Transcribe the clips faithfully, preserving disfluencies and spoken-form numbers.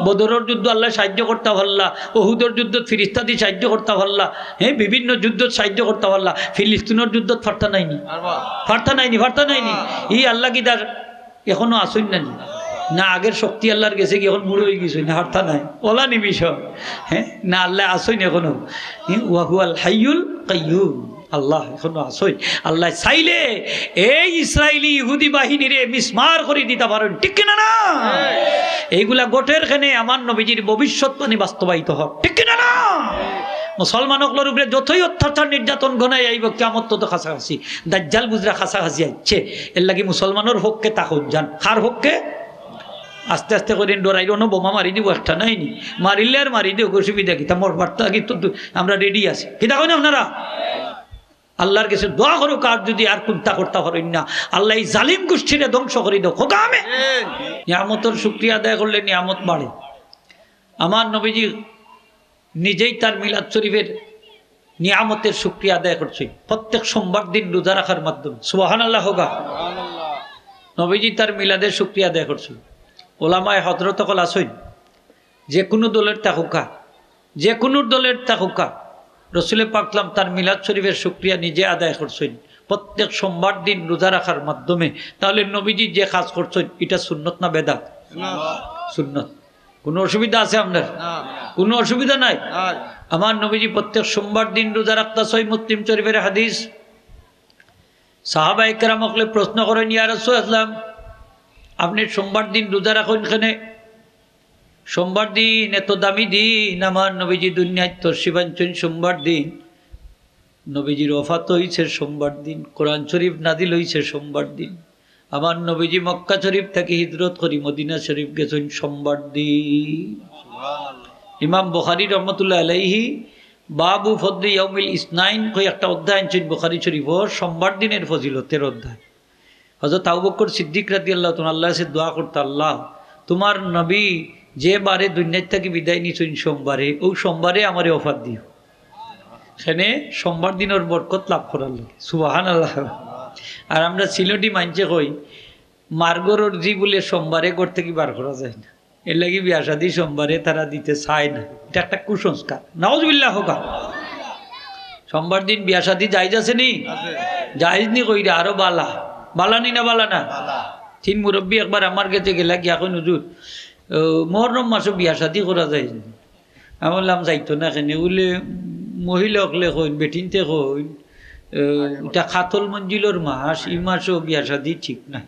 বদরর যুদ্ধ আল্লায় সাহায্য করতা পারলা, উহুদর যুদ্ধত ফিরিস্তা দি সাহায্য করতা পারলা, হ্যাঁ, বিভিন্ন যুদ্ধত সাহায্য করতা পারলা, ফিলিস্তিনর যুদ্ধত পারতা নায়নি? পারতা নায়নি, পারতা নায়নি? ই আল্লা কিতা এখনো আছইন না নি? না, আগর শক্তি আল্লার গেছেগি, অখন বুড়া অইগেছইন, পারতা নায়, অলা নিমিষো, হ্যাঁ, না, আল্লা আছইন এখনো। হ্যাঁ, ওয়া হুয়াল হাইয়ুল কাইয়ুম। আল্লা এখনো আছইন। আল্লায় চাইলে এই ইসরাইলি ইহুদি বাহিনীরে মিসমার করি দিতা পারইন, ঠিক কিনা না? এইগুলা ঘটের কেনে আমার নবীজির ভবিষ্যৎবাণী বাস্তবায়িত অর, ঠিক কিনা না? মুসলমান অকলর উপরে যতই অত্যাচার নির্যাতন ঘনাই আইবো, কিয়ামত তত কাছাকাছি, দাজ্জাল বুঝরা কাছাকাছি আইছে, এরলাগি মুসলমানর পক্ষে থাকউক্কা। কার পক্ষে? আস্তে আস্তে করি ডরাইল, অনো বোমা মারি দিবো একটা, নায়নি? মারিলে আর মারি দিউক, অসুবিধা কিতা? মরবার তা কিন্তু দু-, আমরা ready আছি, কিতা কইন আপনারা? আল্লার গেছে দোয়া করউক, আর যুদি আর কুন্তা করতা পারইন না, আল্লা ই জালিম গুষ্টিরে ধ্বংস করি দেউক। কউক্কা আমিন। নিয়ামতর শুকরিয়া আদায় করলে নিয়ামত বাড়ে। আমার নবীজি নিজেই তার মিলাদ শরীফের নিয়ামতের শুকরিয়া আদায় করছইন প্রত্যেক সোমবার দিন রোজা রাখার মাধ্যমে। সুবহানাল্লাহ কউক্কা। নবীজি তার মিলাদের শুকরিয়া আদায় করছইন। ওলামায়ে হযরত অকল আছইন, যে কুনু দলের থাকউক্কা, যে কুনু দলের থাকউক্কা, রসুলে পাক সাল্লাম তার মিলাদ শরীফের শুকরিয়া নিজে আদায় করছইন প্রত্যেক সোমবার দিন রোজা রাখার মাধ্যমে। তাহলে নবীজি যে কাজ করছইন, ইটা সুন্নত না বেদাত? সুন্নত। কুনু অসুবিধা আছে আপনার? না। কুনু অসুবিধা নাই? নাই। আমার নবীজি প্রত্যেক সোমবার দিন রোজা রাখতা, সহিহ মুসলিম শরীফের হাদিস। সাহাবায়ে কেরাম অকলে প্রশ্ন করইন, "ইয়া রাসূলুল্লাহ, আপনে সোমবার দিন রোজা রাখইন কেনে? সোমবার দিন এত দামি দিন, আমার নবীজি দুনিয়াত তশরিফ আনছইন সোমবার দিন।" নবীজির ওফাত অইছে সোমবার দিন, কোরআন শরীফ নাজিল অইছে সোমবার দিন। আমার নবীজি মক্কা শরীফ থাকি হিজরত করি মদিনা শরীফ গেছইন সোমবার দিন। ইমাম বুখারী রহমতুল্লাহ আলাইহি বাবু ফদলি ইয়াউমিল ইসনাইন কই একটা অধ্যায় আনছইন বুখারী শরীফো, সোমবার দিনের ফজিলতের অধ্যায়। হযরত আবু বকর সিদ্দিক রাদিয়াল্লাহু তাআলা আল্লার গেছে দোয়া করতা, "আল্লাহ, তুমার নবী যে বারে দুনিয়াত থাকি বিদায় নিছইন সোমবারে, অউ সোমবারে আমারে ওফাত দিও।" কেনে সোমবার দিনর বরকত লাভ করার লাগি। সুবহানাল্লাহ। আর আমরা সিলেটি মানষে কই, "মার ঘরর ঝি বুলে সোমবারে ঘর থাকি বার করা যায় না।" এরলাগি বিয়া শাদি সোমবারে তারা দিতে চায় না। ইটা একটা কুসংস্কার। নাউজুবিল্লাহ কউক্কা। সোমবার দিন বিয়া শাদি জায়েজ আছে নি? জায়েজ নি কইরা আরো বালা। বালা নি না বালা না? তিন মুরব্বি একবার আমার গেছে গেলা গিয়া কইন, "হুজুর, অউ, মুহররম মাসো বিয়া শাদি করা যায় নি?" আমি কইলাম, "যাইতো না কেনে?" বুলে, মহিলা অকলে কইন, বেটিন্তে কইন, "অউ, ইটা কাতল মঞ্জিলর মাস, ই মাসো বিয়া শাদি ঠিক নায়।"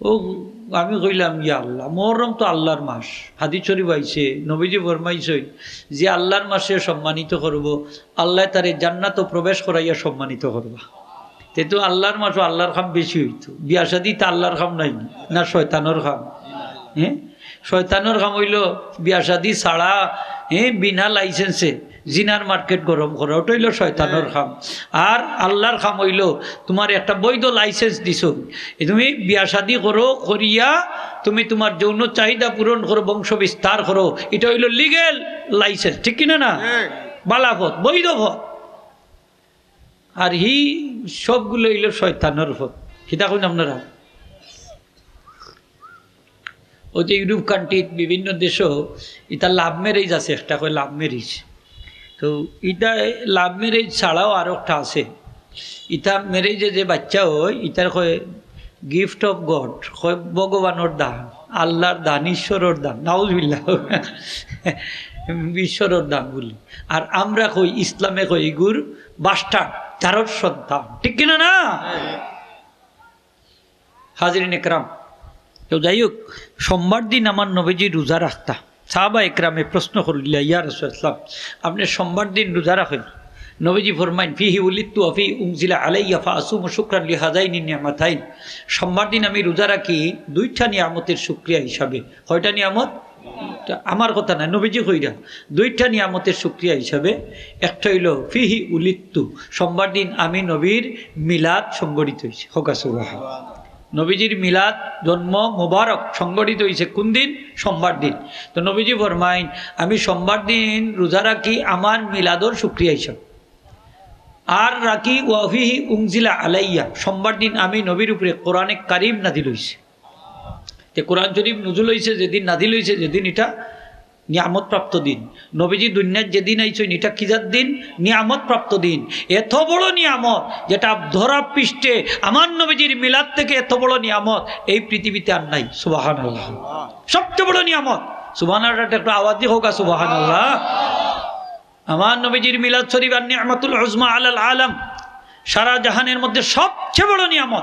অউ আমি কইলাম, "ইয়া আল্লাহ, মুহররম তো আল্লার মাস, হাদিস শরীফ আইছে, নবীজি ফরমাইছইন, যে আল্লার মাসে সম্মানিত করবো, আল্লায় তারে জান্নাতো প্রবেশ করাইয়া সম্মানিত করবা।" তে তো আল্লার মাসো আল্লার কাম বেশি অইতো, বিয়া শাদি তো আল্লার কাম নায় নি, না শয়তানর কাম? হ্যাঁ, শয়তানর কাম অইলো বিয়া শাদি ছাড়া, হ্যাঁ, বিনা license-এ জিনার market গরম করা, ওটা অইলো শয়তানর কাম। আর আল্লার কাম অইলো তুমার একটা বৈধ license দিছইন, তুমি বিয়া শাদি করো, করিয়া তুমি তুমার যৌন চাহিদা পূরণ করো, বংশ বিস্তার করো, ইটা অইলো legal license, ঠিক কিনা না? বালা পথ, বৈধ পথ। আর হি সবগুলা অইলো শয়তানর পথ। কিতা কইন আপনারা? অউ যে ইউরোপ country-ত বিভিন্ন দেশো ইতা love marriage আছে, একটা কয় love marriage। তো ইতা love marriage ছাড়াও আরো একটা আছে। ইতা marriage-এ যে বাইচ্চা অয়, ইতারে কয় gift of God, কয় ভগবানর দান, আল্লার দান, ঈশ্বরর দান। নাউজুবিল্লাহ। ঈশ্বরর দান বুলি। আর আমরা কই, ইসলামে কই, ইগুর bastard, জারর সন্তান। ঠিক কিনা না? হাজিরিন একরাম, তো যাই হোক, সোমবার দিন আমার নবীজি রোজা রাখতা। সাহাবা একরামে প্রশ্ন করিলা, "ইয়া রাসূলুল্লাহ, আপনে সোমবার দিন রোজা রাখইন?" নবীজি ফরমাইন, "ফিহি উলিদতু ওয়া ফিহি উনজিলা আলাইয়া ফাআসুমু শুকরান লিহাযাইনি নি'মাতাইন।" সোমবার দিন আমি রোজা রাখি দুইটা নিয়ামতের শুকরিয়া হিসাবে। কয়টা নিয়ামত? তা আমার কথা নায়, নবীজি কইরা। দুইটা নিয়ামতের শুকরিয়া হিসাবে একটা অইলো ফিহি উলিদতু, সোমবার দিন আমি নবীর মিলাদ সংঘটিত অইছে। কউক্কা সুবহানাল্লাহ। নবীজির মিলাদ, জন্ম মোবারক সংঘটিত অইছে কুন দিন? সোমবার দিন। তো নবীজি ফরমাইন, "আমি সোমবার দিন রোজা রাখি আমার মিলাদর শুকরিয়া হিসাবে।" আর রাখি ওয়া ফিহি উনজিলা আলাইয়া, সোমবার দিন আমি নবীর উপরে কোরআনে কারীম নাজিল অইছে। তে কোরআন শরীফ নুজুল অইছে যেদিন, নাজিল অইছে যেদিন, ইটা নিয়ামত প্রাপ্ত দিন। নবীজি দুনিয়াত যেদিন আইছইন, ইটা কিজাত দিন? নিয়ামত প্রাপ্ত দিন। এত বড় নিয়ামত, যেটা ধরা পৃষ্ঠে আমার নবীজির মিলাদ থেকে এত বড় নিয়ামত এই পৃথিবীতে আর নাই। সুবহানাল্লাহ। সবচেয়ে বড় নিয়ামত। সুবহানাল্লাহ, একটু আওয়াজ দি কউক্কা, সুবহানাল্লাহ। আমার নবীজির মিলাদ শরীফ আর নিয়ামাতুল উজমা আলাল আলম, সারা জাহানের মধ্যে সবচেয়ে বড় নিয়ামত।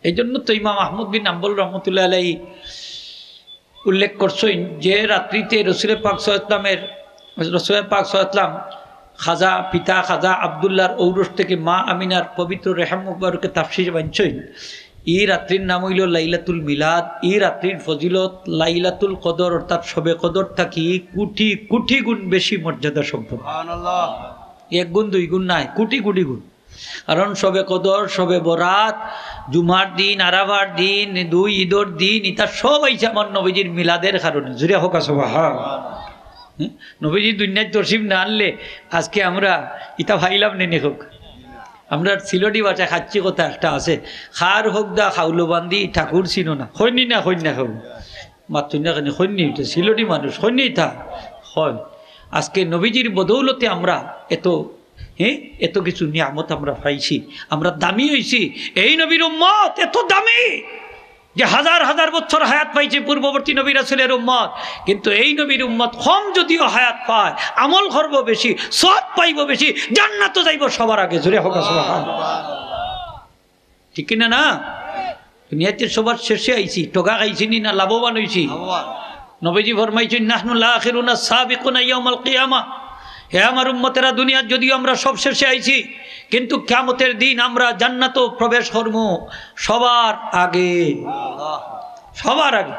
এই জন্য তো ইমাম আহমদ বিন হাম্বল রহমতুল্লাহ আলাইহি উল্লেখ করছইন যে রাত্রিতে রসুল পাক সাল্লাল্লাহু আলাইহি ওয়াসাল্লামের, রসুল পাক সাল্লাল্লাহু আলাইহি ওয়াসাল্লাম খাজা, পিতা খাজা আব্দুল্লাহর ঔরস থেকে মা আমিনার পবিত্র রেহেম মুবারকে তাফসির বানছইন, এই রাত্রির নাম অইলো লাইলাতুল মিলাদ। এই রাত্রির ফজিলত লাইলাতুল কদর অর্থাৎ শবে কদর থাকি কোটি কোটি গুণ বেশি মর্যাদা সম্পন্ন। সুবহানাল্লাহ। এক গুণ দুই গুণ নায়, কোটি কোটি গুণ। কারণ শবে কদর, শবে বরাত, জুমার দিন, আরাফার দিন, দুই ঈদর দিন, ইতা সব আইছে আমার নবীজির মিলাদের কারণে। জুরে কউক্কা সুবহান। হুম? নবীজি দুনিয়াত তশরিফ না আনলে আজকে আমরা ইতা পাইলাম নি, নি কউক্কা। আমরার সিলটি ভাষায় খাচ্ছি কথা একটা আছে, "খার হকদা খাউলো বান্দি ঠাকুর চিনো না।" কইন নি না, কইন না কউক্কা। মাতইন না কেনে, কইন নি, ইটা সিলটি মানুষ, কইন নি ইতা। কইন। আজকে নবীজির বদৌলতে আমরা এত, হ্যাঁ, এত কিছু নিয়ামত আমরা পাইছি, আমরা দামি অইছি। এই নবীর উম্মত এত দামি যে হাজার হাজার বছর হায়াত পাইছে পূর্ববর্তী নবী রাসূলের উম্মত, কিন্তু এই নবীর উম্মত কম যদিও হায়াত পায়, আমল করবো বেশি, সওয়াব পাইবো বেশি, জান্নাতো যাইবো সবার আগে। জুরে কউক্কা সুবহান। ঠিক কিনা না? দুনিয়াতে সবার শেষে আইছি, ঠগা খাইছি নি না লাভবান অইছি? লাভবান। নবীজি ফরমাইছইন, "নাহনুল আখিরুনা সাবিকুনা ইয়াউমাল কিয়ামা।" হে আমার উম্মতেরা, দুনিয়াত যদিও আমরা সব শেষে আইছি, কিন্তু কিয়ামতের দিন আমরা জান্নাতো প্রবেশ করমু সবার আগে। আল্লাহ। সবার আগে।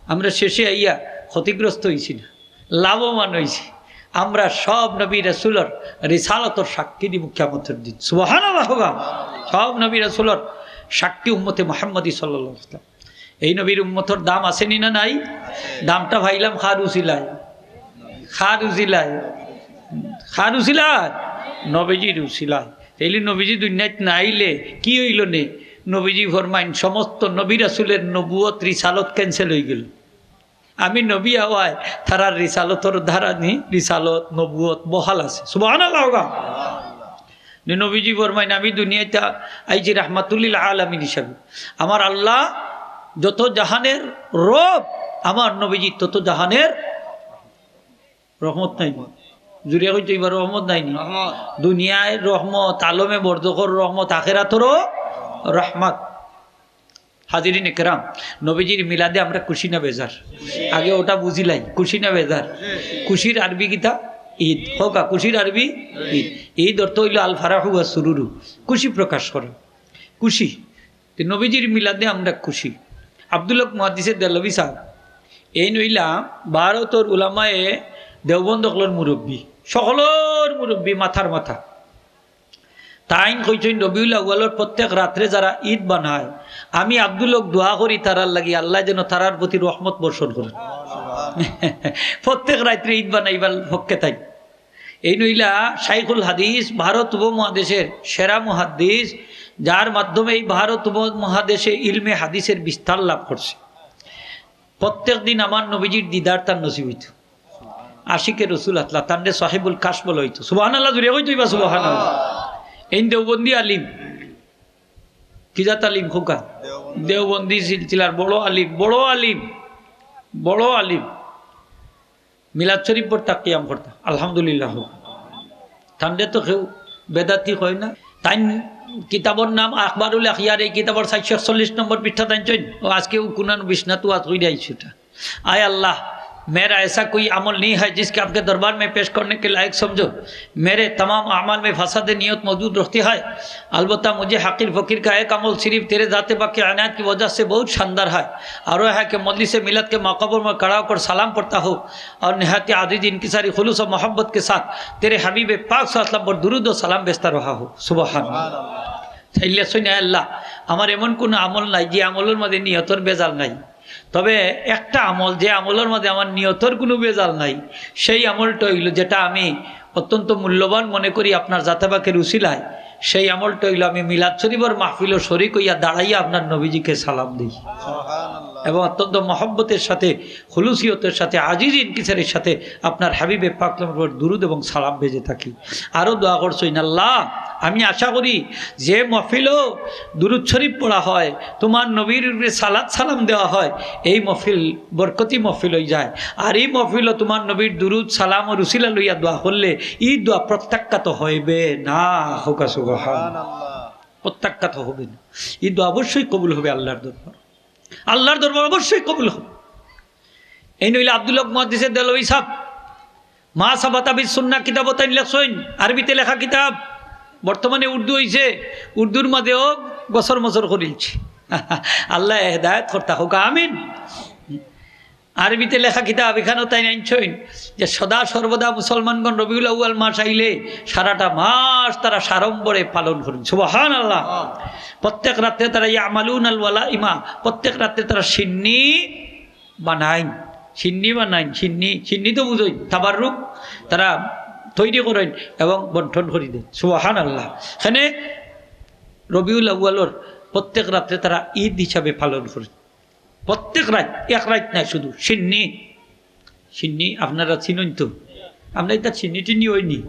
আমরা শেষে আইয়া ক্ষতিগ্রস্ত অইছি না, লাভবান অইছি। আমরা সব নবী রাসূলর রিসালতর সাক্ষী দিমু কিয়ামতের দিন। সুবহানাল্লাহ কউক্কা। সব নবী রাসূলর সাক্ষী উম্মতে মুহাম্মদী সাল্লাল্লাহু আলাইহি ওয়াসাল্লাম। এই নবীর উম্মতর দাম আছে নি না নাই? দামটা পাইলাম কার উছিলায়? কার উছিলায়? কার উছিলায়? নবীজির উছিলায়। তাইলে নবীজি দুনিয়াত না আইলে কি অইলো নে? নবীজি ফরমাইন, সমস্ত নবী রাসূলের নবুয়ত রিসালত cancel অইগেলো। আমি নবী অওয়ায় তারার রিসালতর দ্বারা নি, রিসালত, নবুয়ত বহাল আছে। সুবহানাল্লাহ কউক্কা। নি নবীজি ফরমাইন, "আমি দুনিয়াত আইছি রাহমাতুল লিল আলামিন হিসাবে। আমার আল্লাহ যত জাহানের রব, আমার নবীজি তত জাহানের রহমত নাই।" জুরে কইতো, এবার রহমত নাই নি? রহমত। দুনিয়ার রহমত, আলমে বরজখর রহমত, আখেরাতরও রহমত। হাজিরিন একরাম, নবীজির মিলাদে আমরা খুশি না বেজার? আগে ওটা বুঝিলাই, খুশি না বেজার? খুশির আরবি কিতা? ঈদ। কউক্কা, খুশির আরবি? ঈদ। ঈদ অর্থ অইলো আল ফারাহু ওয়া সুরুরু, খুশি প্রকাশ করা, খুশি। তে নবীজির মিলাদে আমরা খুশি। আব্দুল হক মুহাদ্দিসে দেহলভী সাহেব, এইন অইলা ভারতর উলামায়ে দেওবন্দ অকলর মুরব্বি, সকলর মুরব্বি, মাথার মাথা। তাইন কইছইন, রবিউল আউয়ালর প্রত্যেক রাত্রে যারা ঈদ বানায়, আমি আব্দুল হক দোয়া করি তারার লাগি, আল্লায় যেন তারার প্রতি রহমত বর্ষণ করেন। প্রত্যেক রাত্রে ঈদ বানাইবার পক্ষে তাইন। এইন অইলা শাইখুল হাদিস, ভারত উপমহাদেশের সেরা মুহাদ্দিস, যার মাধ্যমে এই ভারত উপমহাদেশে ইলমে হাদিসের বিস্তার লাভ করছে। প্রত্যেক দিন আমার নবীজির দিদার তান নসিব অইতো। আশিকে রসুল আতলা, তানরে সাহেবুল কাশ বলা অইতো। সুবহানাল্লাহ, জুরে কইতো ইবা সুবহানাল্লাহ। এইন দেওবন্দি আলিম, কি জাত আলিম কউক্কা? দেওবন্দি। দেওবন্দি সিলসিলার বড় আলিম, বড় আলিম, বড় আলিম। মিলাদ শরীফ পড়তা, কিয়াম করতা, আলহামদুলিল্লাহ। তানরে তো কেউ বেদাতি কয় না। তাইন কিতাবর নাম আখবারুল আখিয়ার, এই কিতাবর চারশো একচল্লিশ নম্বর পৃষ্ঠা তাইন চইন। ও আজকে ও কুনান বিশ্বনাথ ওয়াজ কইরা আইছে ওটা। آئے اللہ، میرا ایسا کوئی عمل نہیں ہے جس کے آپ کے دربار میں پیش کرنے کے لائق سمجھو۔ میرے تمام اعمال میں فساد نیت موجود رہتی ہے، البتہ مجھے حقیر فقیر کا ایک عمل صرف تیرے ذات پاک کی عنایت کی وجہ سے بہت شاندار ہے، اور وہ ہے کہ مجلس میلاد کے موقع پر میں کھڑا ہو کر سلام پڑھتا ہوں اور نہایت عاجز انکساری خلوص و محبت کے ساتھ تیرے حبیب پاک صلی اللہ علیہ وسلم پر درود و سلام بھیجتا رہا ہوں۔ سبحان اللہ۔ তাইলে শুনে আল্লাহ, আমার এমন কোনো আমল নাই যে আমলের মধ্যে নিয়তর ভেজাল নাই। তবে একটা আমল, যে আমলের মধ্যে আমার নিয়তর কোনো ভেজাল নাই, সেই আমলটা হইল যেটা আমি অত্যন্ত মূল্যবান মনে করি আপনার জাতে পাকের উসিলায়, সেই আমলটা হইল আমি মিলাদ শরীফের মাহফিলও শরিক হইয়া দাঁড়াইয়া আপনার নবীজিকে সালাম দিই। সুবহানাল্লাহ। এবং অত্যন্ত মহব্বতের সাথে, খুলুসিয়তের সাথে, আজিজ ইনকিসারের সাথে আপনার হাবিবে পাকলামের উপর দুরুদ এবং সালাম ভেজে থাকি। আরও দোয়া করছইন, আল্লাহ, আমি আশা করি যে মহফিলও দুরুদ শরীফ পড়া হয়, তোমার নবীর উপরে সালাত সালাম দেওয়া হয়, এই মহফিল বরকতি মহফিল হয়ে যায়। আর এই মহফিলও তোমার নবীর দুরুদ সালাম ও রুসিলা লইয়া দোয়া করলে এই দোয়া প্রত্যাখ্যাত হইবে না। হোক সুবহান। প্রত্যাখ্যাত হবে না। এই দোয়া অবশ্যই কবুল হবে আল্লাহর দরবার। আল্লাহর দরবার অবশ্যই কবুল হবে। এই নইলে আব্দুল হক মুহাদ্দিসে দেহলভী সাহেব মা সাবাতা বিস সুন্নাহ কিতাবও তাইন লেখছইন, আরবিতে লেখা কিতাব, বর্তমানে উর্দু হইছে, উর্দুর মাঝেও গসর মসর করিলছে। আল্লাহ হেদায়েত করতা হোক, আমিন। আরবিতে লেখা কিতাব, এখানেও তাইন আনছইন যে সদা সর্বদা মুসলমানগণ রবিউল আউয়াল মাস আইলে সারাটা মাস তারা সাড়ম্বরে পালন করেন। সুবহানাল্লাহ। প্রত্যেক রাত্রে তারা ইয়ামালুনাল ওয়ালাইমা, প্রত্যেক রাত্রে তারা শিন্নি বানাইন, শিন্নি বানাইন, শিন্নি, শিন্নি তো বুঝইন, তাবাররুক, তারা তৈরি করেন এবং বন্টন করি দেন। সুবহানাল্লাহ। এখানে রবিউল আউয়ালর প্রত্যেক রাত্রে তারা ঈদ হিসাবে পালন করেন। প্রত্যেক রাত, এক রাত নাই শুধু, শিন্নি, শিন্নি আপনারা চিনইন তো? আমরা এটা শিন্নি টিন্নি হয়নি,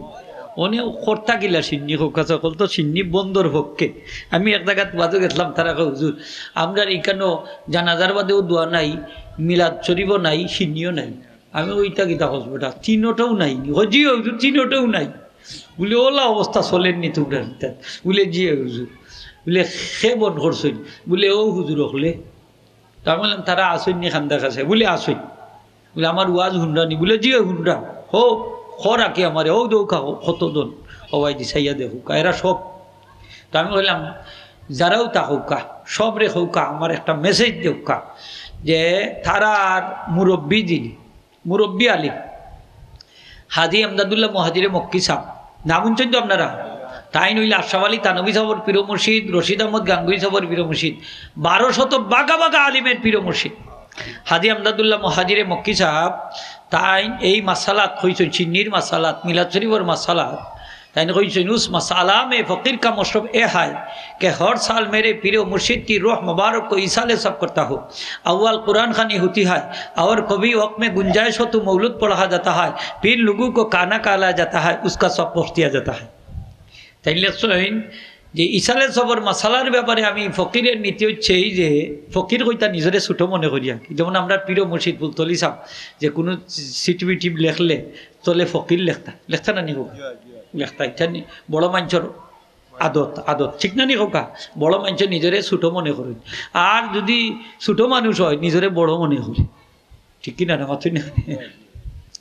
অনেক কর্তা গিলা শিন্নি হোক আছে, সকল তো শিন্নি বন্দর পক্ষে। আমি এক জাগাত বাজে গেছিলাম, তারা কয়, "হুজুর, আমরার এখানেও জানাজার বাদেও দোয়া নাই, মিলাদ শরীফও নাই, শিন্নিও নাই।" আমি ওইটা কিতা কস বেটা, তিনোটাও নাই নি? কয়, "জি হুজুর, তিনোটাও নাই।" বলে, "ওলা অবস্থা চলেননি তোমরা?" বলে, "জি হুজুর।" বলে, "খে বন্ধ করছইন?" বলে, "ও হুজুর অকলে।" তা আমি বললাম, "তারা আসইন নি খান্দা কাছে?" বলে, "আসইন।" বলে, "আমার ওয়াজ হুনরা নি?" বলে, "জি হুনরা।" "হো, খর আঁকি আমারে, ও দৌকা কতজন, ও ভাই দি চাইয়া দেখুকা, এরা সব।" তো আমি বললাম, "যারাও তা হোকা, সবরে হোকা, আমার একটা মেসেজ দেউকা, যে তারার মুরব্বী যিনি, মুরব্বী আলিম, হাজী আমদাদুল্লাহ মুহাজিরে মক্কি সাহেব, নাম শুনছেন তো আপনারা? তাইন অইলা আশরাফ আলী থানভী সাহেবর পীর মুর্শিদ, রশিদ আহমদ গাঙ্গুহী সাহেবর পীর মুর্শিদ, বারো শত বাগা বাগা আলিমের পীর মুর্শিদ। হাজী আমদাদুল্লাহ মুহাজিরে মক্কি সাহেব, তাইন এই মাসালাত কইছইন, শিন্নির মাসালাত, মিলাদ শরীফর মাসালাত, তাইন কইছইন, "اس مسئلہ میں فقیر کا مشرب یہ ہے کہ ہر سال میرے پیر و مرشد کی روح مبارک کو ایصال ثواب کرتا ہوں۔ اول قرآن خوانی ہوتی ہے اور کبھی وقت میں گنجائش ہو تو مولود پڑھا جاتا ہے، پھر لوگوں کو کھانا کھلایا جاتا ہے، اس کا ثواب پہنچ دیا جاتا ہے۔" তাইন লেখছইন যে ইসালে সবর মাসালার ব্যাপারে আমি ফকিরের নীতি হচ্ছে এই যে ফকির কইতা নিজরে ছোট মনে করিয়া, যেমন আমরা পীর মুর্শিদ ফুলতলি সাহেব যে কোনো চিঠি বিঠি লেখলে তলে ফকির লেখতা, লেখতা না নি কউক্কা? লেখতা, ইটা নি-, বড় মানষর আদত, আদত, ঠিক না নি কউক্কা? বড় মানষে নিজরে ছোট মনে করইন, আর যদি ছোট মানুষ হয় নিজরে বড় মনে করে, ঠিক কি না? না মাতইন না?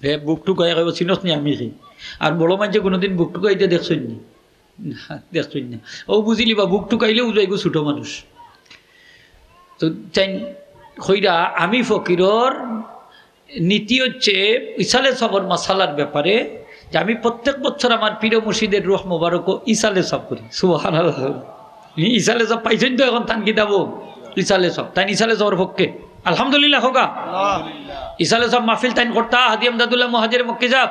হে বুক টুকাই কইব, "চিনস নি আমি কে?" আর বড় মানষে কোনোদিন বুক টুকাইতে দেখছইন নি? না, দেখছইন না। ও বুঝিলি বা বুক টুকাইলে বুঝাইব ছোট মানুষ। তো তাইন কইরা আমি ফকিরর নীতি হচ্ছে ইসালে সবর মাসালার ব্যাপারে যে আমি প্রত্যেক বছর আমার পীর মুর্শিদের রুহ মোবারক ইসালে সব করি। সুবহানাল্লাহ। ইসালে সব পাইছইন তো এখন তান কিতাবও ইসালে সব। তাইন ইসালে সবর পক্ষে। আলহামদুলিল্লাহ কউক্কা। ইসালে সব মাহফিল তাইন করতা, হাজী আমদাদুল্লাহ মুহাজিরে মক্কি সাহেব।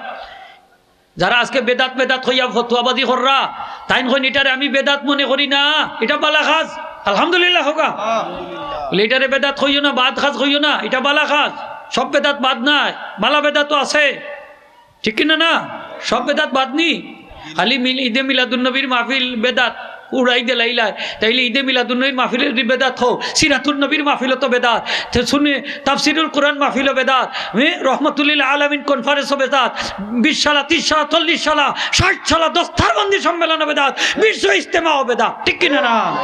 যারা আজকে বেদাত বেদাত কইয়া ফতুয়াবাজি কররা, তাইন কইন, "ইটারে আমি বেদাত মনে করি না, ইটা বালা কাজ।" আলহামদুলিল্লাহ কউক্কা। বলে, "ইটারে বেদাত কইও না, বাদ কাজ কইও না, ইটা বালা কাজ। সব বেদাত বাদ নায়, বালা বেদাতও আছে।" ঠিক কি না? না, সব বেদাত বাদ নি। খালি মিল-, ঈদে মিলাদুন নবীর মাহফিল বেদাত উড়াই দিলাইলায়, তাইলে ঈদে মিলাদুন নবীর মাহফিলে যদি বেদাত হও, সিরাতুন নবীর মাহফিলও তো বেদাত। তে শুনে তাফসিরুল কোরআন মাহফিলও বেদাত, হ্যাঁ, রহমতুল্লিল আলামিন কনফারেন্সও বেদাত, বিশ সালা, ত্রিশ সালা, চল্লিশ সালা, ষাট সালা দস্তারবন্দি সম্মেলনও বেদাত, বিশ্ব ইজতেমাও বেদাত, ঠিক কি না? না,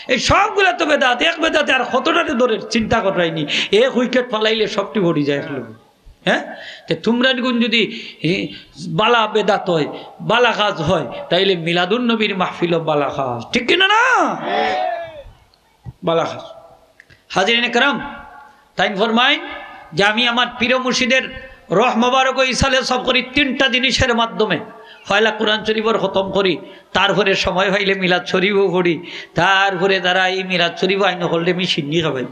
এই সবগুলা তো বেদাত। এক বেদাতে আর কতটারে ধরে চিন্তা করাইনি, এক উইকেট ফালাইলে সবটি ভরি যায় এক লগে। হ্যাঁ, তে তুমরার গুণ যদি, এ, বালা বেদাত হয়, বালা কাজ হয়, তাইলে মিলাদুন নবীর মাহফিলও বালা কাজ, ঠিক কি না? না, বালা কাজ। হাজিরিন কেরাম, তাইন ফরমাইন যে আমি আমার পীর মুর্শিদের রুহ মোবারক ইসালে সব করি তিনটা জিনিসের মাধ্যমে। পয়লা কোরআন শরীফর খতম করি, তারপরে সময় পাইলে মিলাদ শরীফও পড়ি, তারপরে যারা এই মিলাদ শরীফ আইন করলে আমি শিন্নি খাবাই।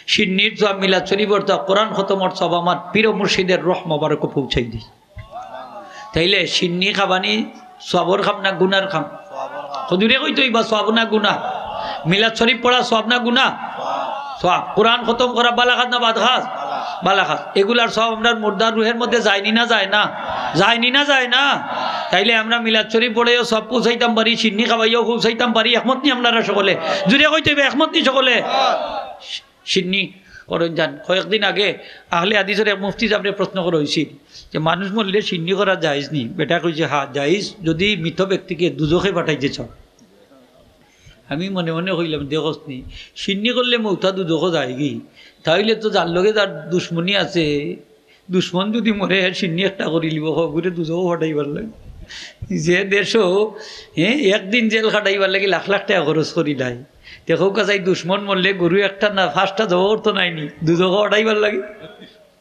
শিন্নির সব, মিলাদ শরীফর সব, কোরআন খতমর সব আমার পীর মুর্শিদের রুহ মোবারক পৌঁছাই দেই। তাইলে শিন্নি খাবানি সবর কাম না গুনার কাম? হুজুরে কইতো ইবা সব না গুনা? মিলাদ শরীফ পড়া সব না গুনা? সওয়াব। কোরআন খতম করা বালা কাজ না বাদ কাজ? বালা কাজ। এগুলার সওয়াব আমরার মুর্দার রুহের মধ্যে যায়নি না যায় না? যায়নি না যায় না? তাইলে আমরা মিলাদ শরীফ পড়েও সওয়াব পৌঁছাইতাম পারি, শিন্নি খাওয়াইয়াও পৌঁছাইতাম পারি, একমত নি আপনারা সকলে? জুরে কইতে অইবে, একমত নি সকলে? শিন্নি করইন যান। কয়েকদিন আগে আহলে হাদিসর এক মুফতি সাবরে প্রশ্ন করা অইছিল যে মানুষ মরলে শিন্নি করা জায়েজ নি? বেটায় কইছে, "হ্যাঁ, জায়েজ, যদি মৃত ব্যক্তিকে দুজখে পাঠাইতে চাও।" আমি মনে মনে কইলাম, "দেখোস নি, শিন্নি করলে মউতা দুজখো যায়গি, তাইলে তো যার লগে যার দুশমনি আছে, দুশমন যদি মরে, হে শিন্নি একটা করিলিবো, হগুরে দুজখো পাঠাইবার লাগি।" যে দেশো, হে, একদিন জেল খাটাইবার লাগি লাখ লাখ টেকা খরচ করিলায়। দেখো কাছাই দুশমন মরলে গরু একটা না পাঁচটা জবো করতো নায় নি, দুজখো পাঠাইবার লাগি।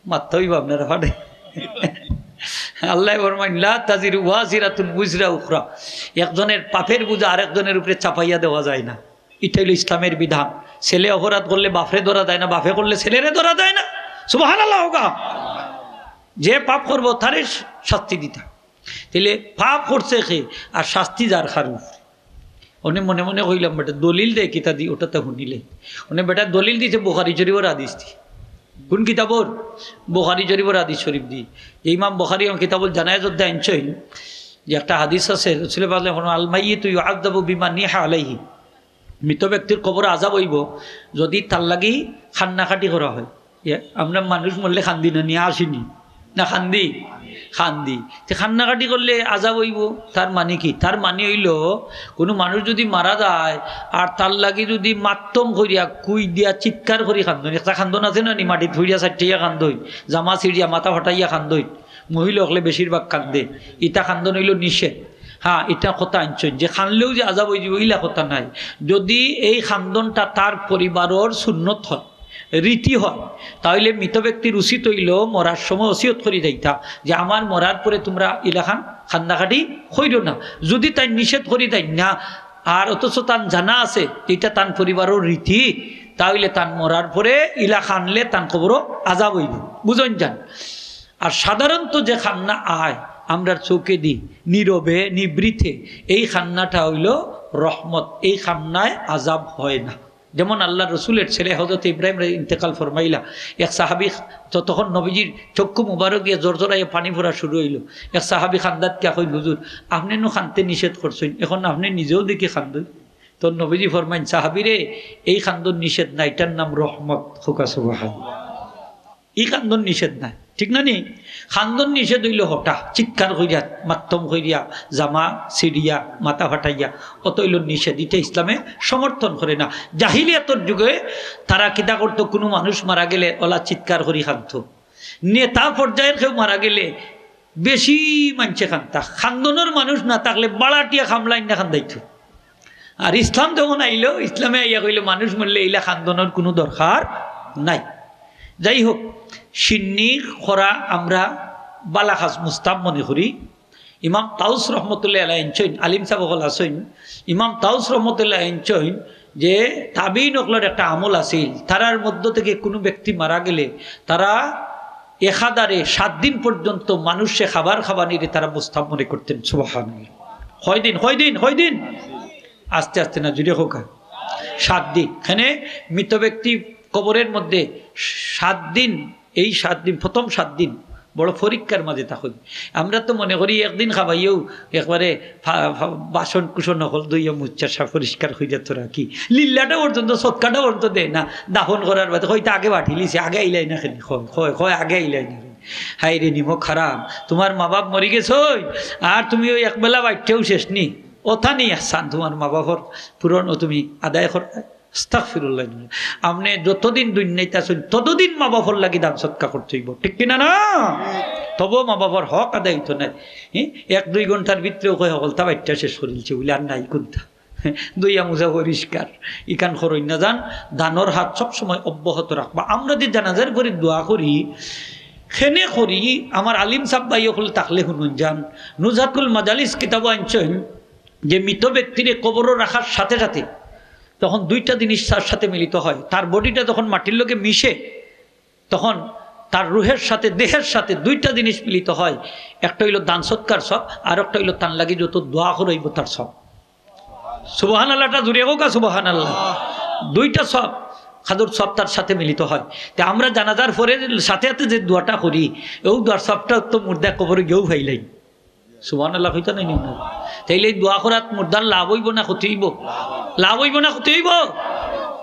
মাততে অইবো আপনারা পাঠাই। আল্লায় ফরমাইন, "লা তাজিরু ওয়াজিরাতুন ওয়িজরা উখরা।" একজনের পাপের বোঝা আরেকজনের উপরে চাপাইয়া দেওয়া যায় না। ইটা অইলো ইসলামের বিধান। ছেলে অপরাধ করলে বাপরে ধরা যায় না, বাপে করলে ছেলেরে ধরা যায় না। সুবহানাল্লাহ হোগা। যে পাপ করবো তারে শাস্তি দিতা। তাইলে পাপ করছে কে আর শাস্তি যার কার উপরে। অনে মনে মনে কইলাম, "বেটা দলিল দে কিতা দি, ওটা তো হুনিলে।" অনে বেটা দলিল দিছে বুখারী শরীফর হাদিস দি। কোন কিতাবর? বুখারী শরীফর হাদিস শরীফ দি। যে ইমাম বুখারী ইমাম কিতাবুল জানায়েজ অধ্যায় আনছইন, যে একটা হাদিস আছে, রাসূলে পাকে ফরমান, "আল মাইয়িতু ইউআযাবু বিমা নিহা আলাইহি।" মৃত ব্যক্তির কবর আযাব অইবো যদি তার লাগি কান্নাকাটি করা হয়। ইয়া, আমরা মানুষ মরলে কান্দি না নি, আসিনি না কান্দি? কান্দি। তে কান্নাকাটি করলে আযাব অইবো, তার মানে কি? তার মানে অইলো, কোনো মানুষ যদি মারা যায় আর তার লাগি যদি মাত্তম করিয়া, কুই দিয়া, চিৎকার করি কান্দইন, একটা কান্দন আছে না নি, মাটিত পড়িয়া চাইট্টাইয়া কান্দইন, জামা ছিড়িয়া, মাথা ফাটাইয়া কান্দইন, মহিলা অকলে বেশিরভাগ কান্দে, ইটা কান্দন অইলো নিষেধ। হ্যাঁ, ইটা কথা আনছইন যে কানলেও যে আযাব অইযিবো, ইলা কথা নাই। যদি এই কান্দনটা তার পরিবারর সুন্নত হয়, রীতি হয়, তাইলে মৃত ব্যক্তির উচিত অইলো মরার সময় ওসিয়ত করি যাইতা যে, "আমার মরার পরে তুমরা ইলাখান কান্দাকাটি কইরো না।" যদি তাইন নিষেধ করি দেইন না, আর অথচ তান জানা আছে যে ইটা তান পরিবারর রীতি, তাইলে তান মরার পরে ইলা কানলে তান কবরো আযাব অইবো। বুঝইন যান? আর সাধারণত যে কান্না আয় আমরার চউখেদি, নীরবে, নিভৃতে, এই কান্নাটা অইলো রহমত, এই কান্নায় আযাব হয় না। যেমন আল্লার রসুলের ছেলে হযরত ইব্রাহিমরে ইন্তেকাল ফরমাইলা, এক সাহাবী, তো তখন নবীজির চক্ষু মুবারক দিয়া জরজরাইয়া পানি পড়া শুরু অইলো। এক সাহাবী কান্দাত কিয়া কইন, "হুজুর, আপনে নু কানতে নিষেধ করছইন, এখন আপনে নিজেও দেখি কান্দইন।" তো নবীজি ফরমাইন, "সাহাবীরে, এই কান্দন নিষেধ না, ইটার নাম রহমত।" কউক্কা সুবহানাল্লাহ। ই কান্দন নিষেধ নায়, ঠিক না নি? কান্দন নিষেধ অইলো হটা, চিৎকার করিয়া, মাত্তম করিয়া, জামা ছিড়িয়া, মাথা ফাটাইয়া, অত অইলো নিষেধ। ইটা ইসলামে সমর্থন করে না। জাহিলিয়াতর যুগে তারা কিতা করতো, কোনো মানুষ মারা গেলে অলা চিৎকার করি কানতো। নেতা পর্যায়ের কেউ মারা গেলে বেশি মানষে কানতা। কান্দনর মানুষ না থাকলে বাড়াটিয়া কামলা আইন্না কান্দাইতো। আর ইসলাম যখন আইলো, ইসলামে আইয়া কইলো, মানুষ মরলে ইলা কান্দনর কোনো দরকার নাই। যাই হোক, শিন্নি করা আমরা বালা কাজ, মুস্তাহাব মনে করি। ইমাম তাউস রহমতুল্লাহ আলাইহি আনছইন, আলিম সাব অকল আছইন, ইমাম তাউস রহমতুল্লাহ আনছইন যে তাবিন অকলর একটা আমল আছিল, তারার মধ্য থেকে কোনো ব্যক্তি মারা গেলে তারা একাধারে সাত দিন পর্যন্ত মানুষে খাবার খাবানিরে তারা মুস্তাহাব মনে করতেন। সুবহানাল্লাহ। কয়দিন, কয়দিন, কয়দিন? আস্তে আস্তে না, জুরে কউক্কা। সাত দিন। এখানে মৃত ব্যক্তি কবরের মধ্যে সাত দিন, এই সাত দিন, প্রথম সাত দিন বড় পরীক্ষার মাঝে থাকইন। আমরা তো মনে করি একদিন খাবাইয়াউ একবারে ফা-, ফা-, বাসন কুসন অকল ধইয়া মুচ্ছা সা-, পরিষ্কার করিয়া তো রাখি। লিল্লাটা পর্যন্ত, সদকাটা পর্যন্ত দেয় না। দাফন করার বাদে কয়, "তা আগে বাটিলিছি, আগে আইলাই না কেনে?" কয়, কয়, কয়, "আগে আইলাই না কেনে?" হায় রে নিমক হারাম, তুমার মা বাপ মরি গেছইন, আর তুমি ওই একবেলা বাইট্টাও শেষ নি। অতা নি আহসান, তুমার মা বাপর পূরণ তুমি আদায় কর। আস্তাগফিরুল্লাহ। আপনে যতদিন দুনিয়াত আছইন, ততদিন মা বাপর লাগি দান সদকা করতে অইবো, ঠিক কিনা না? তবুও মা বাপর হক আদায় অইতো নায়। হে, এক দুই ঘন্টার ভিতরেউ কয়, "হকলতা বাইট্টা শেষ করিলছি বুলে, আর নাই কুন্তা।" ধইয়া মুছা পরিষ্কার। ইখান করইন না যান, দানর হাত সবসময় অব্যাহত রাখবা। আমরা যে জানাজার ঘরে দোয়া করি, কেনে করি, আমার আলিম সাব ভাই অকল থাকলে হুনইন যান। নুজহাতুল মাজালিস কিতাবো আনছইন যে মৃত ব্যক্তিরে কবরো রাখার সাথে সাথে তখন দুইটা জিনিস তার সাথে মিলিত হয়। তার বডিটা যখন মাটির লগে মিশে, তখন তার রুহের সাথে, দেহের সাথে দুইটা জিনিস মিলিত হয়। একটা অইলো দান সদকার সব, আর একটা অইলো তার লাগি যত দোয়া করা অইবো তার সব। সুবহানাল্লাহটা জুরে কউক্কা, সুবহানাল্লাহ। দুইটা সব। কাজর সওয়াব তার সাথে মিলিত হয়। তে আমরা জানাজার পরে সাথে সাথে যে দোয়াটা করি, ও দোয়ার সওয়াবটা তো মুর্দা কবরে গিয়াউ পাইলাই। সুবহানাল্লাহ কইতা নায় নি আপনারা? তাইলে এই দোয়া করাত মুর্দার লাভ অইবো না ক্ষতি অইবো? লাভ অইবো না ক্ষতি অইবো?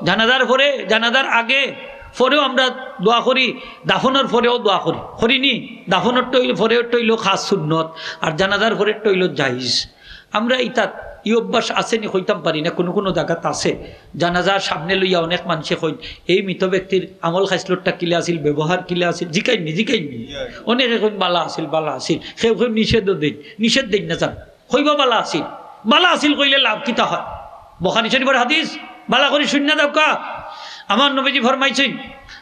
জানাজার পরে, জানাজার আগে, পরেও আমরা দোয়া করি, দাফনর পরেও দোয়া করি, করি নি? দাফনর টইল, পরের টইল খাস সুন্নত, আর জানাজার পরের টইল জাইজ। আমরা ইতাত ই অভ্যাস আছে নি কইতাম পারি না, কুনু কুনু জাগাত আছে। জানাজার সামনে লইয়া অনেক মানষে কইন, "এই মৃত ব্যক্তির আমল খাইছলতটা কিলা আছিল, ব্যবহার কিলা আছিল?" জিকাইন নি, জিকাইন নি। অনেকে কইন, "বালা আছিল, বালা আছিল।" কেউ কেউ নিষেধও দেইন, নিষেধ দেইন না যান। কইবা বালা আছিল, বালা আছিল কইলে লাভ কিতা হয়? বুখারী শরীফর হাদিস, বালা করি শুনিয়া যাউক্কা। আমার নবীজি ফরমাইছইন,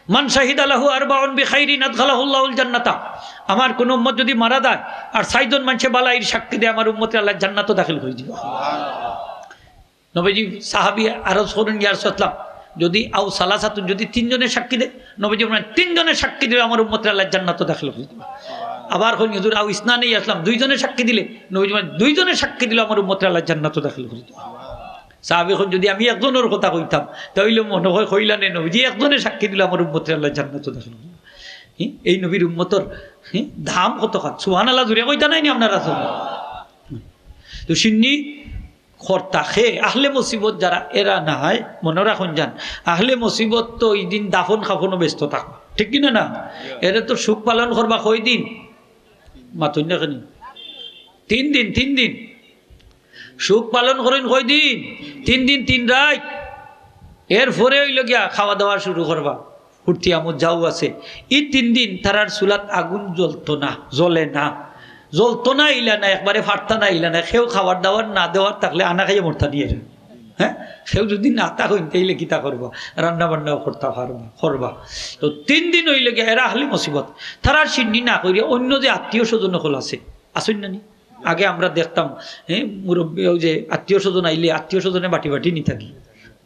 "মান শাহিদা লাহু আরবাউন বিখাইরিন আদখালাহুল্লাহুল জান্নাতা।" আমার কুনু উম্মত যুদি মারা যায় আর চাইরজন মানষে বালাইর সাক্ষী দেয়, আমার উম্মতরে আল্লায় জান্নাতো দাখিল করি দিবা। নবীজি সাহাবী আরজ করইন, "ইয়া রাসূলুল্লাহ, যুদি আও সালাসাতুন, যুদি তিনজনে সাক্ষী দেয়?" নবীজি ফরমাইন, "তিনজনে সাক্ষী দিলে আমার উম্মতরে আল্লায় জান্নাতো দাখিল করি দিবা।" আবার কইন, "হুজুর, আও ইসনানে ইয়াসলাম, দুইজনে সাক্ষী দিলে?" নবীজি ফরমাইন, "দুইজনে সাক্ষী দিলে আমার উম্মতরে আল্লায় জান্নাতো দাখিল করি দিবা।" সাহাবী কইন, "যুদি আমি একজনর কথা কইতাম, তাইলে মনে হয় কইলা নে নবীজি, একজনে সাক্ষী দিলে আমার উম্মতরে আল্লায় জান্নাতো দাখিল করি দিবা।" হি? এই নবীর উম্মতর, হি, দাম কতখান? সুবহানাল্লাহ জুরে কইতা নায় নি আপনারা? তো শিন্নি কর্তা খে, আহলে মুসিবত যারা এরা নায়, মনো রাখইন যান, আহলে মুসিবত তো ই দিন দাফন কাফনো ব্যস্ত থাকবা, ঠিক কিনা না? এরা তো শোক পালন করবা কয়দিন? মাতইন না কেনে? তিন দিন, তিন দিন। শোক পালন করইন কয়দিন? তিন দিন, তিন রাইত। এরপরে অইলো গিয়া খাওয়া দাওয়া শুরু করবা, ফুর্তি আমোদ যাউ আছে। ই তিন দিন তারার চুলাত আগুন জ্বলতো না, জ্বলে না, জ্বলতো না ইলা না, একবারে ফাটতা না ইলা না। কেউ খাবার দাবার না দেওয়ার থাকলে আনা খাইয়া মরতা নি এরা। হ্যাঁ, কেউ যুদি না থাকইন তাইলে কিতা করবা? রান্না বান্নাও করতা পারবা, করবা। তো তিন দিন অইলো গিয়া এরা আহলে মুসিবত, তারার শিন্নি না করিয়া অইন্য যে আত্মীয় স্বজন অকল আছে, আছইন না নি? আগে আমরা দেখতাম, হ্যাঁ, মুরব্বি, ওই যে আত্মীয় স্বজন আইলে আত্মীয় স্বজনে বাটি বাটি নিতা গি,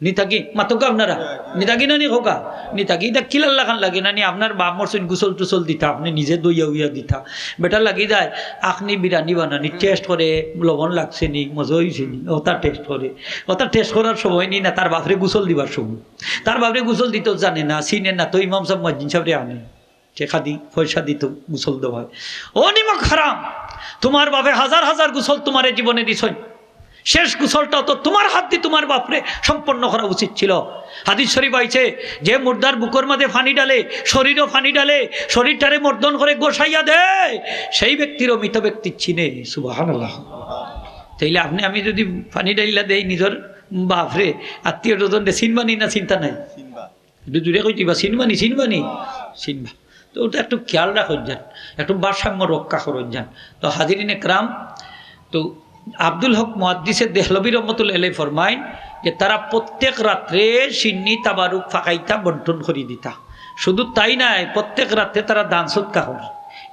নিতা গি, মাতউক্কা আপনারা, নিতা গি না নি কউক্কা, নিতা গি। ইটা কিলার লাখান লাগে না নি? আপনার বাপ মরছইন, গোসল টোসল দিতা, আপনে নিজে ধইয়া উইয়া দিতা। বেটা লাগি যায় আখনি বিরানি বানানি, টেস্ট করে, লবণ লাগছে নি, মজা অইছে নি, ওটা টেস্ট করে। ওটা টেস্ট করার সময় নি না, তার বাপরে গোসল দিবার সময়। তার বাপরে গোসল দিতো জানে না, চিনে না, তো ইমাম সাব, মুয়াজ্জিন সাবরে আনে। টেকা দি, পয়সা দিত, গোসল দেওয়ায়। ও নিমক হারাম, তুমার বাপে হাজার হাজার গোসল তুমারে জীবনে দিছইন, শেষ গোসলটা তো তুমার হাত দি তুমার বাপরে সম্পন্ন করা উচিত ছিল। হাদিস শরীফ আইছে, যে মুর্দার বুকর মাঝে পানি ঢালে, শরীরও পানি ঢালে, শরীরটারে মর্দন করে গোসাইয়া দেয়, সেই ব্যক্তিরও মৃত ব্যক্তি চিনে। সুবহানাল্লাহ। তাইলে আপনে আমি যুদি পানি ঢাইলা দেই নিজর বাপরে, আত্মীয় স্বজনরে চিনবা নি না চিন্তা নাই? একটু জুরে কইতে বা, চিনবা নি, চিনবা নি? চিনবা। তো ওটা একটু খেয়াল রাখইন যান, একটু ভারসাম্য রক্ষা করইন যান। তো হাজিরিন একরাম, তো আব্দুল হক মুহাদ্দিসে দেহলভী রহমতুল্লাহ আলাইহি ফরমাইন যে তারা প্রত্যেক রাত্রে শিন্নি তাবারুক ফাকাইতা বন্টন করি দিতা। শুধু তাই নায়, প্রত্যেক রাত্রে তারা দান সদকা করে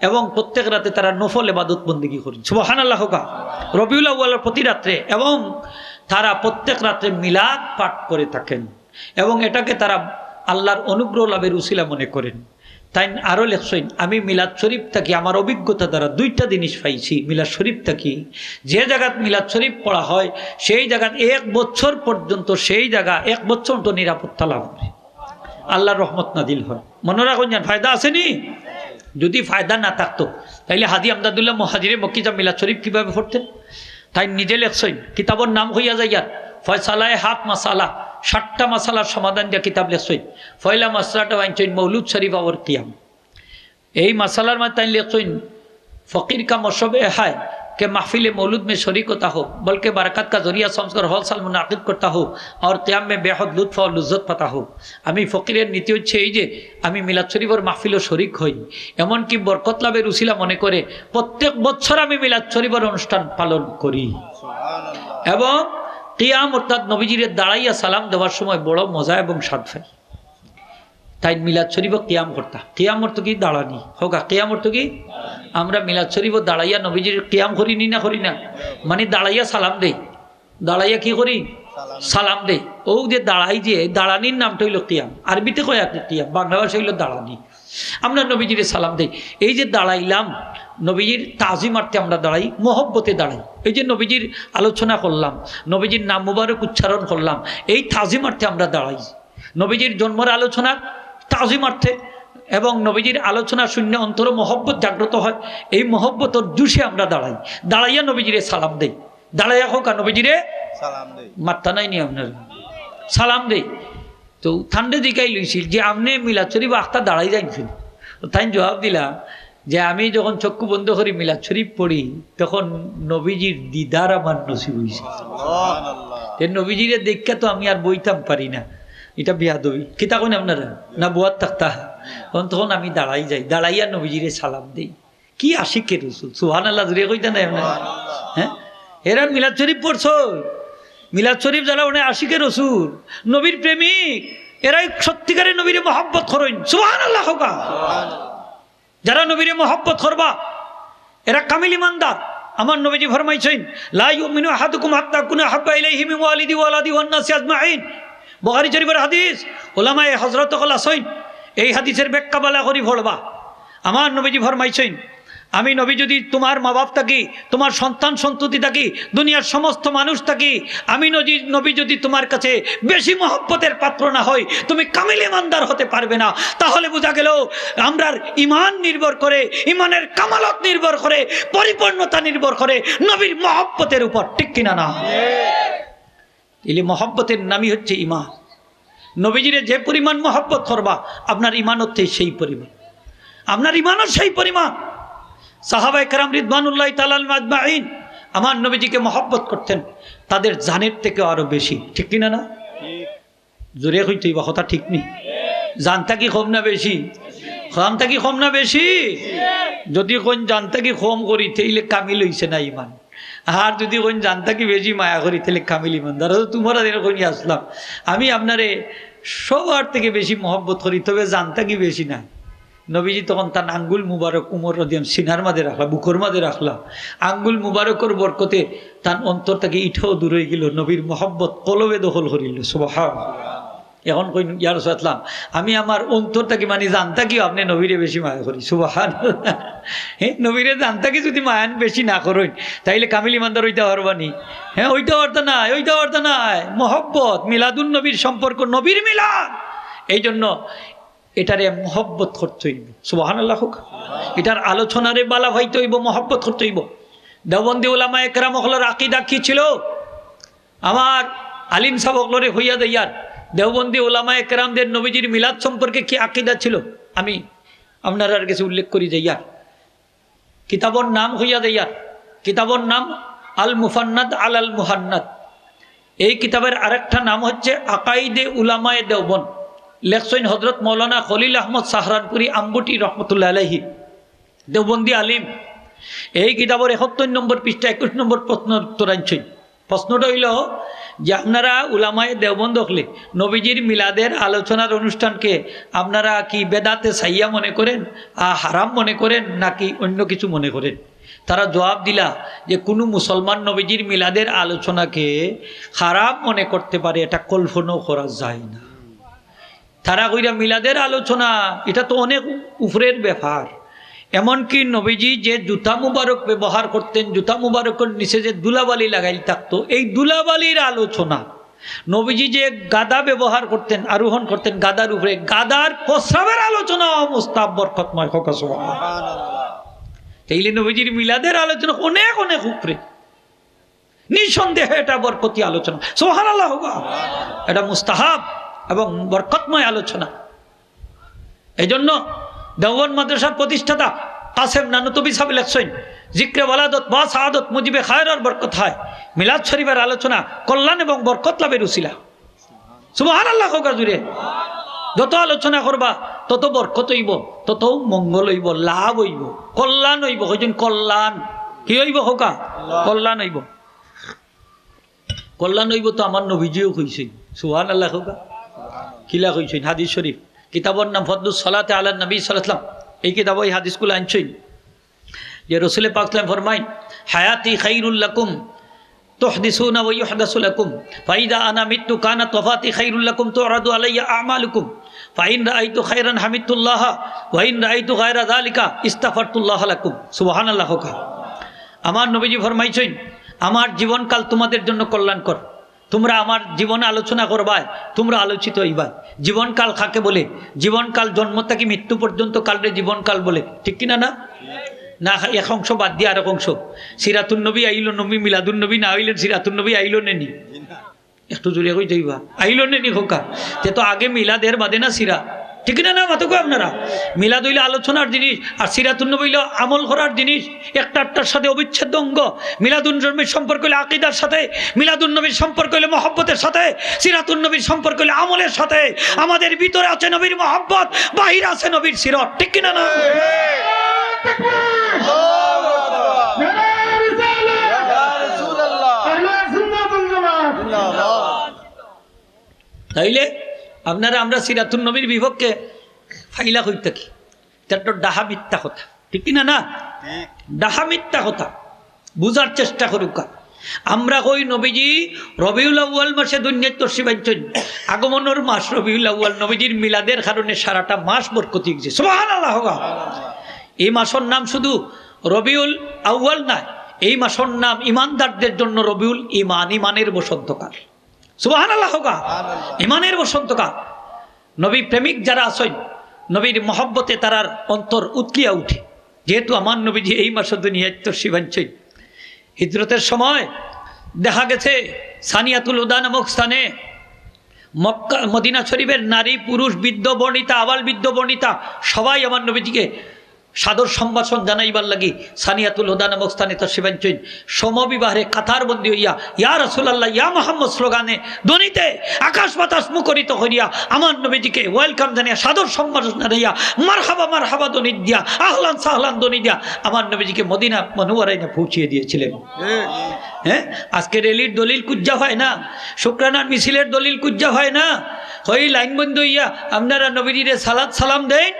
এবং প্রত্যেক রাতে তারা নফল ইবাদত বন্দেগি করেন। সুবহানাল্লাহ কউক্কা। রবিউল আউয়ালের প্রতি রাত্রে এবং তারা প্রত্যেক রাত্রে মিলাদ পাঠ করে থাকেন। এবং এটাকে তারা আল্লাহর অনুগ্রহ লাভের উসিলা মনে করেন। তাইন আরো লেখছইন, "আমি মিলাদ শরীফ থাকি আমার অভিজ্ঞতা দ্বারা দুইটা জিনিস পাইছি মিলাদ শরীফ থাকি। যে জাগাত মিলাদ শরীফ পড়া হয়, সেই জাগাত এক বছর পর্যন্ত, সেই জাগা এক বছর তো নিরাপত্তা লাভ করে, আল্লাহর রহমত নাজিল হয়।" মনো রাখইন যান, ফায়দা আছে নি? যুদি ফায়দা না থাকতো, তাইলে হাজী আমদাদুল্লাহ মুহাজিরে মক্কি সাব মিলাদ শরীফ কিভাবে পড়তেন? তাইন নিজে লেখছইন, কিতাবর নাম কইয়া যাইয়ার, ফয়সালায়ে হাত মাসালা, ষাটটা মাসালার সমাধান দিয়া কিতাব লেখছইন। পয়লা মাসালাটা আনছইন মৌলুদ শরীফ আর কিয়াম। এই মাসালার মাঝে তাইন লেখছইন, "ফকির কা মশরব এ হায় কে মাহফিলে মৌলুদ মে শরিক হতা হো, বলকে বারাকাত কা জরিয়া সমঝকর হর সাল মুনাকিদ করতা হো, আর কিয়াম মে বেহদ লুৎফ আর লুজ্জত পাতা হো।" আমি ফকিরের নীতি হচ্ছে এই যে আমি মিলাদ শরীফর মাহফিলও শরিক হই, এমনকি বরকত লাভের উসিলা মনে করে প্রত্যেক বছর আমি মিলাদ শরীফর অনুষ্ঠান পালন করি। এবং কিয়াম অর্থাৎ নবীজিরে দাঁড়াইয়া সালাম দেওয়ার সময় বড় মজা এবং স্বাদ পাই। তাইন মিলাদ শরীফও কিয়াম করতা। কিয়াম অর্থ কি? দাঁড়ানি। কউক্কা, কিয়াম অর্থ কি? আমরা মিলাদ শরীফও দাঁড়াইয়া নবীজির কিয়াম করি নি না করি না? মানে দাঁড়াইয়া সালাম দেই। দাঁড়াইয়া কি করি? সালাম দেই। ও যে দাঁড়াই, যে দাঁড়ানির নামটা অইলো কিয়াম। আরবিতে কয় আর কি কিয়াম, বাংলা ভাষা অইলো দাঁড়ানি। আমরা নবীজিরে সালাম দেই। এই যে দাঁড়াইলাম, নবীজির তাজিমার্থে আমরা দাঁড়াই, মহব্বতে দাঁড়াই। এই যে নবীজির আলোচনা করলাম, নবীজির নাম মুবারক উচ্চারণ করলাম, এই তাজিমার্থে আমরা দাঁড়াই। নবীজির জন্মর আলোচনার তাজিমার্থে এবং নবীজির আলোচনা শুনিয়া অন্তরো মহব্বত জাগ্রত হয়। এই মহব্বতর জোশে আমরা দাঁড়াই, দাঁড়াইয়া নবীজিরে সালাম দেই। দাঁড়াইয়া কউক্কা, নবীজিরে সালাম দেই। মাত্তা নাই নি আপনার? সালাম দেই। তো তানরে জিকাইল অইছিল যে, "আপনে মিলাদ শরীফ আখতা দাঁড়াই যাইন কেনে?" তো তাইন জবাব দিলা যে, "আমি যখন চক্ষু বন্ধ করি মিলাদ শরীফ পড়ি, তখন নবীজির দিদার আমার নসিব অইছে। সুবহানাল্লাহ। তে নবীজিরে দেখিয়া তো আমি আর বইতাম পারি না, ইটা বেয়াদবি।" কিতা কইন আপনারা? না বওয়াত থাকতা? তখন, তখন আমি দাঁড়াই যাই, দাঁড়াইয়া নবীজিরে সালাম দেই। কি আশিকে রসুল! সুবহানাল্লাহ, জোরে কইতা নায় আপনারা? হ্যাঁ, এরা মিলাদ শরীফ পড়ছইন, মিলাদ শরীফ যারা অনে আশিকে রসুল, নবীর প্রেমিক, এরাউ সত্যিকারে নবীরে মহব্বত করইন। সুবহানাল্লাহ কউক্কা। যারা নবীরে মহব্বত করবা, এরা কামিল ইমানদার। আমার নবীজি ফরমাইছইন, "লা ইউমিনু আহাদুকুম হাত্তা আকুনা আহাব্বা ইলাইহি মিন ওয়ালিদি ওয়ালাদি ওয়ান নাসি আজমাইন।" বুখারী শরীফর হাদিস। উলামায়ে হযরত অকল আছইন, এই হাদিসর ব্যাখ্যা ভালা করি পড়বা। আমার নবীজি ফরমাইছইন, "আমি নবী যুদি তুমার মা-বাপ থাকি, তুমার সন্তান সন্ততি থাকি, দুনিয়ার সমস্ত মানুষ থাকি, আমি নজি-, নবী যুদি তুমার কাছে বেশি মহব্বতের পাত্র না হই, তুমি কামিল ইমানদার হতে পারবে না।" তাহলে বুঝা গেল, আমরার ইমান নির্ভর করে, ইমানের কামালত নির্ভর করে, পরিপূর্ণতা নির্ভর করে নবীর মহব্বতের উপর, ঠিক কিনা না? তাইলে মহব্বতের নামই হচ্ছে ইমান। নবীজিরে যে পরিমাণ মহব্বত করবা, আপনার ইমানও সেই পরিমাণ, আপনার ইমানও সেই পরিমাণ। সাহাবায়ে কেরাম রিদওয়ানুল্লাহি তাআলা আলাইহিম আজমাইন আমার নবীজিকে মহব্বত করতেন তাদের জানের থেকেও আরো বেশি, ঠিক কিনা না? জোরে কইতে অইবা, কথা ঠিক নি? জান থাকি কম না বেশি? জান থাকি কম না বেশি? যুদি কইন জান থাকি কম করি, তাইলে কামিল অইছে না ইমান। আর যুদি কইন জান থাকি বেশি মায়া করি, তাইলে কামিল ইমানদার। তো তুমরা যেন কইন আসলাম, আমি আপনারে সবার থেকে বেশি মহব্বত করি, তবে জান থাকি বেশি না। নবীজি তখন তান আঙ্গুল মুবারক উমর রাদিয়াল্লাহু সিনার মাঝে রাখলা, বুকর মাঝে রাখলা। আঙ্গুল মুবারকর বরকতে তান অন্তর থাকি ইটাও দূর অইগেল, নবীর মহব্বত কলবে দখল করিল। সুবহান। এখন কইন, "ইয়া রাসূলুল্লাহ, আমি আমার অন্তর থাকি, মানে জান থাকিও আপনে নবীরে বেশি মায়া করি।" সুবহান। হ্যাঁ, নবীরে জান থাকি যুদি মায়া বেশি না করইন, তাইলে কামিল ইমানদার অইতা পারবা নি? হ্যাঁ, অইতা পারতা নায়, অইতা পারতা নায়। মহব্বত, মিলাদুন নবীর সম্পর্ক, নবীর মিলাদ। এই জন্য এটারে মহব্বত করতে অইবো। সুবহানাল্লাহ কউক্কা। এটার আলোচনারে ভালা পাইতে অইবো, মহব্বত করতে অইবো। দেওবন্দি উলামায়ে কেরাম অকলর আকিদা কি ছিল? আমার আলিম সাব অকলরে কইয়া যাইয়ার, দেওবন্দি উলামায়ে কেরামদের নবীজির মিলাদ সম্পর্কে কি আকিদা ছিল, আমি আপনারার গেছে উল্লেখ করি যাইয়ার। কিতাবর নাম কইয়া যাইয়ার, কিতাবর নাম আল মুফান্নাদ আলাল মুহান্নাদ। এই কিতাবের আরেকটা নাম হচ্ছে আকাইদে উলামায়ে দেওবন্দ। লেখছইন হযরত মাওলানা খলিল আহমদ সাহরানপুরী আমবুটি রহমতুল্লাহ আলাইহি, দেওবন্দি আলিম। এই কিতাবর একাত্তর নম্বর পৃষ্ঠা একুশ নম্বর প্রশ্ন উত্তর আনছইন। প্রশ্নটা অইল যে আপনারা উলামায়ে দেওবন্দ অকলে নবীজির মিলাদের আলোচনার অনুষ্ঠানকে আপনারা কি বেদাতে সাইয়া মনে করেন, আ, হারাম মনে করেন, নাকি অন্য কিছু মনে করেন? তারা জবাব দিলা যে কুনু মুসলমান নবীজির মিলাদের আলোচনাকে খারাপ মনে করতে পারে, এটা কল্পনাও করা যায় না। তারা কইরা মিলাদের আলোচনা, এটা তো অনেক উপরের ব্যাপার। এমনকি নবীজি যে জুতা মুবারক ব্যবহার করতেন, জুতা মুবারকর নিচে যে ধুলাবালি লাগাইল থাকতো, এই ধুলাবালির আলোচনা, নবীজি যে গাদা ব্যবহার করতেন, আরোহণ করতেন গাদার উপরে, গাদার প্রস্রাবের আলোচনাও মুস্তাহাব, বরকতময়। কউক্কা সুবহানাল্লাহ। তাইলে নবীজির মিলাদের আলোচনা অনেক অনেক উপরে, নিঃসন্দেহে এটা বরকতি আলোচনা। সুবহানাল্লাহ কউক্কা। এটা মুস্তাহাব এবং বরকতময় আলোচনা। এই জন্য দেওবন্দ মাদ্রাসার প্রতিষ্ঠাতা কাসেম নানুতুবি সাহেব লেখছইন, "জিক্রে ওয়ালাদত বা সাআদত মুজিবে খায়রর বরকত হয়।" মিলাদ শরীফের আলোচনা কল্যাণ এবং বরকত লাভের উসিলা। সুবহানাল্লাহ কউক্কা জুরে। যত আলোচনা করবা, তত বরকত অইবো, তত মঙ্গল অইবো, লাভ অইবো, কল্যাণ অইবো। কইছইন কল্যাণ। কি অইবো কউক্কা? কল্যাণ অইবো। কল্যাণ অইবো তো আমার নবীজিও কইছইন। সুবহানাল্লাহ কউক্কা। কিলা কইছইন? হাদিস শরীফ। কিতাবর নাম ফদলুস সালাতে আলা নবী সাল্লাল্লাহু আলাইহি ওয়াসাল্লাম। এই কিতাবো এই হাদিসগুলা আনছইন। যে রসুলে পাক সাল্লাম ফরমাইন, "হায়াতি খাইরুল লাকুম, তুহদিসুনা ওয়া ইউহদাসু লাকুম, ফাইদা আনা মিতু কানাত ওয়াফাতি খাইরুল লাকুম, তুরাদু আলাইয়া আমালুকুম, ফাইন রাআইতু খাইরান হামিদতুল্লাহ, ওয়া ইন রাআইতু গায়রা যালিকা ইস্তাগফারতুল্লাহ লাকুম।" সুবহানাল্লাহ কউক্কা। আমার নবীজি ফরমাইছইন, "আমার জীবনকাল তোমাদের জন্য কল্যাণকর, তোমরা আমার জীবন আলোচনা করবায়, তোমরা আলোচিত হইবায়। জীবনকাল কাকে বলে? জীবনকাল জন্ম থাকি মৃত্যু পর্যন্ত কালরে জীবনকাল বলে, ঠিক কিনা না? না, এক অংশ বাদ দিয়া আরেক অংশ। সিরাতুন নবী আইলো, নবী মিলাদুন নবী না অইলে সিরাতুন নবী আইলো নে নি? একটু জোরে কইতে অইবা, আইলো নে নি কউক্কা? তে তো আগে মিলাদ, এর বাদে না সিরাত, ঠিক না? না মাতউক্কা আপনারা? মিলাদ অইলো আলোচনার জিনিস, আর সিরাতুন নবী অইলো আমল করার জিনিস। একটা আরেকটার সাথে অবিচ্ছেদ্য অঙ্গ। মিলাদুন নবীর সম্পর্ক অইলো আকিদার সাথে, মিলাদুন নবীর সম্পর্ক অইলো মহব্বতের সাথে, সিরাতুন নবীর সম্পর্ক অইলো আমলের সাথে। আমাদের ভিতরে আছে নবীর মহব্বত, বাহিরে আছে নবীর সিরত, ঠিক কিনা না? তাইলে আপনারা আমরা সিরাতুন নবীর বিপক্ষে ফাইলা কই থাকি? ইটা তো ডাহা মিথ্যা কথা, ঠিক কিনা না? ডাহা মিথ্যা কথা। বুঝার চেষ্টা করউক্কা। আমরা কই নবীজি রবিউল আউয়াল মাসে দুনিয়াত তশরিফ আনছইন। আগমনর মাস রবিউল আউয়াল, নবীজির মিলাদের কারণে সারাটা মাস বরকতি অইছে। সুবহানাল্লাহ কউক্কা। এই মাসর নাম শুধু রবিউল আউয়াল নায়, এই মাসর নাম ইমানদারদের জন্য রবিউল ইমান, ইমানের বসন্তকাল। সুবহানাল্লাহ কউক্কা। ইমানের বসন্তকাল। নবী প্রেমিক যারা আছইন, নবীর মহব্বতে তারার অন্তর উতলিয়া উঠে। যেহেতু আমার নবীজি এই মাসো দুনিয়াত তশরিফ আনছইন, হিজরতের সময় দেখা গেছে সানিয়াতুল হুদা নামক স্থানে মক্কা, মদিনা শরীফের নারী, পুরুষ, বৃদ্ধ, বনিতা, আবাল বৃদ্ধ, বনিতা সবাই আমার নবীজিকে সাদর সম্ভাষণ জানাইবার লাগি সানিয়াতুল হুদা নামক স্থানে তশরিফ আনছইন। সমবিবাহে কাতারবন্দি অইয়া "ইয়া রাসূলুল্লাহ, ইয়া মুহাম্মদ" স্লোগানে ধ্বনিতে আকাশ বাতাস মুখরিত করিয়া আমার নবীজিকে welcome জানাইয়া, সাদর সম্ভাষণ জানাইয়া, "মারহাবা, মারহাবা" ধ্বনি দিয়া, "আহলান সাহলান" ধ্বনি দিয়া আমার নবীজিকে মদিনা মনোয়ারায় না পৌঁছিয়ে দিয়েছিলেন। হ্যাঁ, আজকে রেলির দলিল খুঁজা হয় না, শুকরানার মিছিলের দলিল খুঁজা হয় না। কই লাইন বন্ধ অইয়া আপনারা নবীজিরে সালাত সালাম দেন।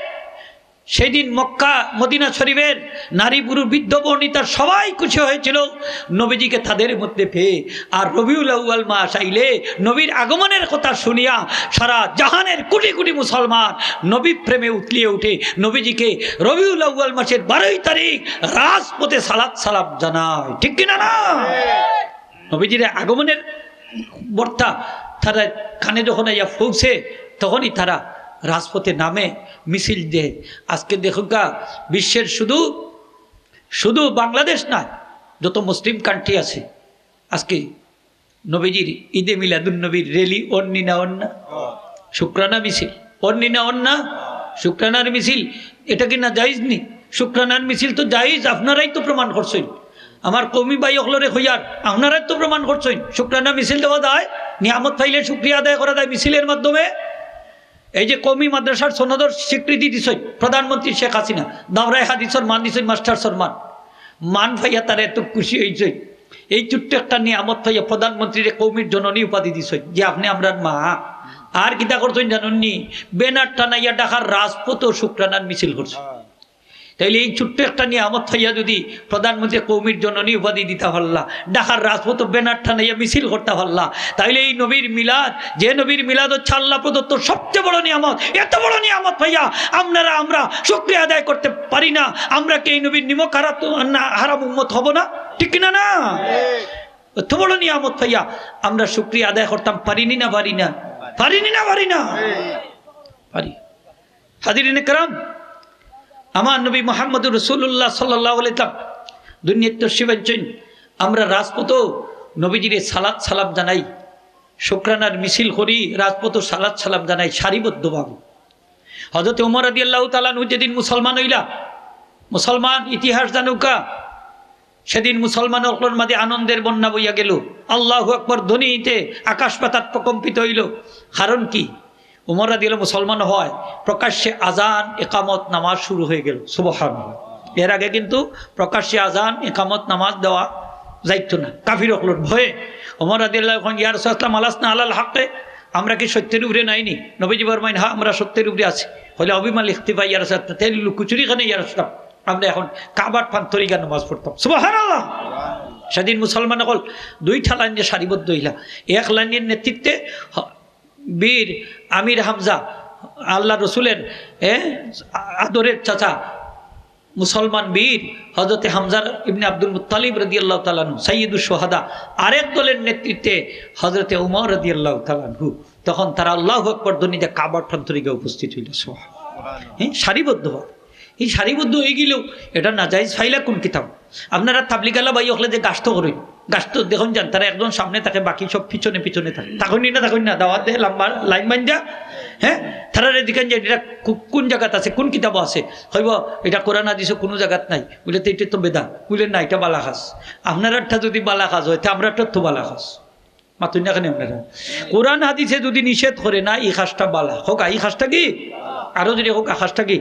সেদিন মক্কা মদিনা শরীফের নারী পুরুষ বৃদ্ধ বনিতা সবাই খুশি হয়েছিল নবীজিকে তাদের মধ্যে পেয়ে। আর রবিউল আউয়াল মাস আইলে নবীর আগমনের কথা শুনিয়া সারা জাহানের কোটি কোটি মুসলমান নবী প্রেমে উতলিয়ে উঠে নবীজিকে রবিউল আউয়াল মাসের বারোই তারিখ রাজপথে সালাত সালাম জানায়, ঠিক কিনা না? নবীজির আগমনের বার্তা তারা কানে যখন আইয়া পৌঁছে, তখনই তারা রাজপথে নামে, মিছিল দেয়। আজকে দেখউক্কা, বিশ্বের শুধু, শুধু বাংলাদেশ নায়, যত মুসলিম কান্ট্রি আছে, আজকে নবীজির ঈদে মিলাদুন নবীর রেলি অর নি না অর না? শুকরানা মিছিল অর নি না অর না? শুকরানার মিছিল, এটা কি না জায়েজ নি? শুকরানার মিছিল তো জায়েজ, আপনারাই তো প্রমাণ করছইন। আমার কওমি ভাই অকলরে কইয়ার, আপনারাই তো প্রমাণ করছইন। শুকরানা মিছিল দেওয়া যায়, নিয়ামত পাইলে শুকরিয়া আদায় করা যায় মিছিলের মাধ্যমে। এই যে কওমি মাদ্রাসার সনদর স্বীকৃতি দিছইন প্রধানমন্ত্রী শেখ হাসিনা, দাওরায়ে হাদিসর মান দিছইন, মাস্টার্সর মান, মান পাইয়া তারা এত খুশি অইছইন। এই ছোট্ট একটা নিয়ামত পাইয়া প্রধানমন্ত্রীরে কওমির জননী উপাধি দিছইন যে আপনে আমরার মা। আর কিতা করছইন জানইন নি? ব্যানার টানাইয়া ঢাকার রাজপথো শুকরানার মিছিল করছইন। তাইলে এই ছোট্ট একটা নিয়ামত পাইয়া যদি প্রধানমন্ত্রী কওমির জননী উপাধি দিতা পারলা, ঢাকার রাজপথো ব্যানার টানাইয়া মিছিল করতা পারলা, তাইলে এই নবীর মিলাদ, যে নবীর মিলাদ হচ্ছে আল্লাহ প্রদত্ত সবচেয়ে বড় নিয়ামত, এত বড় নিয়ামত পাইয়া আপনারা আমরা শুকরিয়া আদায় করতে পারি না। আমরা কি এই নবীর নিমক হারাত-, না, হারাম উম্মত হব না? ঠিক কিনা না? এত বড় নিয়ামত পাইয়া আমরা শুকরিয়া আদায় করতাম পারিনি না পারি না? পারিনি না পারি না? পারি। হাজিরিনে কেরাম, আমার নবী মুহাম্মদুর রাসূলুল্লাহ সাল্লাল্লাহু আলাইহি ওয়াসাল্লাম দুনিয়াত তশরিফ আনছইন। আমরা রাজপথো নবীজিরে সালাত সালাম জানাই, শুকরানার মিছিল করি, রাজপথো সালাত সালাম জানাই সারিবদ্ধভাবে। হযরত ওমর রাদিয়াল্লাহু তাআলা আনহু যেদিন মুসলমান অইলা, মুসলমান ইতিহাস জানউক্কা, সেদিন মুসলমান অকলর মাঝে আনন্দের বন্যা বইয়া গেল। আল্লাহু আকবার ধ্বনিতে আকাশ পাতাল প্রকম্পিত অইল। কারণ কি? ওমর রাদিয়াল্লাহু মুসলমান হয়, প্রকাশ্যে আজান, একামত, নামাজ শুরু হয়ে গেল। সুবহানাল্লাহ। এর আগে কিন্তু প্রকাশ্যে আজান, একামত, নামাজ দেওয়া যাইত না। কাফির অকলর ভয়ে ওমর রাদিয়াল্লাহু কইন, "ইয়া রাসূলুল্লাহ, আলাসনা আলাল হাক্কে?" আমরা কি সত্যের উপরে নাইনি? নবীজি ফরমাইন, "হ্যাঁ, আমরা সত্যের উপরে আছি।" কইলা, "ওবিমাল ইখতিফা ইয়া রাসূলুল্লাহ?" তাইলে লুকোচুরি কেনে ইয়া রাসূলুল্লাহ? আমরা এখন কাবার প্রান্তরে গিয়া নামাজ পড়তাম। সুবহানাল্লাহ। সেদিন মুসলমান অকল দুইটা লাইনে সারিবদ্ধ অইলা। এক লাইনের নেতৃত্বে হ-, বীর আমির হামজা, আল্লাহ রসুলের, এ, আদরের চাচা, মুসলমান বীর হযরতে হামজা ইবনে আব্দুল মুত্তালিব রাদিয়াল্লাহু তাআলা আনহু, সাইয়্যিদুশ শুহাদা, আরেক দলের নেতৃত্বে হযরতে উমর রাদিয়াল্লাহু তাআলা আনহু, তখন তারা আল্লাহু আকবার ধ্বনিতে কাবার প্রান্তরে গিয়া উপস্থিত অইলা। সুবহানাল্লাহ। হ্যাঁ, সারিবদ্ধভাবে। এই সারিবদ্ধ অইগেলেও এটা নাজায়েজ ফাইলা কোন কিতাব? আপনারা তাবলিগালা ভাই অকলে যে গাছতো করইন, গাছতো দেখইন যান, তারা একজন সামনে থাকে, বাকি সব পিছনে পিছনে থাকে। থাকইন নি না, থাকইন না, দাওয়াত দেয়, লম্বা লাইন বান্ধা। হ্যাঁ, তারারে জিকাইন যে এটা কু-, কোন জাগাত আছে, কোন কিতাবো আছে? কইবো, "এটা কোরআন হাদিসো কোনো জাগাত নাই।" বুলে, "তে এটা তো বেদাত।" বুলে, "না, এটা বালা কাজ।" আপনারারটা যদি বালা কাজ অয়, তে আমরারটা তো বালা কাজ। মাতুন না কেনে আপনারা? কোরআন হাদিসে যদি নিষেধ করে না, এই কাজটা বালা। কউক্কা, এই কাজটা কি? আরো জোরে কউক্কা, কাজটা কি?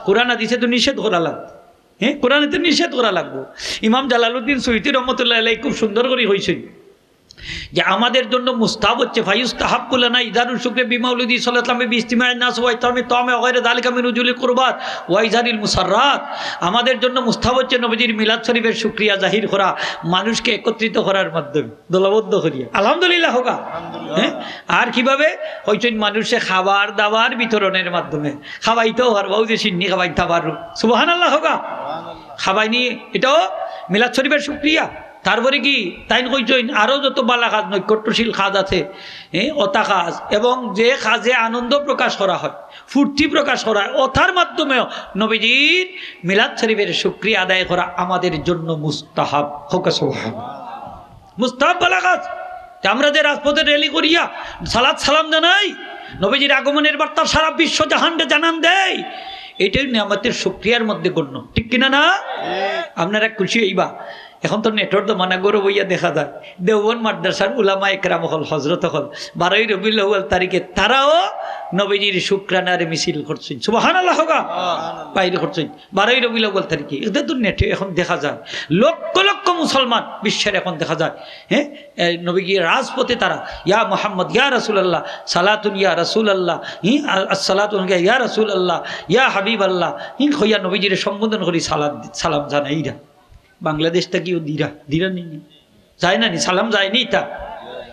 কোরআন হাদিসে তো নিষেধ করা লাগবো। হ্যাঁ, কোরআনে তো নিষেধ করা লাগবো। ইমাম জালালউদ্দিন সুয়ুতী রহমতুল্লাহ আলাইহি খুব সুন্দর করি কইছইন যে আমাদের জন্য মুস্তাহাব হচ্ছে, "ফায়ুস্তাহাব্বু লানা ইজহারুশ শুকরি বিমাউলিদি সাল্লাল্লাহু আলাইহি ওয়াসাল্লাম বিইজতিমাইন নাস ওয়া ইতআমিত তাআমি ওয়া গায়রি যালিকা মিন উজুলিল কুরবাত ওয়া ইজহারিল মুসাররাত।" আমাদের জন্য মুস্তাহাব হচ্ছে নবীজির মিলাদ শরীফের শুকরিয়া জাহির করা, মানুষকে একত্রিত করার মাধ্যমে, দলবদ্ধ করিয়া। আলহামদুলিল্লাহ কউক্কা। হ্যাঁ? আর কিভাবে? কইছইন মানুষে খাবার দাবার বিতরণের মাধ্যমে। খাবাইতেও পারবা, অউ যে শিন্নি খাবাইন তাবারুক। সুবহানাল্লাহ কউক্কা। খাবাইনি, এটাও মিলাদ শরীফের শুকরিয়া। তারপরে কি তাইন কইছইন, আরো যত বালা কাজ, নৈকট্যশীল কাজ আছে, হ্যাঁ, অতা কাজ, এবং যে কাজে আনন্দ প্রকাশ করা হয়, ফুর্তি প্রকাশ করা হয়, অতার মাধ্যমেও নবীজির মিলাদ শরীফের শুকরিয়া আদায় করা আমাদের জন্য মুস্তাহাব। কউক্কা সুবহানাল্লাহ। মুস্তাহাব বালা কাজ। তে আমরা যে রাজপথে র‍্যালি করিয়া সালাত সালাম জানাই, নবীজির আগমনের বার্তা সারা বিশ্ব জাহানরে জানান দেই, এটাই নিয়ামতের শুকরিয়ার মধ্যে গণ্য, ঠিক কিনা না? আপনারা খুশি অইবা। এখন তো নেটর জমানা, ঘরো বইয়া দেখা যায়, দেওবন্দ মাদ্রাসার উলামা একরাম অকল, হজরত অকল, বারোই রবিউল আউয়াল তারিখে তারাও নবীজির শুকরানার মিছিল করছইন। সুবহানাল্লাহ কউক্কা। বাইর করছইন। বারোই রবিউল আউয়াল তারিখে। এটা তো নেটে এখন দেখা যায়। লক্ষ লক্ষ মুসলমান বিশ্বের এখন দেখা যায়। হ্যাঁ? এই নবীজি রাজপথে তারা, "ইয়া মুহাম্মদ, ইয়া রাসূলুল্লাহ, সালাতুন ইয়া রাসূলুল্লাহ, হি, আ-, আসসালাতু আলাইকা ইয়া রাসূলুল্লাহ, ইয়া হাবিবাল্লাহ", হি, কইয়া নবীজিরে সম্বোধন করি সালাম, সালাম জানাইরা। বাংলাদেশ থাকিও দিরা, দিরা নি, নি। যায় না নি, সালাম যায়নি ইতা।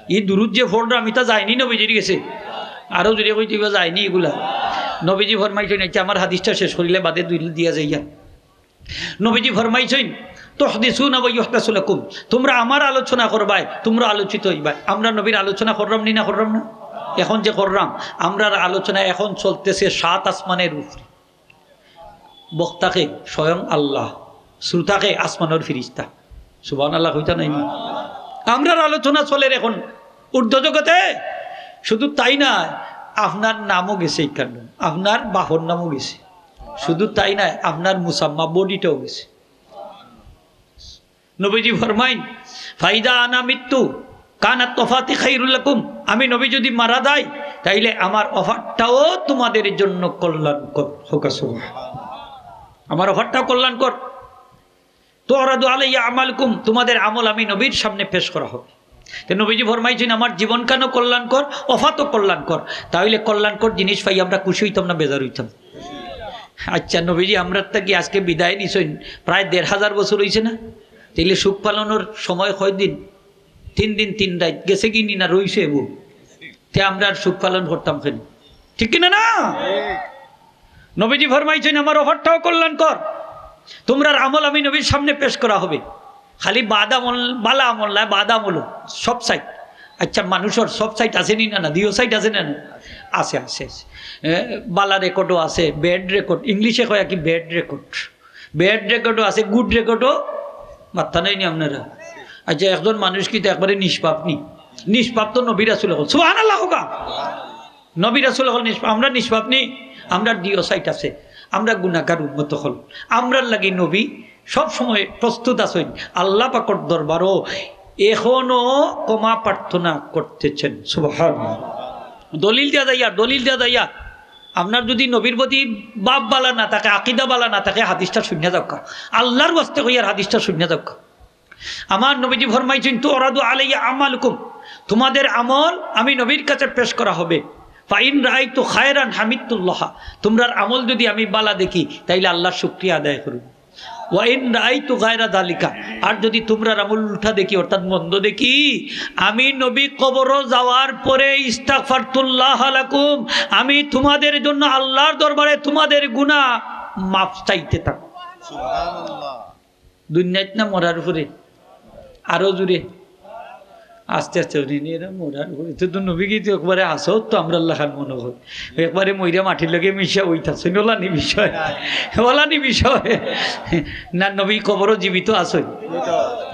ই দুরুদ যে পড়রাম, ইতা যায়নি নবীজির গেছে। আরো জোরে কইতে অইবো, যায়নি ইগুলা। নবীজি ফরমাইছইন, আচ্ছা, আমার হাদিসটা শেষ করিলে বাদে দুই দিয়া যাইয়া। নবীজি ফরমাইছইন, "তুহদিসুনা ওয়া ইউহদাসু লাকুম।" তোমরা আমার আলোচনা করবায়, তোমরা আলোচিত অইবায়। আমরা নবীর আলোচনা কররাম নি না কররাম না? এখন যে কররাম, আমরার আলোচনা এখন চলতেছে সাত আসমানের উপরে। বক্তাকে স্বয়ং আল্লাহ, শ্রোতাকে আসমানর ফিরিস্তা। সুবহানাল্লাহ কইতা নায় নি? আমরার আলোচনা চলের এখন ঊর্ধ্ব জগতে। শুধু তাই না, আপনার নামও গেছে ইখানো, আপনার বাপর নামও গেছে। শুধু তাই না, আপনার মুসাম্মা বডিটাও গেছে। নবীজি ফরমাইন, "ফাইদা আনা মিত্তু কানাত ওয়াফাতি খাইরুল লাকুম।" আমি নবী যদি মারা যাই, তাইলে আমার ওফাতটাও তোমাদের জন্য কল্যাণকর। কউক্কা সুবহানাল্লাহ। আমার ওফাতটাও কল্যাণকর। "তুরাদু আলাইয়া আমালুকুম", তোমাদের আমল আমি নবীর সামনে পেশ করা হবে। তো নবীজি ফরমাইছইন, "আমার জীবনখানও কল্যাণকর, ওফাতও কল্যাণকর।" তাইলে কল্যাণকর জিনিস পাই আমরা খুশি অইতাম না বেজার অইতাম? আচ্ছা নবীজি, আমরার থাকি আজকে বিদায় নিছইন, প্রায় দেড় হাজার বছর অইছে না? তাইলে শোক পালনর সময় কয়দিন? তিন দিন তিন রাইত। গেছে গি নি না রইছে এবো? তে আমরা আর শোক পালন করতাম কেনে? ঠিক কিনা না? নবীজি ফরমাইছইন, "আমার ওফাতটাও কল্যাণকর, তোমরার আমল আমি নবীর সামনে পেশ করা হবে।" খালি বাদ আমল, বালা আমল নায়, বাদ আমলও, সব সাইড। আচ্ছা, মানুষর সব সাইড আছে নি না? না, দুইও সাইড আছে না? না, আছে, আছে, আছে। এ, বালা রেকর্ডও আছে, ব্যাড রেকর্ড, ইংলিশে কয় কি ব্যাড রেকর্ড। ব্যাড রেকর্ডও আছে, গুড রেকর্ডও। মাত্তা নাই নি আপনারা? আচ্ছা, একজন মানুষ কিতা একবারে নিষ্পাপ নি? নিষ্পাপ তো নবী রাসূল অকল। সুবহানাল্লাহ কউক্কা। নবী রাসূল অকল নিষ্পাপ, আমরা নিষ্পাপ নি? আমরার দুইও সাইড আছে। আমরা গুনাহগার উম্মত অকল। আমরার লাগি নবী সব সময় প্রস্তুত আছইন। আল্লাহ পাকর দরবারও এখনো ক্ষমা প্রার্থনা করতেছেন। সুবহানাল্লাহ। দলিল দিয়া যাইয়া, দলিল দিয়া যাইয়া। আপনার যদি নবীর প্রতি ভাব বালা না থাকে, আকিদা বালা না থাকে, হাদিসটা শুনিয়া যাউক্কা। আল্লাহর ওয়াস্তে কইয়ার হাদিসটা শুনিয়া যাউক্কা। আমার নবীজি ফরমাইছইন, "তুরাদু আলাইয়া আমালুকুম", তোমাদের আমল আমি নবীর কাছে পেশ করা হবে। "ফা ইন রাআইতু খায়রান হামিদতুল্লাহ", তোমরার আমল যদি আমি বালা দেখি, তাইলে আল্লাহর শুকরিয়া আদায় করমু। "ওয়া ইন রাআইতু গায়রা যালিকা", আর যদি তোমরার আমল উল্টা দেখি, অর্থাৎ মন্দ দেখি, আমি নবী কবরো যাওয়ার পরে ইস্তাগফারতুল্লাহ লাকুম, আমি তোমাদের জন্য আল্লাহর দরবারে তোমাদের গুনাহ মাফ চাইতে থাকব। সুবহানাল্লাহ। দুনিয়াত না মরার উপরে? আরো জোরে। আস্তে আস্তে হুনি নি, এরা মরার উপরে। তো, তো নবী গিয়ে তো একবারে হাসো তো আমরা আল্লাহ খান মনে হয়। একবারে মইরা মাটির লগে মিশা হইতাছে, ওলানি বিষয়। ওলানি বিষয়। না, নবী কবরও জীবিত আছইন।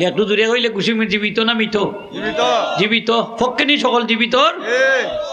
একটু জোরে কইলে খুশি, জীবিত না মৃত? জীবিত। জীবিত। পক্ষে নি সকল জীবিতর?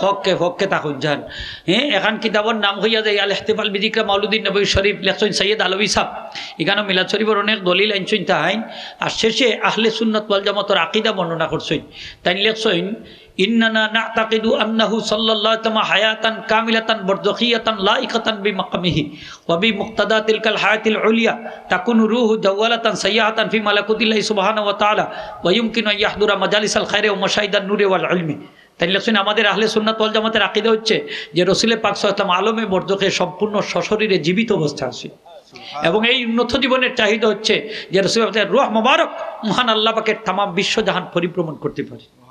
পক্ষে, পক্ষে থাকুন যান। হ্যাঁ, এখান কিতাবর নাম হইয়া যায় আল ইহতিফাল বিযিকরা মাউলুদিন নবী শরীফ, লেখছইন সৈয়দ আলবী সাহেব। ইখানো মিলাদ শরীফর অনেক দলিল আনছইন তাইন। আর শেষে আহলে সুন্নাত ওয়াল জামাতর আকিদা বর্ণনা করছইন। তাইন লেখছইন, "إننا نعتقد أنه صلى الله عليه وسلم حياة كاملة برزخية لائقة بمقامه، وبمقتضى تلك الحياة العليا تكون روحه جولة سياحة في ملكوت الله سبحانه وتعالى، ويمكن أن يحضر مجالس الخير ومشاهد النور والعلم." তাইন লেখছইন, "আমাদের আহলে সুন্নাত ওয়াল জামাতের আকিদা হচ্ছে যে রসুলে পাক সাল্লাল্লাহু আলাইহি ওয়াসাল্লাম আলমে বরজখে সম্পূর্ণ সশরীরে জীবিত অবস্থা আছে, এবং এই উন্নত জীবনের চাহিদা হচ্ছে যে রসুল পাকের রূহ মোবারক মহান আল্লাহ পাকের তামাম বিশ্বজাহান পরিভ্রমণ করতে পারে,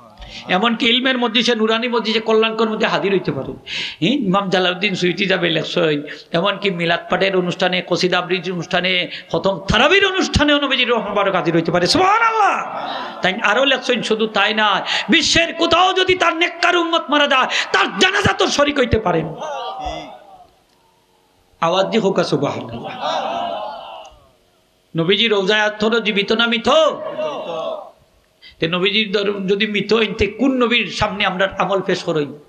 এমনকি ইলমের মজলিসে, নুরানি মজলিসে, কল্যাণকর মধ্যে হাজির হইতে পারে, হ্যাঁ, ইমাম জালালউদ্দিন সুয়ুতি সাহেবে লেখছইন, এমনকি মিলাদ পাঠের অনুষ্ঠানে, কসিদা আবৃত্তির অনুষ্ঠানে, খতম তারাবির অনুষ্ঠানেও নবীজির রূহ মোবারক হাজির হইতে পারে।" সুবহানাল্লাহ। তাইন আরো লেখছইন, শুধু তাই নয়, বিশ্বের কোথাও যদি তার নেককার উম্মত মারা যায়, তার জানাজাতও শরিক হইতে পারেন। আওয়াজ দি কউক্কা সুবহানাল্লাহ। নবীজি রওজায় আতহরও জীবিত না মৃত? তে নবীজির দর-, যদি মৃত হইন, তে কোন নবীর সামনে আমরার আমল পেশ করইন?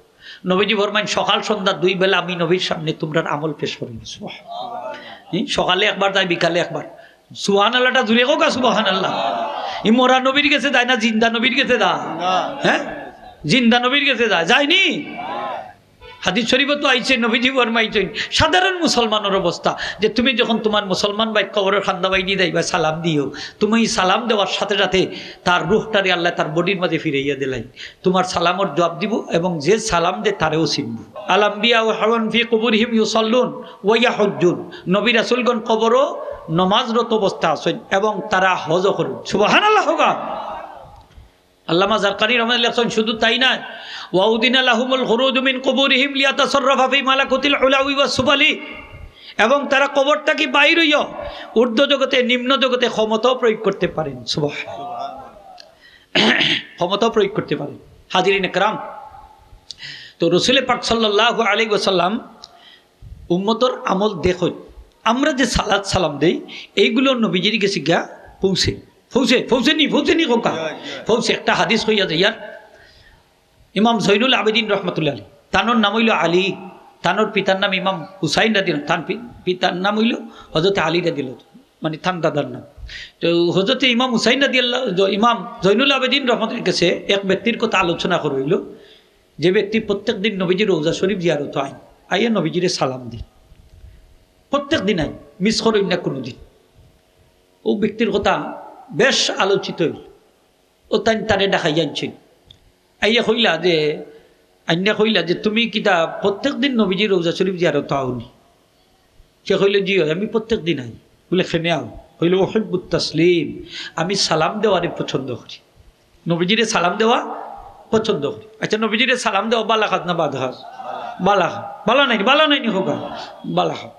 নবীজি ফরমাইন, "সকাল সন্ধ্যা দুই বেলা আমি নবীর সামনে তুমরার আমল পেশ করইন।" সুবহানাল্লাহ। হুম, সকালে একবার যায়, বিকালে একবার। সুবহানাল্লাহটা জুরে কউক্কা সুবহানাল্লাহ। ই মরা নবীর গেছে যায় না, জিন্দা নবীর গেছে যায়? হ্যাঁ, জিন্দা নবীর গেছে যায়, যায়নি? হাদিস শরীফে তো আইছে, নবীজি ফরমাইছইন, সাধারণ মুসলমানের অবস্থা, যে তুমি যখন তোমার মুসলমান ভাইর কবরর কান্দা বাইদি যাইবা, সালাম দিও, তুমি এই সালাম দেওয়ার সাথে সাথে তার রুহটারে আল্লাহ তার বডির মাঝে ফিরাইয়া দিলাই, তোমার সালামর জবাব দিব, এবং যে সালাম দে তারেও চিনব। আল আম্বিয়া ওয়া হাওয়ান ফি কুবুরিহিম ইউসাল্লুন ওয়া ইয়াহুজ্জুন, নবী রাসূলগণ কবরো নমাজরত অবস্থা আছইন এবং তারা হজও করইন। সুবহানাল্লাহ কউক্কা। আল্লামা জারকানি রহমাতুল্লাহ লেখছইন, শুধু তাই নয়, "ওয়া উদিনা লাহুমুল খুরুজু মিন কুবুরিহিম লিয়াতাসাররাফা ফি মালাকুতিল উলাউই ওয়াস সুফালি", এবং তারা কবর থাকি বাইর হইয়া ঊর্ধ্ব জগতে, নিম্ন জগতে ক্ষমতাও প্রয়োগ করতে পারেন। সুবহানাল্লাহ। ক্ষমতাও প্রয়োগ করতে পারেন। হাজিরিন একরাম, তো রসুল পাক সাল্লাল্লাহু আলাইহি ওয়াসাল্লাম উম্মতর আমল দেখইন। আমরা যে সালাত সালাম দেই, এইগুলো নবীজির গেছে গিয়া পৌঁছে, পৌঁছে, পৌঁছেনি, পৌঁছেনি কউক্কা? পৌঁছে। একটা হাদিস কইয়া যাইয়ার, ইমাম জৈনুল আবেদিন রহমতুল্লাহ আলী, তানোর নাম হইল আলী, তানোর পিতার নাম ইমাম হুসাইন রাদিয়াল্লাহু, তান পি-, পিতার নাম হইল হযরত আলী রাদিয়াল্লাহু, মানে তান দাদার নাম। তো হযরত ইমাম হুসাইন রাদিয়াল্লাহু, জ-, ইমাম জৈনুল আবেদিন রহমতুল্লাহ গেছে এক ব্যক্তির কথা আলোচনা করা হইল, যে ব্যক্তি প্রত্যেক দিন নবীজির রওজা শরীফ জিয়ারত আইন, আইয়া নবীজিরে সালাম দিন, প্রত্যেক দিন আইন, মিস করইন না কোনো দিন। ও ব্যক্তির কথা বেশ আলোচিত হইল। ও তাইন তারে ডাকাইয়া আনছইন। আইয়া কইলা যে, আইনা কইলা যে, "তুমি কিতা প্রত্যেক দিন নবীজির রওজা শরীফ জিয়ারত আওনি?" সে কইল, "জি অয়, আমি প্রত্যেক দিন আই।" বলে, "কেনে আও?" কইল, "উহিব্বুত তাসলিম, আমি সালাম দেওয়ারে পছন্দ করি, নবীজিরে সালাম দেওয়া পছন্দ করি।" আচ্ছা, নবীজিরে সালাম দেওয়া বালা কাজ না বাদ কাজ? বালা কাজ। বালা নায়নি, বালা নায়নি কউক্কা, বালা কাজ।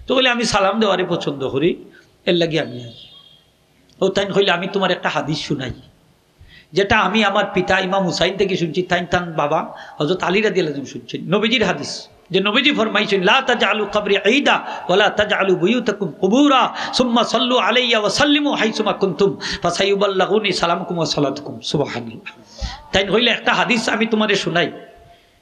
তো বলে, "আমি সালাম দেওয়ারে পছন্দ করি, এর লাগি আমি আই।" ও তাইন কইলে, "আমি তোমার একটা হাদিস শুনাই, যেটা আমি আমার পিতা ইমাম হুসাইন থেকে শুনছি, তাইন তান বাবা হযরত আলী রাদিয়াল্লাহু আনহু শুনছেন, নবীজির হাদিস, যে নবীজি ফরমাইছেন, 'লা তাজআলু কবরি ঈদা ওয়া লা তাজআলু বুয়ুতাকুম কুবুরা, সুম্মা সাল্লু আলাইয়া ওয়া সাল্লিমু হাইসুমা কুনতুম, ফাসায়ুবাল্লাগুনি সালামুকুম ওয়া সালাতুকুম।'" সুবহানাল্লাহ। তাইন কইলে, "একটা হাদিস আমি তোমারে শুনাই।"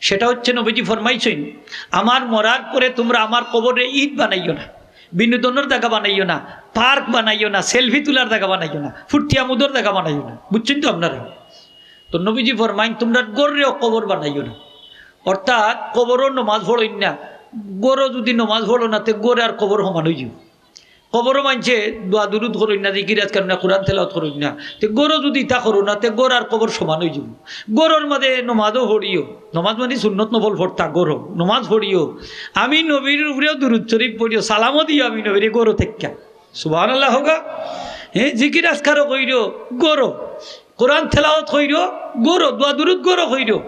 সেটা হচ্ছে নবীজি ফরমাইছেন, "আমার মরার পরে তোমরা আমার কবরে ঈদ বানাইও না, বিনোদনের জায়গা বানাইও না, পার্ক বানাইও না, সেলফি তোলার জায়গা বানাইও না, ফুর্তি আমোদর জায়গা বানাইও না।" বুঝছেন তো আপনারা? তো নবীজি ফরমাইন, "তোমরা ঘররেও কবর বানাইও না।" অর্থাৎ কবরও নমাজ পড়ইন না, ঘরও যদি নমাজ পড়ো না, তে ঘর আর কবর সমান হইযিবো। কবরও মানষে দোয়া দুরুদ করইন না, জিকির আজকার না, কোরআন তেলাওয়াত করইন না। তে ঘরও যদি ইতা করো না, তে ঘর আর কবর সমান হইযিবো। ঘরর মাঝে নমাজও পড়িও, নমাজ মানে সুন্নত নফল পড়তা, ঘরও নমাজ পড়িও। আমি নবীর উপরেও দুরুদ শরীফ পড়িও, সালামও দিও আমি নবীরে ঘরও থাকিয়া। সুবহানাল্লাহ কউক্কা। হ্যাঁ, জিকির আজকারও কইরো ঘরও, কোরআন তেলাওয়াত কইরো ঘরও, দোয়া দুরুদ ঘরও কইরো।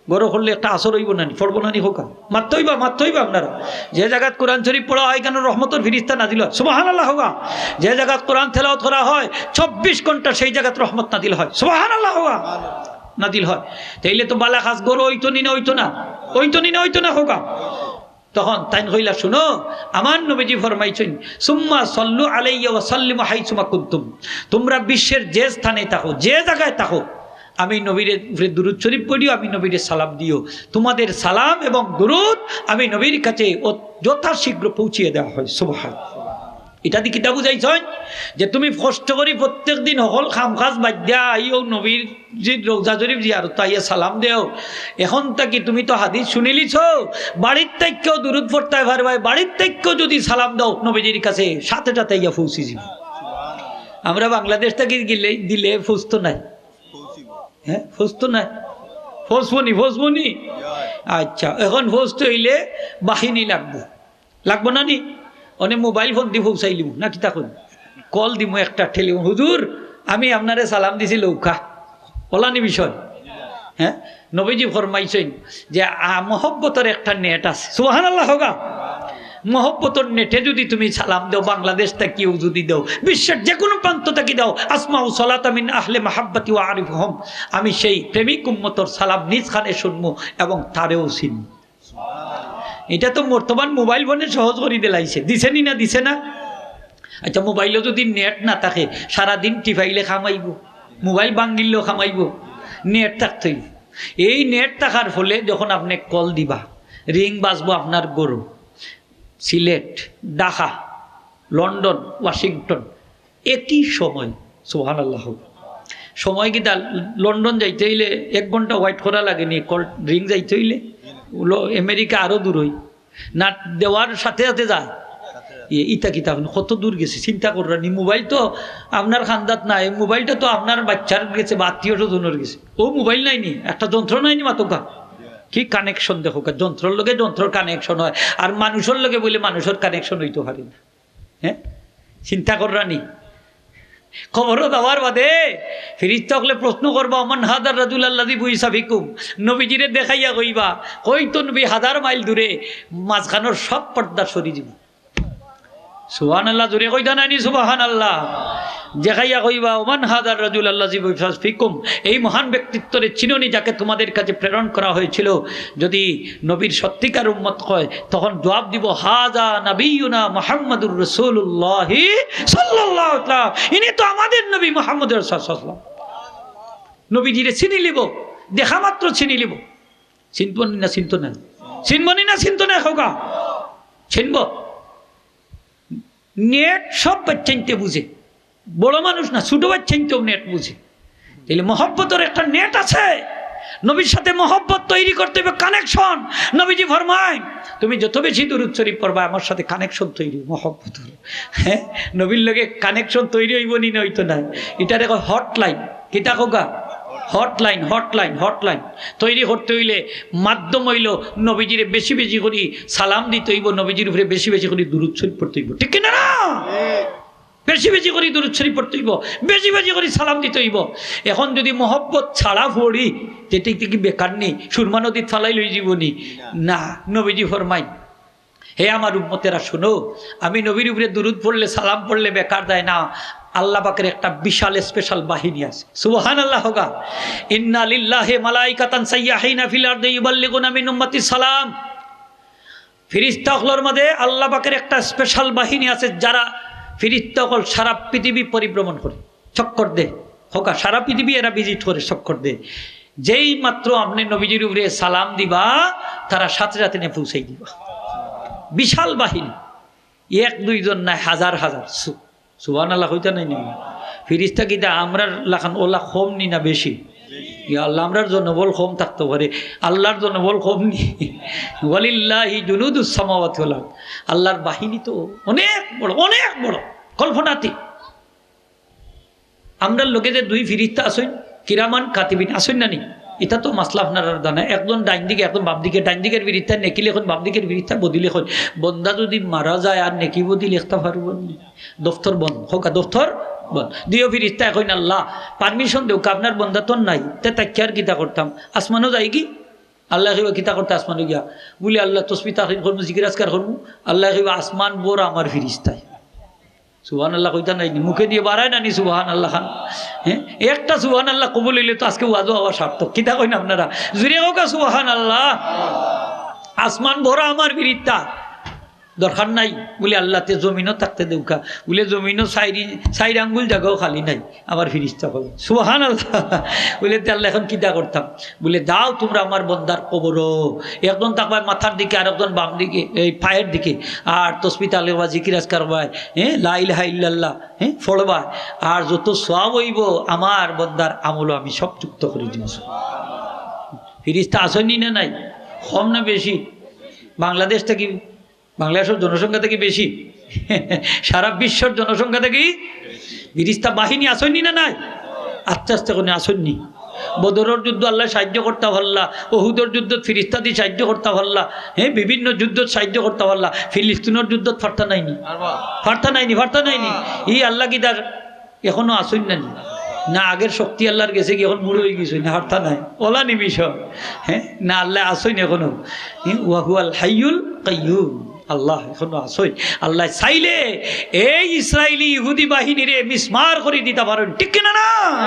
ঘরো করলে একটা আসর অইবো না নি, পড়বো না নি কউক্কা? মাততা অইবা, মাততা অইবা আপনারা। যে জাগাত কোরআন শরীফ পড়া হয়, কেন রহমতর ফিরিস্তা নাজিল হয়, সুবহানাল্লাহ কউক্কা। যে জাগাত কোরআন তেলাওয়াত করা হয়, চব্বিশ ঘন্টা সেই জাগাত রহমত নাজিল হয়, সুবহানাল্লাহ কউক্কা। নাজিল হয়। তাইলে তো বালা কাজ ঘরো অইতো নি না, অইতো না? অইতো নি না, অইতো না কউক্কা? তখন তাইন কইলা, "শুনো, আমার নবীজি ফরমাইছইন, সুম্মা সল্লু আলাইয়া ওয়া সাল্লিমু হাইসুমা কুনতুম, তোমরা বিশ্বের যে স্থানে থাকো, যে জাগায় থাকো, আমি নবীর উপরে দুরূদ শরীফ পড়িও, আমি নবীরে সালাম দিও, তোমাদের সালাম এবং দুরূদ আমি নবীর কাছে অত-, যথাশীঘ্র পৌঁছিয়ে দেওয়া হয়।" সুবহান। ইটা দি কিতা বুঝাইছইন? যে তুমি কষ্ট করি প্রত্যেক দিন হকল কাম কাজ বাদ দিয়া আইও নবীর জি, রওজা শরীফ জিয়ারত আইয়া সালাম দেও। এখন থাকি তুমি তো হাদিস শুনিলিছো, বাড়ির থাকিও দুরূদ পড়তায় পারবায়, বাড়ির থাকিও যদি সালাম দেও নবীজির কাছে, সাথে সাথে আইয়া পৌঁছি যাইবো। আমরা বাংলাদেশ থাকি গেলে, দিলে পৌঁছতো নায়। হ্যাঁ, পৌঁছতো নায়। পৌঁছবো নি, পৌঁছবো নি? আচ্ছা, এখন পৌঁছতে অইলে বাহিনী লাগবো। লাগবো না নি? অনে মোবাইল ফোন দি পৌঁছাইলিমু, না কিতা কইন? কল দিমু একটা টেলিফোন, "হুজুর, আমি আপনারে সালাম দিছি লউক্কা।" অলা নি বিষয়? হ্যাঁ? নবীজি ফরমাইছইন যে, আ, মহব্বতর একটা নেট আছে। সুবহানাল্লাহ কউক্কা। মহব্বতর নেটে যদি তুমি সালাম দেও, বাংলাদেশ থাকিও যদি দেও, বিশ্বের যে কোনো প্রান্ত থাকি দেও, "আসমাউ সালাতা মিন আহলে মাহাব্বাতি ওয়া আরিফুহুম", আমি সেই প্রেমিক উম্মতর সালাম নিজ কানে শুনমু এবং তারেও চিনমু। ইটা তো বর্তমান মোবাইল ফোনে সহজ করি দিলাইছে, দিছে নি না, দিছে না? আচ্ছা, মোবাইলো যদি নেট না থাকে, সারাদিন টিপাইলে কামাইবো? মোবাইল ভাঙ্গিলেও কামাইবো? নেট থাকতে অইবো। এই নেট থাকার ফলে যখন আপনে কল দিবা, রিং বাজবো আপনার ঘরো, সিলেট, ঢাকা, লন্ডন, ওয়াশিংটন, একই সময়। সুবহানাল্লাহ। সময় কিতা, লন্ডন যাইতে অইলে এক ঘন্টা ওয়েট করা লাগে নি, কল রিং যাইতে অইলে? আমেরিকা আরো দূর অই, না দেওয়ার সাথে সাথে যায়। ইয়ে, ইতা কিতা আপনে কত দূর গেছে চিন্তা কররা নি। মোবাইল তো আপনার কান্দাত নাই, মোবাইলটা তো আপনার বাচ্চার গেছে বা আত্মীয় স্বজনের গেছে। ও মোবাইল নাই নি, একটা যন্ত্র নাই নি মাতউক্কা? কি কানেকশন দেখউক্কা, যন্ত্রর লগে যন্ত্রর কানেকশন হয়, আর মানুষর লগে বলে মানুষর কানেকশন অইতো পারে না। হ্যাঁ, চিন্তা কররা নি। কবরো যাওয়ার বাদে ফিরিস্তা অকলে প্রশ্ন করবা, "মান হাদার রাজুল আল্লাযী বুইসা ফিকুম?" নবীজিরে দেখাইয়া কইবা, কই তো নবী হাজার মাইল দূরে, মাঝখানোর সব পর্দা সরি দিবো। সুবহানাল্লাহ, জোরে কইতা নানি সুবহানাল্লাহ। দেখাইয়া কইবা, "ওমান হাদার রাজুল আল্লাযী বুইসা ফিকুম?" এই মহান ব্যক্তিত্বরে চিনো নি যাকে তোমাদের কাছে প্রেরণ করা হয়েছিল? যদি নবীর সত্যিকার উম্মত হয়, তখন জবাব দিবো, "হাজা নবিয়ুনা মুহাম্মাদুর রাসূলুল্লাহি সাল্লাল্লাহু আলাইহি ওয়াসাল্লাম।" ইনি তো আমাদের নবী মুহাম্মদ রাসূলুল্লাহ। নবীজিরে চিনিলিবো, দেখা মাত্র চিনিলিবো। চিনবো নি না চিনতো না? চিনবো নি না চিনতো না? কউক্কা। চিনবো। নেট সব বাচ্চাইন্তে বুঝে, বড় মানুষ না, ছোট বাচ্চাইন্তেও নেট বুঝে। তাইলে মহব্বতর একটা নেট আছে। নবীর সাথে মহব্বত তৈরি করতে অইবো, কানেকশন। নবীজি ফরমায়, "তুমি যত বেশি দুরূদ শরীফ পড়বা, আমার সাথে কানেকশন তৈরি অইবো মহব্বতর।" হ্যাঁ, নবীর লগে কানেকশন তৈরি অইবো নি না অইতো না? ইটারে কয় হটলাইন। কিতা কউক্কা? Hotline, hotline, hotline. তৈরি করতে অইলে মাধ্যম অইলো নবীজিরে বেশি বেশি করি সালাম দিতে অইবো, নবীজির উপরে বেশি বেশি করি দুরূদ শরীফ পড়তে অইবো। ঠিক কিনা না? বেশি বেশি করি দুরূদ শরীফ পড়তে অইবো, বেশি বেশি করি সালাম দিতে অইবো। এখন যদি মহব্বত ছাড়া পড়ি, তে ইটা কি বেকার নি? সুরমা নদীত ফালাই লই যাইবো নি? না, নবীজি ফরমাইন, "হে আমার উম্মতেরা, শুনো, আমি নবীর উপরে দুরূদ পড়লে, সালাম পড়লে বেকার যায় না। আল্লাহ পাকের একটা বিশাল স্পেশাল বাহিনী আছে।" সুবহানাল্লাহ কউক্কা। "ইন্না লিল্লাহি মালাইকাতান সাইয়াহিনা ফিল আরদি ইউবাল্লিগুনা মিন উম্মতি সালাম।" ফিরিস্তা অকলর মাঝে আল্লাহ পাকের একটা স্পেশাল বাহিনী আছে, যারা ফিরিস্তা অকল সারা পৃথিবী পরিভ্রমণ করে, চক্কর দেয়। কউক্কা, সারা পৃথিবী এরা ভিজিট করে, চক্কর দেয়। যেই মাত্র আপনে নবীজির উপরে সালাম দিবা, তারা সাথে সাথে নিয়া পৌঁছাই দিবা। বিশাল বাহিনী, এক দুইজন নায়, হাজার হাজার। সু-, সুবহানাল্লাহ কইতা নায় নি? ফিরিস্তা কিতা আমরার লাখান অলা কম নি না বেশি? ইয়া আল্লাহ, আমরার জনবল কম থাকতো পারে, আল্লাহর জনবল কম নি। ওয়ালিল্লাহি জুনুদুস সামাওয়াতি ওয়াল আরদ। আল্লাহর বাহিনী তো অনেক বড়, অনেক বড়, কল্পনাতীত। আমরার লগে যে দুই ফিরিস্তা আছইন, কিরামান কাতিবিন আছইন না নি? ইটা তো মাসলা আপনারার জানা, একজন ডাইন দিকে, একজন বাম দিকে। ডাইন দিকের ফিরিস্তা নেকি লেখইন, বাম দিকের ফিরিস্তা বদি লেখইন। বন্দা যদি মারা যায়, আর নেকি বদি লেখতা পারবো নি? দফতর বন্ধ, কউক্কা, দফতর বন্ধ। দুইও ফিরিস্তায় কইন, "আল্লাহ, পারমিশন দেউক্কা, আপনার বন্দা তো নাই, তে তাকিয়া আর কিতা করতাম, আসমানো যাইগি?" আল্লায় কইবা, "কিতা করতে আসমানো গিয়া?" বুলে, "আল্লাহ, তসবি তাহলিল করমু, জিকির আজকার করমু।" আল্লায় কইবা, "আসমান ভরা আমার ফিরিস্তায়।" সুবহানাল্লাহ কইতা নায় নি? মুখে দিয়া বারায় না নি সুবহানাল্লাহ খান? হ্যাঁ, একটা সুবহানাল্লাহ কবুল অইলে তো আজকে ওয়াজও আওয়া সার্থক। কিতা কইন আপনারা? জুরে কউক্কা সুবহানাল্লাহ। আসমান ভরা আমার ফিরিস্তা। দরকার নাই। বুলে, "আল্লাহ, তে জমিনো থাকতে দেউক্কা।" বুলে, "জমিনো চাইর ই-, চাইর আঙ্গুল জাগাও খালি নাই।" আমার ফিরিস্তা কয়, "সুবহানাল্লাহ।" বুলে, "তে আল্লাহ, এখন কিতা করতাম?" বুলে, "দাও তুমরা আমার বন্দার কবরো, একজন থাকবায় মাথার দিকে, আর একজন বাম দিকে, এই পায়ের দিকে, আর তসবি তাহলিল বা জিকির আজকার করবায়, হ্যাঁ, লা ইলাহা ইল্লাল্লাহ, হ্যাঁ, পড়বায়, আর যত সওয়াব অইবো আমার বন্দার আমলো আমি সব যুক্ত করি দিমু।" ফিরিস্তা আছইন নি না নাই? কম না বেশি? বাংলাদেশ থাকি, বাংলাদেশর জনসংখ্যা থাকি বেশি, সারা বিশ্বর জনসংখ্যা থাকি ফিরিস্তা বাহিনী আছইন নি না নাই? আস্তে আস্তে কইন আছইন নি। বদরর যুদ্ধ আল্লায় সাহায্য করতা পারলা, অহুদর যুদ্ধত ফিরিস্তা দি সাহায্য করতা পারলা, হ্যাঁ, বিভিন্ন যুদ্ধত সাহায্য করতা পারলা, ফিলিস্তিনর যুদ্ধত পারতা নায় নি? পারতা নায় নি, পারতা নায় নি? ই আল্লাহ কিতা এখনো আছইন না নি? না আগের শক্তি আল্লাহর গেছে গি, এখন বুড়া অইগেছইন, না পারতা নায়? অলা নিমিষো, হ্যাঁ, না আল্লাহ আছইন এখনো। হ্যাঁ, ওয়া হুয়াল হাইয়ুল কাইয়ুম। আল্লাহ এখনো আছইন। আল্লায় চাইলে এই ইসরাইলি ইহুদি বাহিনীরে মিসমার করি দিতা পারইন, ঠিক কিনা না?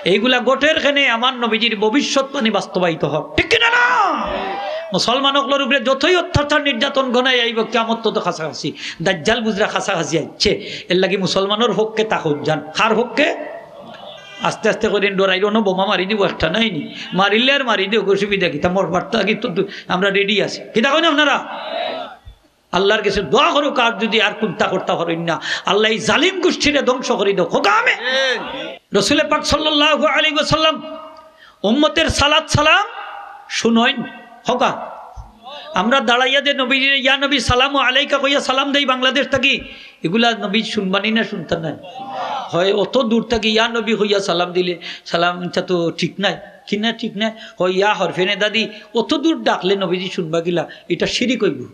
এইগুলা ঘটের কেনে আমার নবীজির ভবিষ্যৎবাণী বাস্তবায়িত অয়, ঠিক কিনা না? মুসলমান অকলর উপরে যতই অত্যাচার নির্যাতন ঘনাই আইবো, কিয়ামত তত কাছাকাছি। দাজ্জাল বুঝরা কাছাকাছি আইছে। এরলাগি মুসলমানর পক্ষে থাকউক্কা যান। কার পক্ষে? আস্তে আস্তে করি ডরাইলে অনো বোমা মারি দিবো একটা, নায় নি? মারিলে আর মারি দেউক, অসুবিধা কিতা? মরবার থাকি তো দু-, আমরা ready আছি। কিতা কইন আপনারা? আল্লাহর গেছে দোয়া করউক্কা, আর যুদি আর কুন্তা করতা পারইন না, আল্লাহ ই জালিম গুষ্টিরে ধ্বংস করি দেউক। কউক্কা আমিন। রসুলে পাক সাল্লাল্লাহু আলাইহি ওয়াসাল্লাম উম্মতের সালাত সালাম শুনইন। কউক্কা, আমরা দাঁড়াইয়া যে নবীরে, "ইয়া নবী সালামু আলাইকা" কইয়া সালাম দেই বাংলাদেশ থাকি, ইগুলা নবী শুনবা নি না শুনতা নায়? কয়, অত দূর থাকি "ইয়া নবী" কইয়া সালাম দিলে, সালাম ইটা তো ঠিক নায়। কি না ঠিক নায়? কয়, "ইয়া হরফে নেদা দি অত দূর ডাকলে নবীজি শুনবা কিলা? ইটা শিরিক অইবো।"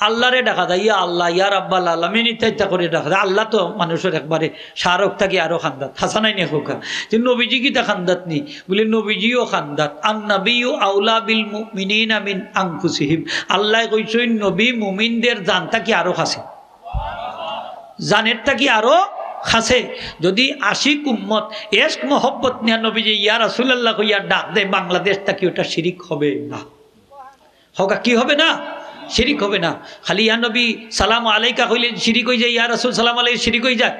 আল্লাহরে ডাকা যায়, "ইয়া আল্লাহ, ইয়া রাব্বাল আলামিন", ইতা ইতা করি ডাকা যায়। আল্লাহ তো মানুষর একবারে শাহরুখ থাকি আরো কান্দাত। হাছা নায় নি কউক্কা? তে নবীজি কিতা কান্দাত নি? বুলে, "নবীজিও কান্দাত।" "আন নাবিয়্যু আওলা বিল মুমিনিনা মিন আনফুসিহিম।" আল্লায় কইছইন, "নবী মুমিনদের জান থাকি আরো কাছে।" জানের থাকি আরো কাছে। যুদি আশিক উম্মত এশক মহব্বত নিয়া নবীজি "ইয়া রাসূলুল্লাহ" কইয়া ডাক দেয় বাংলাদেশ থাকি, ওটা শিরিক হবে না। কউক্কা, কি হবে না? শিরিক হবে না। খালি "ইয়া নবী সালাম আলাইকা" কইলে শিরিক অইযায়, "ইয়া রাসূল সালাম আলাইকা" শিরিক অইযায়।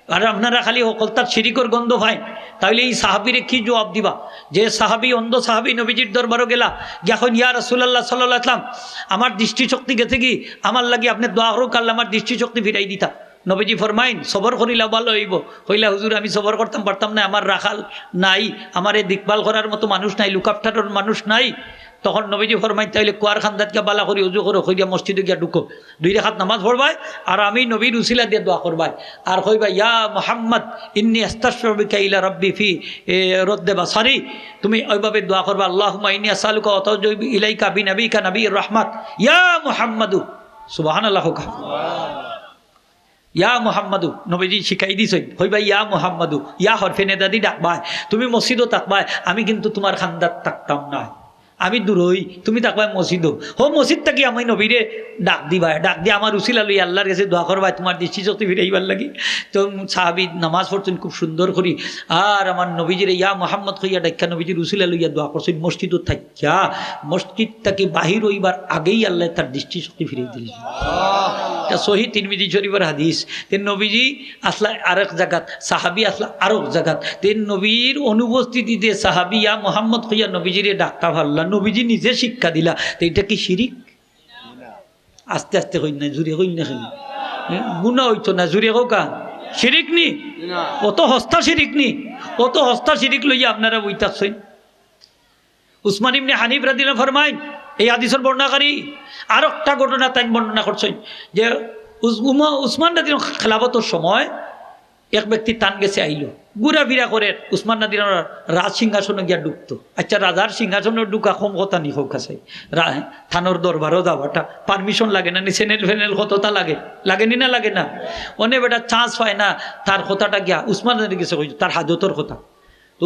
আর আপনারা খালি হকলতার শিরিকর গন্ধ পাইন, তাইলে ই সাহাবীরে কি জবাব দিবা? যে সাহাবী, অন্ধ সাহাবী নবীজির দরবারো গেলা, গিয়া কইন, "ইয়া রাসূলুল্লাহ সাল্লাল্লাহু আলাইহি ওয়াসাল্লাম, আমার দৃষ্টিশক্তি গেছে গি, আমার লাগি আপনে দোয়া করউক্কা, আল্লায় আমার দৃষ্টিশক্তি ফিরাই দিতা।" নবীজি ফরমাইন, "সবর করিলা, ভালা অইবো।" কইলা, "হুজুর, আমি সবর করতাম পারতাম নায়, আমার রাখাল নাই, আমারে দেখভাল করার মতো মানুষ নাই, look after-র মানুষ নাই।" তখন নবীজি ফরমাইন, "তাইলে কুয়ার কান্দাত গিয়া ভালা করি অজু করো, করিয়া মসজিদো গিয়া ঢুকো, দুই রাকাত নামাজ পড়বায়, আর আমি নবীর উসিলা দিয়া দোয়া করবায়, আর কইবায়, 'ইয়া মুহাম্মদ, ইন্নী আস্তাশফিউ বিকা ইলা রাব্বি ফি, এ, রদ্দে বাসারি।'" তুমি ওইভাবে দোয়া করবায়, "আল্লাহুম্মা ইন্নী আসআলুকা ওয়া আতাওয়াজ্জাহু ইলাইকা বিনাবিকা নাবিয়্যির রাহমাত, ইয়া মুহাম্মাদু।" সুবহানাল্লাহ কউক্কা। ইয়া মুহাম্মাদু, নবীজি শিখাই দিছইন, কইবায়, "ইয়া মুহাম্মাদু", ইয়া হরফে নেদা দি ডাকবায়, "তুমি মসজিদো থাকবায়, আমি কিন্তু তুমার কান্দাত থাকতাম নায়, আমি দূরই, তুমি থাকবায় মসজিদো।" হউ মসজিদ থাকি আমি নবীরে ডাক দিবায়, ডাক দিয়া আমার উসিলা লইয়া আল্লাহর গেছে দোয়া করবায়, তুমার দৃষ্টিশক্তি ফিরাইবার লাগি। তো সাহাবী নামাজ পড়ছইন খুব সুন্দর করি, আর আমার নবীজিরে ইয়া মুহাম্মদ কইয়া ডাকিয়া নবীজির উসিলা লইয়া দোয়া করছইন মসজিদো থাকি। কিয়া? মসজিদ থাকি বাহির অইবার আগেই আল্লায় তার দৃষ্টিশক্তি ফিরাই দিলা। ইটা সহিহ তিরমিজি শরীফর হাদিস। তে নবীজি আছলা আরেক জাগাত, সাহাবী আছলা আরেক জাগাত। তে নবীর অনুপস্থিতিতে সাহাবী ইয়া মুহাম্মদ কইয়া নবীজিরে ডাকতা পারলা, নবীজি নিজে শিক্ষা দিলা। তে ইটা কি শিরিক? আস্তে আস্তে কইন না, জুরে কইন না কেনে? গুনা অইতো না, জুরে কউক্কা। শিরিক নি? অত হস্তা শিরিক নি? অত হস্তা শিরিক লইয়া আপনারা বই থাকছইন। উসমান ইবনে হানিফ রাদিয়াল্লাহু আনহু ফরমাইন, এই হাদিসর বর্ণনাকারী, আরোকটা ঘটনা তাইন বর্ণনা করছইন যে উস-, উমা-, উসমান রাদিয়াল্লাহু আনহু খেলাফতর সময় এক ব্যক্তি তান গেছে আইলো, ঘুরাফিরা করের, উসমান রাদিয়াল্লাহু আনহুর রাজ সিংহাসনো গিয়া ঢুকতো। আচ্ছা, রাজার সিংহাসনো ঢুকা কম কথা নি, কউক্কা চাই, রা-, থানর দরবারো যাওয়াটা permission লাগে না নি? সেনেল ফেনেল কততা লাগে, লাগে নি না লাগে না? অনে বেটা chance পায় না, তার কথাটা গিয়া উসমানর গেছে কইতো, তার হাজতর কথা।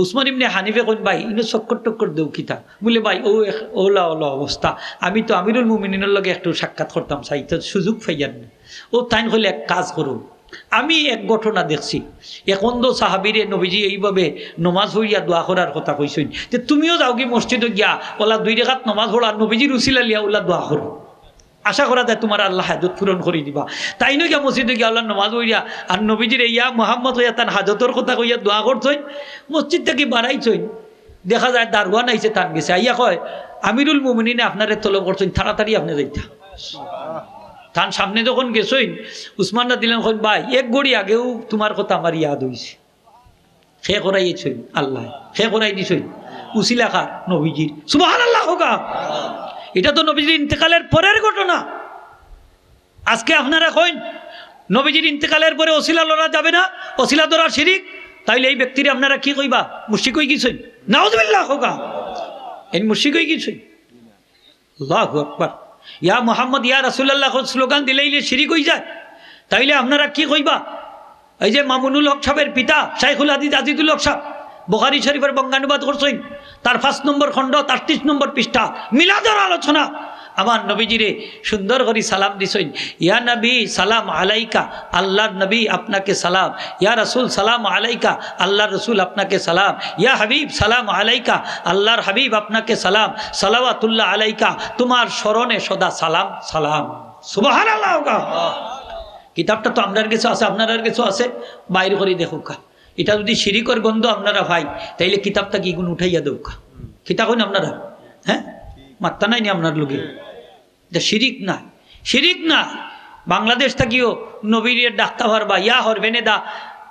উসমান ইবনে হানিফে কইন, "ভাই, ইনো চক্কর টক্কর দেও কিতা?" বুলে, "ভাই, অউ এক, অউলা অউলা অবস্থা। আমি তো আমিরুল মুমিনিনর লগে একটু সাক্ষাৎ করতাম চাই, তো সুযোগ পাইয়ার না।" অউ তাইন কইলে, "এক কাজ করো, আমি এক ঘটনা দেখছি, এক অন্ধ সাহাবীরে নবীজি এইভাবে নমাজ পড়িয়া দোয়া করার কথা কইছইন, তে তুমিও যাওগি মসজিদো গিয়া অউলা দুই রেকাত নমাজ পড়ো, আর নবীজির উসিলা লইয়া অউলা দোয়া করো।" আশা করা যায় তুমার আল্লায় হাজত পূরণ করি দিবা। তাইনও গিয়া মসজিদো গিয়া অউলা নমাজ পড়িয়া আর নবীজিরে ইয়া মুহাম্মদ কইয়া তান হাজতর কথা কইয়া দোয়া করছইন। মসজিদ থাকি বারাইছইন, দেখা যায় দারোয়ান আইছে তান গেছে, আইয়া কয়, "আমিরুল মুমিনিনে আপনারে তলব করছইন, তাড়াতাড়ি আপনে যাইতা।" তান সামনে যখন গেছইন, উসমান রাদিয়াল্লাহু আনহু কইন, "ভাই, এক ঘড়ি আগেউ তুমার কথা আমার ইয়াদ অইছে।" কে করাইছইন? আল্লায়। কে করাই দিছইন? উসিলা কার? নবীজির। সুবহানাল্লাহ কউক্কা। ইটা তো নবীজির ইন্তেকালের পরের ঘটনা। আজকে আপনারা কইন, নবীজির ইন্তেকালের পরে উসিলা লওয়া যাবে না, উসিলা ধরা শিরিক, তাইলে এই ব্যক্তিরে আপনারা কি কইবা? মুশরিক অইগেছইন। নাউজুবিল্লাহ কউক্কা। এই মুশরিক অইগেছইন। আল্লাহু আকবার। ইয়া মুহাম্মদ, ইয়া রাসূলুল্লাহ কইয়া স্লোগান দিলে ইলে শিরিক অইযায়। তাইলে আপনারা কি কইবা? এই যে মামুনুল হক সাহেবের পিতা শাইখুল হাদিস আজিজুল হক সাহেব বুখারী শরীফের বঙ্গানুবাদ করছইন, তার পাঁচ নম্বর খণ্ড, আটত্রিশ নম্বর পৃষ্ঠা, মিলাদর আলোচনা। আমার নবীজিরে সুন্দর করি সালাম দিছইন, "ইয়া নবী সালাম আলাইকা, আল্লাহর নবী আপনাকে সালাম, ইয়া রাসূল সালাম আলাইকা, আল্লাহর রাসূল আপনাকে সালাম, ইয়া হাবিব সালাম আলাইকা, আল্লাহর হাবিব আপনাকে সালাম, সালাওয়াতুল্লাহ আলাইকা, তোমার স্মরণে সদা সালাম সালাম।" সুবহানাল্লাহ কউক্কা। কিতাবটা তো আমরার গেছে আছে, আপনারার গেছে আছে, বাইর করি দেখউক্কা। ইটা যুদি শিরিকর গন্ধ আপনারা পাইন, তাইলে কিতাব থাকি ইগুন উঠাইয়া দেউক্কা। কিতা কইন আপনারা? হ্যাঁ, মাত্তা নাই নি আপনার লগে? ইটা শিরিক না, শিরিক না। বাংলাদেশ থাকিও নবীরে ডাকতা পারবা, ইয়া হরফে নেদা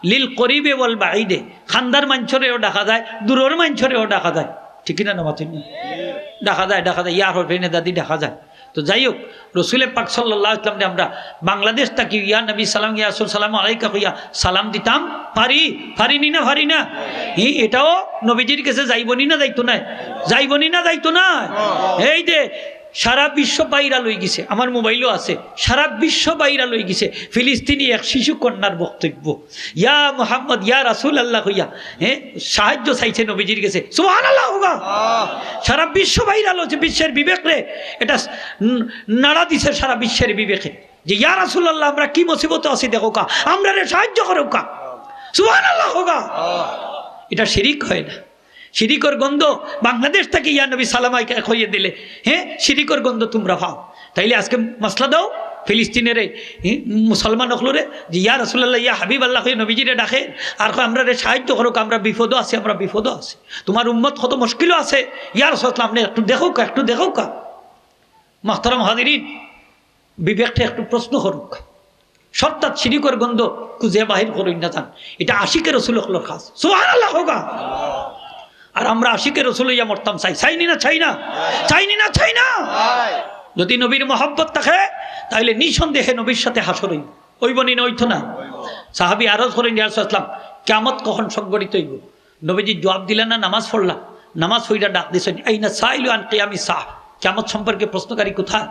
লিল করিবে ওয়াল বাঈদে। খান্দার মানষরেও ডাকা যায়, দূরর মানষরেও ডাকা যায়, ঠিক কিনা না মাতইন না? ডাকা যায়, ডাকা যায়, ইয়া হরফে নেদা দি ডাকা যায়। তো যাই হোক, রসুলে পাক সাল্লাল্লাহু আলাইহি ওয়াসাল্লামরে আমরা বাংলাদেশ থাকি ইয়া নবী সালাম, ইয়া রাসূল সালাম আলাইকা কইয়া সালাম দিতাম পারি, পারি নি না, পারি না? হি, ইটাও নবীজির গেছে যাইবো নি না যাইতো না? যাইবো নি না যাইতো না? এই যে সারা বিশ্ব ভাইরাল অইগেছে, আমার মোবাইলও আছে, সারা বিশ্ব ভাইরাল অইগেছে ফিলিস্তিনি এক শিশু কন্যার বক্তব্য, "ইয়া মুহাম্মদ, ইয়া রাসূলুল্লাহ" কইয়া, হ্যাঁ, সাহায্য চাইছে নবীজির গেছে। সুবহানাল্লাহ কউক্কা। সারা বিশ্ব ভাইরাল অইছে, বিশ্বের বিবেকরে ইটা ন-, নাড়া দিছে সারা বিশ্বের বিবেকে যে, "ইয়া রাসূলুল্লাহ, আমরা কি মুসিবতো আছি দেখউক্কা, আমরারে সাহায্য করউক্কা।" সুবহানাল্লাহ কউক্কা। ইটা শিরিক অয় না? শিরিকর গন্ধ বাংলাদেশ থাকি ইয়া নবী সালাম আলাইকা কইয়া দিলে, হ্যাঁ, শিরিকর গন্ধ তুমরা পাও। তাইলে আজকে মাসলা দেও ফিলিস্তিনরে, হ্যাঁ, মুসলমান অকলরে যে, "ইয়া রাসূলুল্লাহ, ইয়া হাবিব আল্লাহ" কইয়া নবীজিরে ডাকে, আর কয়, "আমরারে সাহায্য করউক্কা, আমরা বিপদো আছি, আমরা বিপদো আছি, তুমার উম্মত কত মুশকিলো আছে, ইয়া রাসূলুল্লাহ, আপনে একটু দেখউক্কা, একটু দেখউক্কা।" মুহতারাম হাজিরিন, বিবেকরে একটু প্রশ্ন করউক্কা। হঠাৎ শিরিকর গন্ধ খুজিয়া বাহির করইন না যান। ইটা আশিকে রসুল অকলর কাজ। সুবহানাল্লাহ কউক্কা। আর আমরা আশিকে রসুল অইয়া মরতাম চাই। চাই নি না চাই না? চাই নি না চাই না? যুদি নবীর মহব্বত থাকে, তাইলে নিঃসন্দেহে নবীর সাথে হাশর অইবো। অইবো নি না অইতো না? সাহাবী আরজ করইন, "ইয়া রাসূলুল্লাহ, কিয়ামত কখন সংঘটিত অইবো?" নবীজি জুয়াব দিলা না, নামাজ পড়লা, নামাজ পড়িয়া ডাক দিছইন, "আইনা সাইলু আন কিয়ামিস সাআহ, কিয়ামত সম্পর্কে প্রশ্নকারী কোথায়?"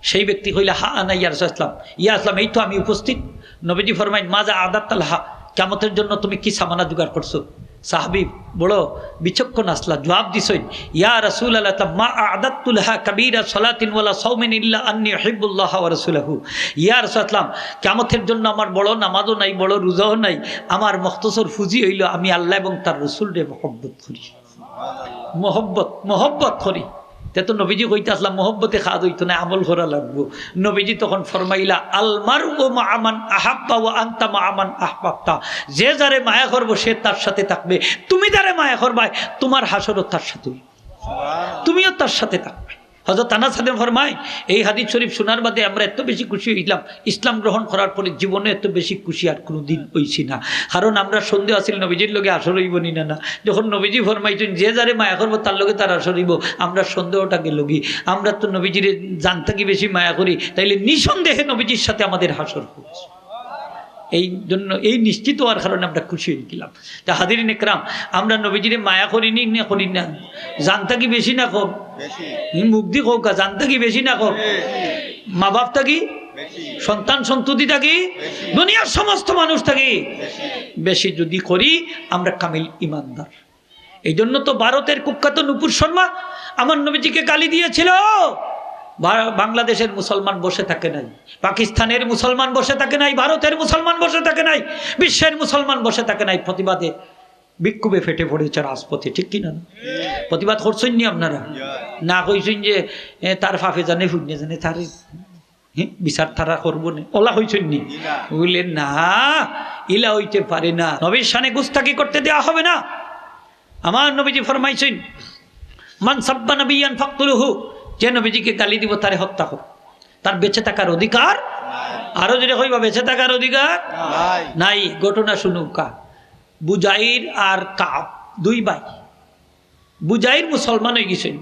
সেই ব্যক্তি কইলা, "হা আনা ইয়া রাসূলুল্লাহ, ইয়া রাসূলুল্লাহ, এই তো আমি উপস্থিত।" নবীজি ফরমাইন, "মাযা আ'দাদতা লাহা, কিয়ামতের জন্য তুমি কি সামানা জোগাড় করছো?" সাহাবী বড় বিচক্ষণ আছলা, জুয়াব দিছইন, "ইয়া রাসূলুল্লাহ, মা আ'দাদতু লাহা কাবীরা সালাতিন ওয়ালা সাওমিন ইল্লা আন্নী উহিব্বুল্লাহা ওয়া রাসূলাহু।" ইয়া রাসূলুল্লাহ, কিয়ামতের জন্য আমার বড় নামাজও নাই, বড় রোজাও নাই, আমার মখতসর পুঁজি অইলো আমি আল্লাহ এবং তার রসুলরে মহব্বত করি। মহব্বত, মহব্বত করি। তে তো নবীজি কইতা আছলা, মহব্বতে কাজ অইতো নায়, আমল করা লাগবো। নবীজি তখন ফরমাইলা, "আল মারউ মাআ মান আহাব্বা ওয়া আনতা মাআ মান আহবাবতা।" যে যারে মায়া করবো, সে তার সাথে থাকবে। তুমি যারে মায়া করবায়, তুমার হাশরও তার সাথে অইবো। তুমিও তার সাথে থাকবায়। হযরত আনাস হাদিস ফরমায়, এই হাদিস শরীফ শোনার বাদে আমরা এত বেশি খুশি অইলাম, ইসলাম গ্রহণ করার পরে জীবনে এত বেশি খুশি আর কোনোদিন অইছি না। কারণ আমরার সন্দেহ আছিল নবীজির লগে হাশর অইবো নি না, না। যখন নবীজি ফরমাইছইন, "যে যারে মায়া করবো, তার লগে তার হাশর অইবো", আমরার সন্দেহটা গেলোগি। আমরা তো নবীজিরে জান থাকি বেশি মায়া করি, তাইলে নিঃসন্দেহে নবীজির সাথে আমাদের হাশর অইবো। এই জন্য, এই নিশ্চিত অওয়ার কারণে আমরা খুশি অইগেলাম। তে হাজিরিন একরাম, আমরা নবীজিরে মায়া করি নি না করি না? জান থাকি বেশি না কম? বেশি। হুম, মুখ দি কউক্কা, জান থাকি বেশি না কম? বেশি। মা বাপ থাকি? বেশি। সন্তান সন্ততি থাকি? বেশি। দুনিয়ার সমস্ত মানুষ থাকি? বেশি। বেশি যুদি করি, আমরা কামিল ইমানদার। এই জন্য তো ভারতের কুখ্যাত নুপুর শর্মা আমার নবীজিকে গালি দিয়েছিল। বা-, বাংলাদেশের মুসলমান বসে থাকে নাই, পাকিস্তানের মুসলমান বসে থাকে নাই, ভারতের মুসলমান বসে থাকে নাই, বিশ্বের মুসলমান বসে থাকে নাই। প্রতিবাদে বিক্ষোভে ফেটে পড়েছে রাজপথে, ঠিক কি না? প্রতিবাদ করছইন নি আপনারা? না কইছইন যে, এ, তার ফাফে জানে, ফুন্যে জানে, তার, হ্যাঁ, বিচার তারা করবো নে, ওলা কইছইন নি? বলে, না, ইলা হইতে পারে না, নবীর শানে গুস্তাখি করতে দেওয়া হবে না। আমার নবীজি ফরমাইছইন, "মান সাব্বা নাবিয়ান ফাকতুলুহু", যে নবীজিকে গালি দিব, তারে হত্যা কর। তার বেঁচে থাকার অধিকার, আরো জোরে কইবা, বেঁচে থাকার অধিকার নাই। নাই। ঘটনা শুনুকা, বুজাইর আর কাব দুই ভাই। বুজাইর মুসলমান হয়ে গেছেন,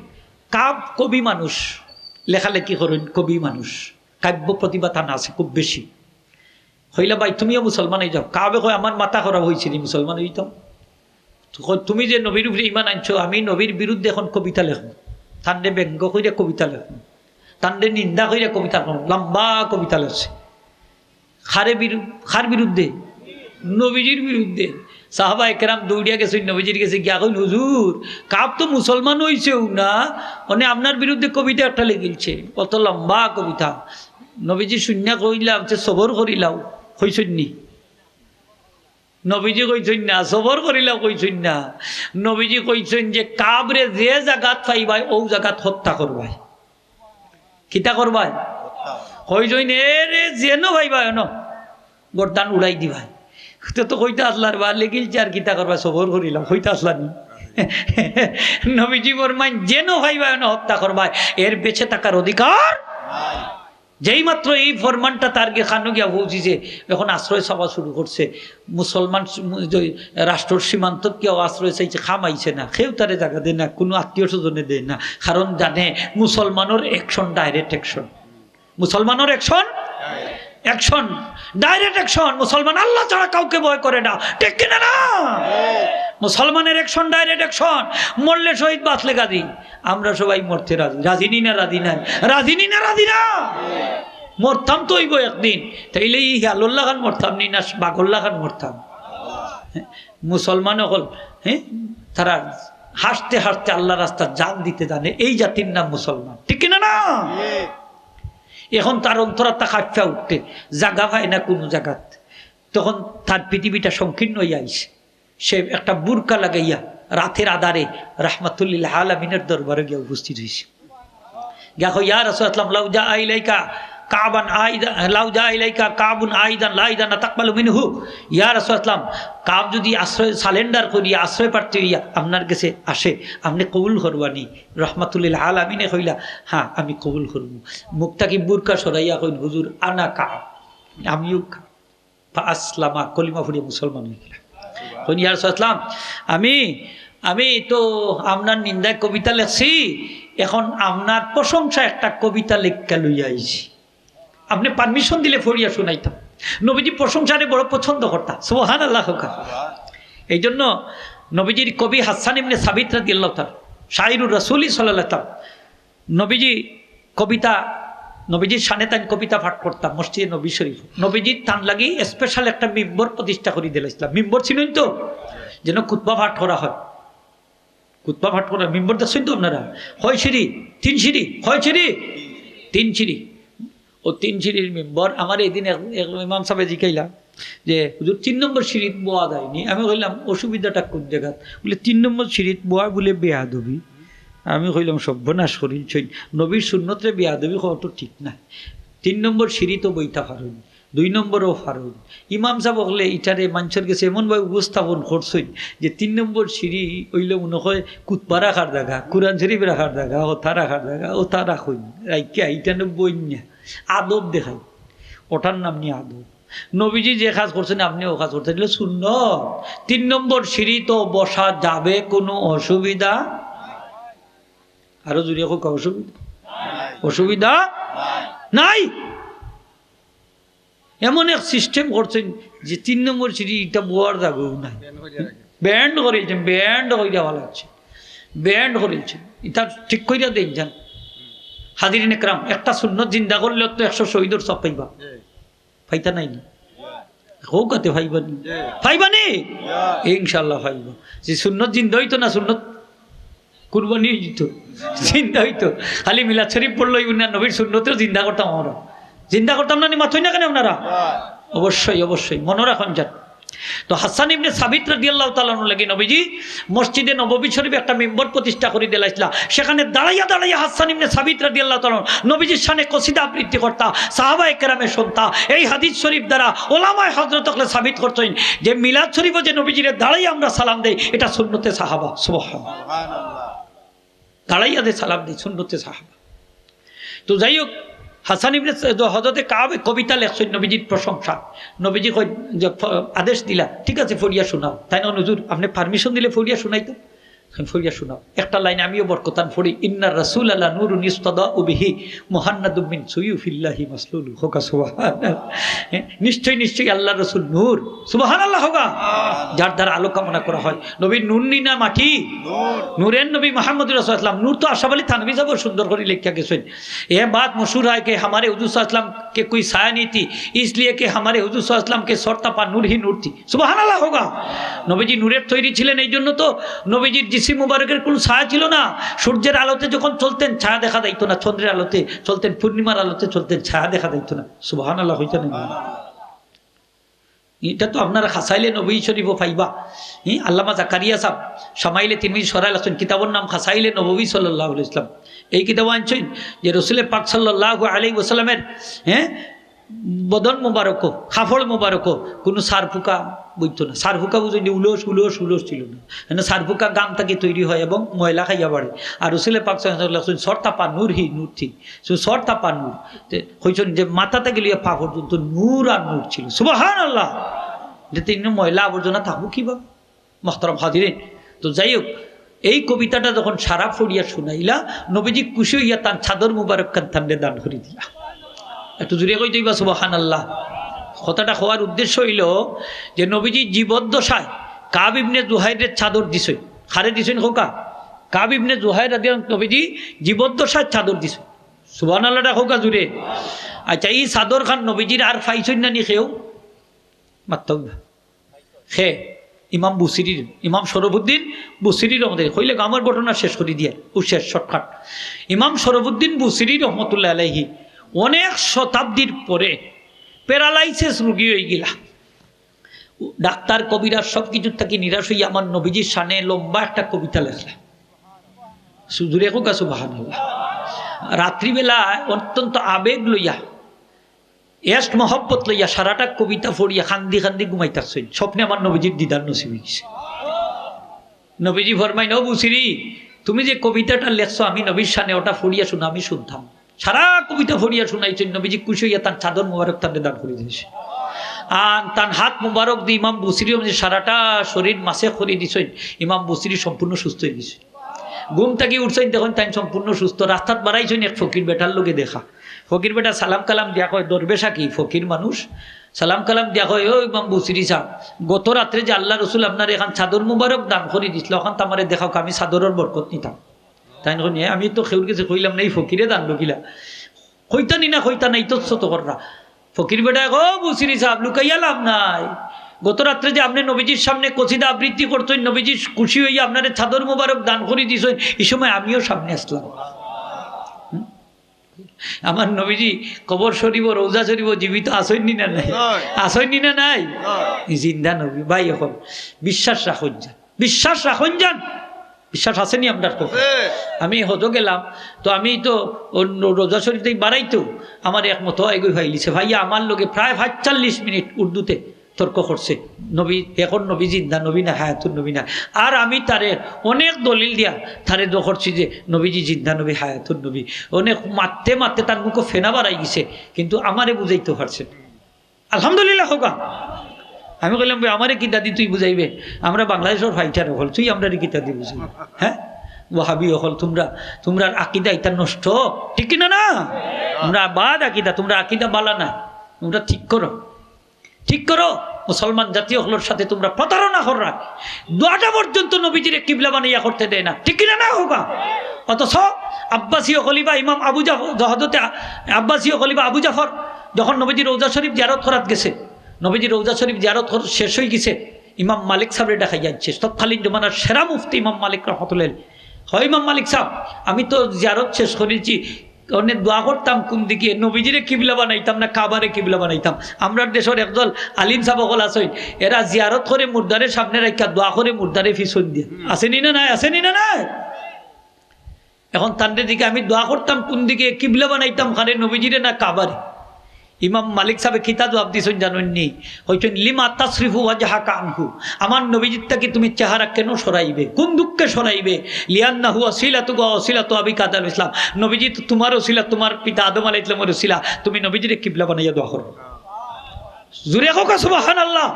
কাব কবি মানুষ, লেখালেখি করেন, কবি মানুষ, কাব্য প্রতিভা তান আছে খুব বেশি। কইলা, "ভাই, তুমিও মুসলমান হয়ে যাও।" কাবে কয়, "আমার মাথা খারাপ হয়েছিল, মুসলমান হইতাম।" তো কয়, "তুমি যে নবীর উপরে ইমান আনছো, আমি নবীর বিরুদ্ধে এখন কবিতা লেখব, তানরে ব্যঙ্গ কইরা কবিতা লেখব, তানরে নিন্দা কইরা কবিতা লেখব।" লম্বা কবিতা লেখছে। কারে বিরু-, কার বিরুদ্ধে? নবীজির বিরুদ্ধে। সাহাবা একরাম দৌড়িয়া গেছেন নবীজির গেছে, গিয়া কইন, "হুজুর, কাব তো মুসলমান হইছেও না, মানে আপনার বিরুদ্ধে কবিতা একটা লেখিলছে, অত লম্বা কবিতা।" নবীজি শুনিয়া কইলা, "সবর করিলাও।" কইছইন নি? নবীজি কইছইন না, "সবর করিলাও" কইছইন না। নবীজি কইছইন যে, "কাবরে যে জাগাত পাইবায়, ও জাগাত হত্যা করবায়।" কিতা করবায়? কইছইন, "এরে যেন পাইবায়, অন গর্দান উড়াই দিবায়।" তো, তো কইতা আসলার বা লেগিলছে আর কিতা করবায়, সবর করিলাও, কইতা আসলানি। নবীজি ফরমাইন, "যেন পাইবায়, অন হত্যা করবায়, এর বেঁচে থাকার অধিকার।" যেই মাত্র এই ফরমানটা তার গিয়া কানো গিয়া পৌঁছিছে, এখন আশ্রয় চাওয়া শুরু করছে। মুসলমান সি-, মু-, যে রাষ্ট্রর সীমান্তত গিয়াও আশ্রয় চাইছে, কাম আইছে না, কেউ তারে জাগা দেয় না, কোনো আত্মীয় স্বজনে দেয় না, কারণ জানে মুসলমানর action direct action। মুসলমানর action, action, direct action। মুসলমান আল্লাহ ছাড়া কাউকে ভয় করে না, ঠিক কিনা না? মুসলমানের action, direct action। মরলে শহীদ, বাঁচলে গাজী। আমরা সবাই মরতে রাজি, রাজি নি না রাজি নাই? রাজি নি না রাজি না? মরতাম তো অইব একদিন, তাইলে ই হিয়ালর লাখান মরতাম নি না বাঘর লাখান মরতাম? মুসলমান অকল, হ্যাঁ, তারা হাসতে হাসতে আল্লাহ রাস্তা জান দিতে জানে, এই জাতির নাম মুসলমান, ঠিক কিনা না? এখন তার অন্তরাত্মা কাঁপিয়া উঠতে, জাগা পায় না কোনো জাগাত, তখন তার পৃথিবীটা সংকীর্ণ হইয়া আইছে। সে একটা বুরকা লাগাইয়া রাতের আধারে রাহমাতুল্লিল আলামিনের দরবারে গিয়া উপস্থিত হইছে। গিয়া কয়, "ইয়া রাসূলুল্লাহ, লাউ জা ইলাইকা কাবান আইদা, লাউ জা ইলাইকা কাবুন আইদান লা ইদান তাকবালু মিনহু।" ইয়া রাসূলুল্লাহ, কাব যদি আশ্রয়, surrender করিয়া আশ্রয় প্রার্থী হইয়া আপনার গেছে আসে, আপনি কবুল করবানি? রাহমাতুল্লিল আলামিনে কইলা, "হ্যাঁ, আমি কবুল করব।" মুখ থাকি বুরকা সরাইয়া কইন, "হুজুর, আনা কাব, আমিও কাব।" ফা আসলামা, কলিমা পড়িয়া মুসলমান হয়ে গেলা। কইন, "ইয়া রাসূলুল্লাহ, আমি, আমি তো আপনার নিন্দায় কবিতা লেখছি, এখন আপনার প্রশংসা একটা কবিতা লেখিয়া লইয়া আইছি, আপনি permission দিলে পড়িয়া শুনাইতাম।" নবীজি প্রশংসারে বড় পছন্দ করতা, সুবহানাল্লাহ কউক্কা। এই জন্য নবীজির কবি হাসান ইবনে সাবিত রাদিয়াল্লাহু তাআলা, শাইরুর রাসূলি সাল্লাল্লাহু আলাইহি ওয়াসাল্লাম, নবীজি কবিতা, নবীজির শানে তাইন কবিতা পাঠ করতা মসজিদে নবী শরীফ। নবীজি তান লাগি special একটা মিম্বর প্রতিষ্ঠা করি দিলাইছলা। মিম্বর চিনইন তো? যেন খুতবা পাঠ করা হয়। খুতবা পাঠ করা, মিম্বর দেখছইন তো আপনারা? কয় সিঁড়ি? তিন সিঁড়ি। কয় সিঁড়ি? তিন সিঁড়ি। ও তিন সিঁড়ির মিম্বর। আমারে এদিন এক, এক ইমাম সাবে জিকাইলা যে, "হুজুর, তিন নম্বর সিঁড়িত বওয়া যায়নি।" আমি কইলাম, "অসুবিধাটা কোন জাগাত?" বলে, "তিন নম্বর সিঁড়িত বওয়া বলে বেয়াদবি।" আমি কইলাম, "সর্বনাশ করিলছইন, নবীর সুন্নতরে বেয়াদবি কওয়া তো ঠিক না। তিন নম্বর সিঁড়িত বইতা পারইন, দুই নম্বরও পারইন।" ইমাম সাব অকলে ইটারে মানষর গেছে এমনভাবে উপস্থাপন করছইন যে তিন নম্বর সিঁড়ি অইলে মনে হয় খুতবা রাখার জাগা, কোরআন শরীফ রাখার জাগা, কথা রাখার জাগা, ওটা রাখইন। রাখিয়া ইটানো বইন না, আদব দেখাই, ওটার নাম নি আদব। নবীজি যে কাজ করছেন, আপনি ও কাজ করছেন, এটা সুন্নত। তিন নম্বর সিঁড়িত বসা যাবে, কোনো অসুবিধা? আরো জোরে কউক্কা, অসুবিধা? অসুবিধা নাই। এমন এক system করছেন যে তিন নম্বর সিঁড়ি, এটা বওয়ার জাগাও নাই। Band করিলছেন, band করিয়া ভালা লাগছে, band করিলছেন। এটা ঠিক করিয়া দেইন যান। হাজিরিন একরাম, একটা সুন্নত জিন্দা করলে তো একশো শহীদর সওয়াব পাইবা। পাইতা নায় নি? কউক্কা তে পাইবানি? পাইবানি? ইনশাআল্লাহ পাইবা। যে সুন্নত জিন্দা অইতো না, সুন্নত কুরবানি অইতো, জিন্দা অইতো। খালি মিলাদ শরীফ পড়লেই না, নবীর সুন্নতরে জিন্দা করতাম আমরা। জিন্দা করতাম না নি, মাতইন না কেনে আপনারা? অবশ্যই, অবশ্যই, মনো রাখইন যান। তো হাসান ইবনে সাবিত রাদিয়াল্লাহু তাআলা আনহুর লাগি নবীজি মসজিদে নববী শরীফে একটা মিম্বর প্রতিষ্ঠা করি দিলাইছলা। সেখানে দাঁড়াইয়া দাঁড়াইয়া হাসান ইবনে সাবিত রাদিয়াল্লাহু তাআলা আনহু নবীজির শানে কসিদা আবৃত্তি করতা, সাহাবায়ে কেরামে শুনতা। এই হাদিস শরীফ দ্বারা ওলামায়ে হযরত অকলে সাবিত করছইন যে মিলাদ শরীফো যে নবীজিরে দাঁড়াইয়া আমরা সালাম দেই, এটা সুন্নতে সাহাবা। সুবহানাল্লাহ। দাঁড়াইয়া যে সালাম দেই, সুন্নতে সাহাবা। তো যাই হোক, হাসান ইবনে স-, হযরতে কাব কবিতা লেখছইন নবীজির প্রশংসা। নবীজি কই যে ফ-, আদেশ দিলা, "ঠিক আছে, পড়িয়া শোনাও।" তাইন কইন, "হুজুর, আপনে permission দিলে পড়িয়া শোনাইতাম।" "পড়িয়া শোনাও।" একটা লাইন আমিও বরকতান পড়ি, "ইন্না রাসূলা লা নূরুন ইউস্তাদাউ বিহি, মুহান্নাদুম মিন সুয়ুফিল্লাহি মাসলুলু।" কউক্কা সুবহানাল্লাহ। হ্যাঁ, নিশ্চয়, নিশ্চয় আল্লাহর রাসূল নূর। সুবহানাল্লাহ কউক্কা। যার দ্বারা আলো কামনা করা হয়। নবীর নূর নি না মাটি? নূরের নবী মুহাম্মদুর রাসূলুল্লাহ। নূর তো আশরাফ আলী থানভী সাহেব সুন্দর করি লেখিয়া গেছইন। "এ বাত মশহুর হয় কে হামারে হুজুর সাল্লাল্লাহু আলাইহি ওয়াসাল্লাম কে কোই ছায়া নেই থি, ইসলিয়ে কে হামারে হুজুর সাল্লাল্লাহু আলাইহি ওয়াসাল্লাম কে সর তা পা নূর হি নূর থি।" সুবহানাল্লাহ কউক্কা। নবীজি নূরের তৈরি ছিলেন, এই জন্য তো নবীজির জিসিম মুবারকের কোনো ছায়া ছিল না। সূর্যের আলোতে যখন চলতেন, ছায়া দেখা যাইতো না, চন্দ্রের আলোতে চলতেন, পূর্ণিমার আলোতে চলতেন, ছায়া দেখা যাইতো না। সুবহানাল্লাহ কইতা না? এটা তো আপনারা খাসাইলে নবী শরীফো পাইবা। হুম, আল্লামা জাকারিয়া সাহেব শামাইলে তিরমিজি শরহ লেখছইন, কিতাবর নাম খাসাইলে নববী সাল্লাল্লাহু আলাইহি ওয়াসাল্লাম। এই কিতাবো আনছইন যে রসুলে পাক সাল্লাল্লাহু আলাইহি ওয়াসাল্লামের, হ্যাঁ, বদন মুবারকো, কাপড় মুবারকো কোনো সারফুকা বইতো না। সারফুকা বুঝইন যে উলস, উলস, উলস ছিল না। মানে সারফুকা গাম থাকি তৈরি হয় এবং ময়লা খাইয়া বাড়ে। আর রসুলে পাক সাল্লাল্লাহু আলাইহি ওয়াসাল্লাম সর তা পা নূর হি নূর থি। So, সর তা পা নূর। তে কইছইন যে মাথা থাকি লইয়া পা পর্যন্ত নূর আর নূর ছিল। সুবহানাল্লাহ। এটাতে ইনো ময়লা আবর্জনা থাকবো কিভাবে? মোহতারাম হাজিরিন, তো যাই হোক, এই কবিতাটা যখন সারা পড়িয়া শুনাইলা, নবীজি খুশি হইয়া তান চাদর মুবারক খান তানরে দান করি দিলা। একটু জোরে কইতা অইবা সুবহানাল্লাহ। কথাটা কওয়ার উদ্দেশ্য হইল যে নবীজি জীবদ্দশায় কাব ইবনে জুহাইরের চাদর দিছইন। কারে দিছইন কউক্কা? কাব ইবনে জুহাইর রাদিয়াল্লাহু আনহু নবীজি জীবদ্দশায় চাদর দিছইন। সুবহানাল্লাহটা কউক্কা জোরে। আচ্ছা, এই চাদর খান নবীজির আর পাইছইন না নি কেউ? মাততা অইবা। হে, ইমাম বুসিরির, ইমাম শরফুদ্দিন বুসিরি রহমতুল্লাহ, কইলে আমার ঘটনা শেষ করি দিয়া, ও শেষ shortcut। ইমাম শরফুদ্দিন বুসিরি রহমতুল্লাহ আলাইহি অনেক শতাব্দীর পরে paralysis রোগী হয়ে গেলা। ডাক্তার কবিরাজ সব কিছুর থাকি নিরাশ হইয়া আমার নবীজির শানে লম্বা একটা কবিতা লেখলা। সু-, জোরে কউক্কা সুবহানাল্লাহ। রাত্রিবেলায় অত্যন্ত আবেগ লইয়া, এশক মহব্বত লইয়া সারাটা কবিতা পড়িয়া কান্দি কান্দি ঘুমাই থাকছইন। স্বপ্নে আমার নবীজির দিদার নসিব হইছে। নবীজি ফরমাইন, "ও বুসিরি, তুমি যে কবিতাটা লেখছো আমি নবীর শানে, ওটা পড়িয়া শোনা, আমি শুনতাম।" সারা কবিতা পড়িয়া শুনাইছইন, নবীজি খুশি হইয়া তান চাদর মুবারক তানরে দান করি দিছইন। আর তান হাত মুবারক দি ইমাম বুসিরি সারাটা শরীর মাসে করি দিছইন, ইমাম বুসিরি সম্পূর্ণ সুস্থ হয়ে গেছে। ঘুম থাকি উঠছইন, দেখইন তাইন সম্পূর্ণ সুস্থ। রাস্তাত বাড়াইছইন এক ফকির বেটার লগে দেখা। ফকির বেটা সালাম কালাম দিয়া কয়, দরবেশ আর কি, ফকির মানুষ, সালাম কালাম দিয়া কয়, "ও ইমাম বুসিরি সাহেব, গত রাত্রে যে আল্লাহ রসুল আপনার এখান চাদর মুবারক দান করি দিছিল, ওখান তো আমারে দেখাও, আমি চাদরের বরকত নিতাম।" তাইন কইন, "এ, আমি তো কেউর গেছে কইলাম না, এই ফকিরে দান লইলা।" কইতা নি না, কইতা না, ইতস্তত কররা। ফকির বেটায় কয়, "ও বুসিরি সাহেব, লুকাইয়া লাভ নাই। গত রাত্রে যে আপনে নবীজির সামনে কসিদা আবৃত্তি করছইন, নবীজি খুশি হইয়া আপনারে চাদর মুবারক দান করি দিছইন, এই সময় আমিও সামনে আসলাম।" হুম? আমার নবীজি কবর শরীফ ও রওজা শরীফ ও জীবিত আছইন নি না নাই? নাই। আছইন নি না নাই? নাই। জিন্দা নবী, ভাই অকল, বিশ্বাস রাখইন যান। বিশ্বাস রাখইন যান। বিশ্বাস আছে নি আমরার কখনো? আছে। আমি হজো গেলাম, তো আমি তো অন্য রওজা শরীফ থাকি বাড়াইতো, আমার এক মতো এগোই ফাইলিছে। ভাইয়া আমার লগে প্রায় পাঁচচল্লিশ মিনিট উর্দুতে তর্ক করছে। নবী, এখন নবী জিন্দা নবী না, হায়াতুন নবী না। আর আমি তারে অনেক দলিল দিয়া তারে দো করছি যে নবীজি জিন্দা নবী, হায়াতুন নবী। অনেক মারতে মারতে তার মুখো ফেনা বাড়াই গেছে, কিন্তু আমারে বুঝাইতে পারছে না। আলহামদুলিল্লাহ কউক্কা। আমি কইলাম, "ভাই, আমারে কিতা দি তুই বুঝাইবে? আমরা বাংলাদেশর ফাইটার অকল, তুই আমরারে কিতা দি বুঝাইবে?" হ্যাঁ? ওয়াহাবি অকল, তোমরা, তোমরার আকিদা ইতা নষ্ট, ঠিক কিনা না? তোমরা বাদ আকিদা, তোমরা আকিদা বালা না, তোমরা ঠিক করো, ঠিক করো। মুসলমান জাতি অকলর সাথে তোমরা প্রতারণা কররা, দোয়াটা পর্যন্ত নবীজিরে কিবলা বানাইয়া করতে দেয় না, ঠিক কিনা না কউক্কা? অথচ আব্বাসীয় খলিফা ইমাম আবু জাফর, হযরতে আব্বাসীয় খলিফা আবু জাফর যখন নবীজির রওজা শরীফ জিয়ারত করাত গেছে, নবীজি রওজা শরীফ জিয়ারত কর-, শেষ অই গেছে, ইমাম মালিক সাহেবরে ডাকাইয়া আনছে, তৎকালীন জমানার সেরা মুফতি ইমাম মালিক রহমতুল্লাহ। হয় ইমাম মালিক সাহেব, আমি তো জিয়ারত শেষ করিলছি, অনে দোয়া করতাম কোন দিকে, নবীজিরে কিবলা বানাইতাম না কাবারে কিবলা বানাইতাম? আমরার দেশর একদল আলিম সাহেব অকল আছইন, এরা জিয়ারত করে মুর্দারে সামনে রাখিয়া দোয়া করে মুর্দারে পিছন দিয়া। আছেনি না নাই? আছেনি না নাই? এখন তানরে দিকে আমি দোয়া করতাম কোন দিকে, কিবলা বানাইতাম কারে, নবীজিরে না কাবারে? ইমাম মালিক সাহেবে কিতা জবাব দিছইন জানইননি? কইছইন, "লিমা তাসরিফু ওয়াজহাকা আনহু।" আমার নবীজির থাকি তুমি চেহারা কেন সরাইবে? কোন দুঃখে সরাইবে? "লিআন্নাহু ওয়াসিলাতুকা ওয়া ওয়াসিলাতু আবিকা আদম ইসলাম।" নবীজি তো তোমার ওসিলা, তোমার পিতা আদম আলাইহিস সালামের ওসিলা, তুমি নবীজিরে কিবলা বানাইয়া দোয়া করো। জুরে কউক্কা সুবহানাল্লাহ।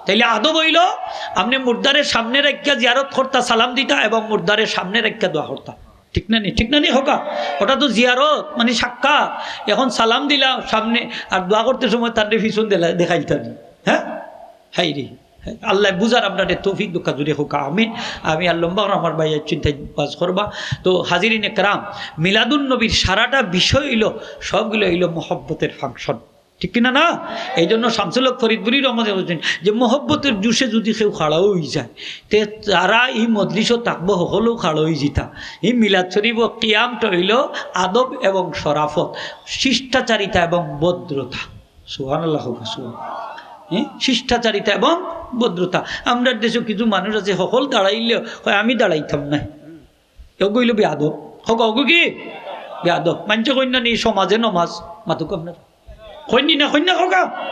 তাইলে আদব অইলো, আপনে মুর্দারে সামনে রাখিয়া জিয়ারত করতা, সালাম দিতা এবং মুর্দারে সামনে রাখিয়া দোয়া করতা। ঠিক না নি? ঠিক না নি কউক্কা? ওটা তো জিয়ারত, মানে সাক্ষাৎ। এখন সালাম দিলা সামনে, আর দোয়া করতে সময় তানরে পিছন দিলা, দেখাইলতা নি। হ্যাঁ? হায় রে। আল্লায় বুঝার আমরারে তৌফিক দেউক্কা, জুরে কউক্কা আমিন। আমি আর লম্বা করাম না, আমার ভাই চিন্তায় ওয়াজ করবা। তো হাজিরিনে কেরাম, মিলাদুন নবীর সারাটা বিষয় অইলো, সবগুলো অইলো মহব্বতের function। ঠিক কিনা না? এই জন্য শামসুল হক ফরিদপুরী রহমতুল্লাহ বলছেন যে মহব্বতের জোশে যদি কেউ খাড়া অই যায়, তে তারা এই মজলিসও থাকবো, হকলেও খাড়া অই যিতা। এই মিলাদ শরীফ ও কিয়ামটা অইলো আদব এবং শরাফত, শিষ্টাচারিতা এবং ভদ্রতা। সুবহানাল্লাহ কউক্কা, সুবহানাল্লাহ। হ্যাঁ, শিষ্টাচারিতা এবং ভদ্রতা। আমরার দেশো কিছু মানুষ আছে, হকল দাঁড়াইলে কয়, "আমি দাঁড়াইতাম না।" এগু অইলো বেয়াদব। কউক্কা, এগু কি? বেয়াদব। মানষে কইন না নি, সমাজে নমাজ। মাতুক আপনারা। কইন নি না, কইন না কউক্কা?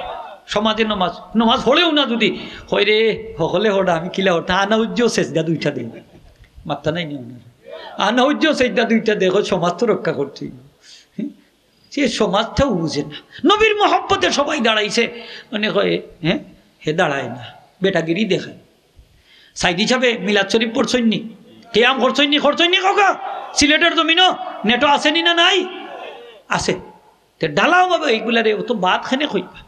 সমাজে নমাজ। নমাজ পড়েও না যদি। কয় রে, হকলে পড়া, আমি কিলা পড়তাম? আনা উজ্জ সেজদা দুইটা দেই। মাত্তা নাই নি আপনার? আনা উজ্জ সেজদা দুইটা দেখো, সমাজ তো রক্ষা করতে অইবো। হ্যাঁ? সে সমাজটাও বুঝে না। নবীর মহব্বতে সবাই দাঁড়াইছে, মানে কয়, হ্যাঁ, হে দাঁড়ায় না, বেটাগিরি দেখায়। সাইদি সাহেবে মিলাদ শরীফ পড়ছইন নি? কিয়াম করছইন নি? করছইন নি কউক্কা? সিলেটের জমিনো নেটো আছেনি না নাই? আছে। তে ঢালাওভাবে এইগুলারে অত বাদ কেনে কইবা।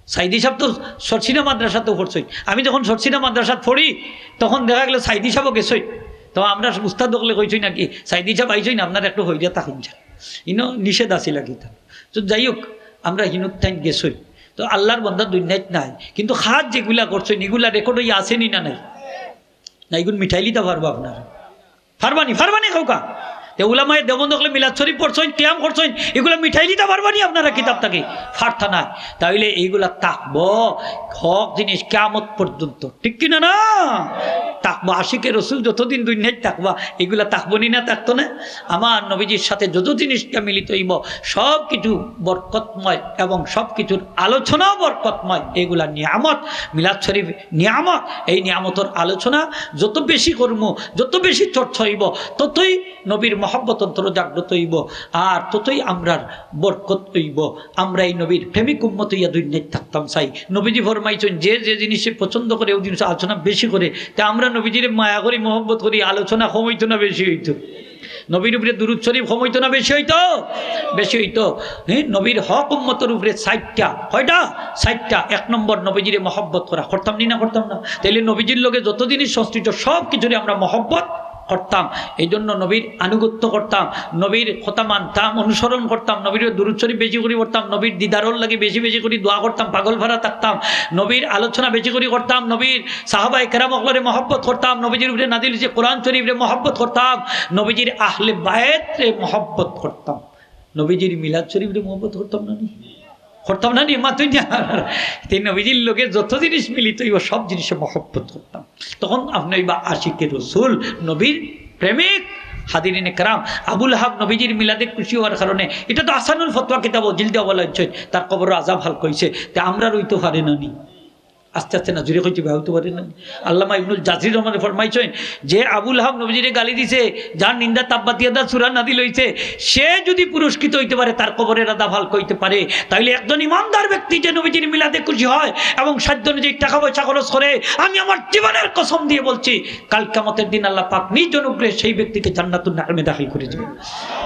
সাইদি সাহেব তো সরসিনা মাদ্রাসাত পড়ছইন। আমি যখন সরসিনা মাদ্রাসাত পড়ি, তখন দেখা গেল সাইদি সাহেবও গেছইন। তো আমরা উস্তাদ অকলে কইছইন নাকি, "সাইদি সাহেব আইছইন, আপনারা একটু হইয়া থাকইন।" ইনো নিষেধ আছিল কিতা। তো যাই হোক, আমরা হিনুক তাইন গেছইন। তো আল্লাহর বান্দা দুনিয়াত নাই, কিন্তু কাজ যেগুলা করছইন, ইগুলা record অইয়া আছেনি না নাই? না, ইগুন মিটাইলিতা পারবা আপনারা? পারবা নি, পারবা নি কউক্কা? তে উলামায়ে দেওবন্দ অকলে মিলাদ শরীফ পড়ছইন, কিয়াম করছইন, ইগুলা মিটাইলিতা পারবা নি আপনারা কিতাব থাকি? পারতা নায়। তাইলে ইগুলা থাকবো হক জিনিস কিয়ামত পর্যন্ত, ঠিক কিনা না? থাকবো। আশিকে রসুল যতদিন দুনিয়াত থাকবা, ইগুলা থাকবো নি না, থাকতো না? আমার নবীজির সাথে যত জিনিস মিলিত অইবো, সব কিছু বরকতময় এবং সব কিছুর আলোচনাও বরকতময়। এগুলা নিয়ামত, মিলাদ শরীফ নিয়ামত। এই নিয়ামতর আলোচনা যত বেশি করমু, যত বেশি চর্চা অইবো, ততই নবীর মহব্বত অন্তরো জাগ্রত অইবো, আর ততই আমরার বরকত অইবো। আমরা এই নবীর প্রেমিক উম্মত অইয়া দুনিয়াত থাকতাম চাই। নবীজি ফরমাইছইন, যে যে জিনিসে পছন্দ করে, অউ জিনিস আলোচনা বেশি করে। তে আমরা নবীজিরে মায়া করি, মহব্বত করি, আলোচনা কম অইতো না বেশি অইতো? নবীর উপরে দুরূদ শরীফ কম অইতো না বেশি অইতো? বেশি অইতো। হ্যাঁ, নবীর হক উম্মতর উপরে চাইরটা, কয়টা? চাইরটা। এক নম্বর, নবীজিরে মহব্বত করা। করতাম নি না, করতাম না? তাইলে নবীজির লগে যত জিনিস সংশ্লিষ্ট, সব কিছুরে আমরা মহব্বত করতাম। এই জন্য নবীর আনুগত্য করতাম, নবীর কথা মানতাম, অনুসরণ করতাম, নবীর দুরূদ শরীফ বেশি করি পড়তাম, নবীর দিদারর লাগি বেশি বেশি করি দোয়া করতাম, পাগল ফারা থাকতাম, নবীর আলোচনা বেশি করি করতাম, নবীর সাহাবায়ে কেরাম অকলরে মহব্বত করতাম, নবীজির উপরে নাজিল অইছে কোরআন শরীফরে মহব্বত করতাম, নবীজির আহলে বায়েতরে মহব্বত করতাম, নবীজির মিলাদ শরীফরে মহব্বত করতাম না নি? করতাম না নি? মাতইন না। তে নবীজির লগে যত জিনিস মিলিত অইবো, সব জিনিসে মহব্বত করতাম। তখন আপনে অইবা আশিকে রসুল, নবীর প্রেমিক। হাজিরিনে কেরাম, আবু লাহাব নবীজির মিলাদে খুশি অওয়ার কারণে, ইটা তো আহসানুল ফতোয়া কিতাবো জিলদে আউয়াল আনছইন, তার কবরো আজাব হালকা অইছে। তে আমরার অইতো পারে না নি? আস্তে আস্তে না, জুরে কইতে অইবো, অইতো পারে না নি? আল্লামা ইবনুল জাউজির রহমানে ফরমাইছইন যে আবু লাহাব নবীজিরে গালি দিছে, যার নিন্দা তাব্বাত ইয়াদা সূরা নাজিল অইছে, সে যদি পুরস্কৃত অইতে পারে, তার কবরের আজাব হালকা অইতে পারে, তাইলে একজন ইমানদার ব্যক্তি যে নবীজির মিলাদে খুশি হয় এবং সাধ্য অনুযায়ী টাকা পয়সা খরচ করে, আমি আমার জীবনের কসম দিয়ে বলছি, কাল কিয়ামতের দিন আল্লাহ পাক নিজ অনুগ্রহে সেই ব্যক্তিকে জান্নাতুন নাঈমে দাখিল করে দিবেন।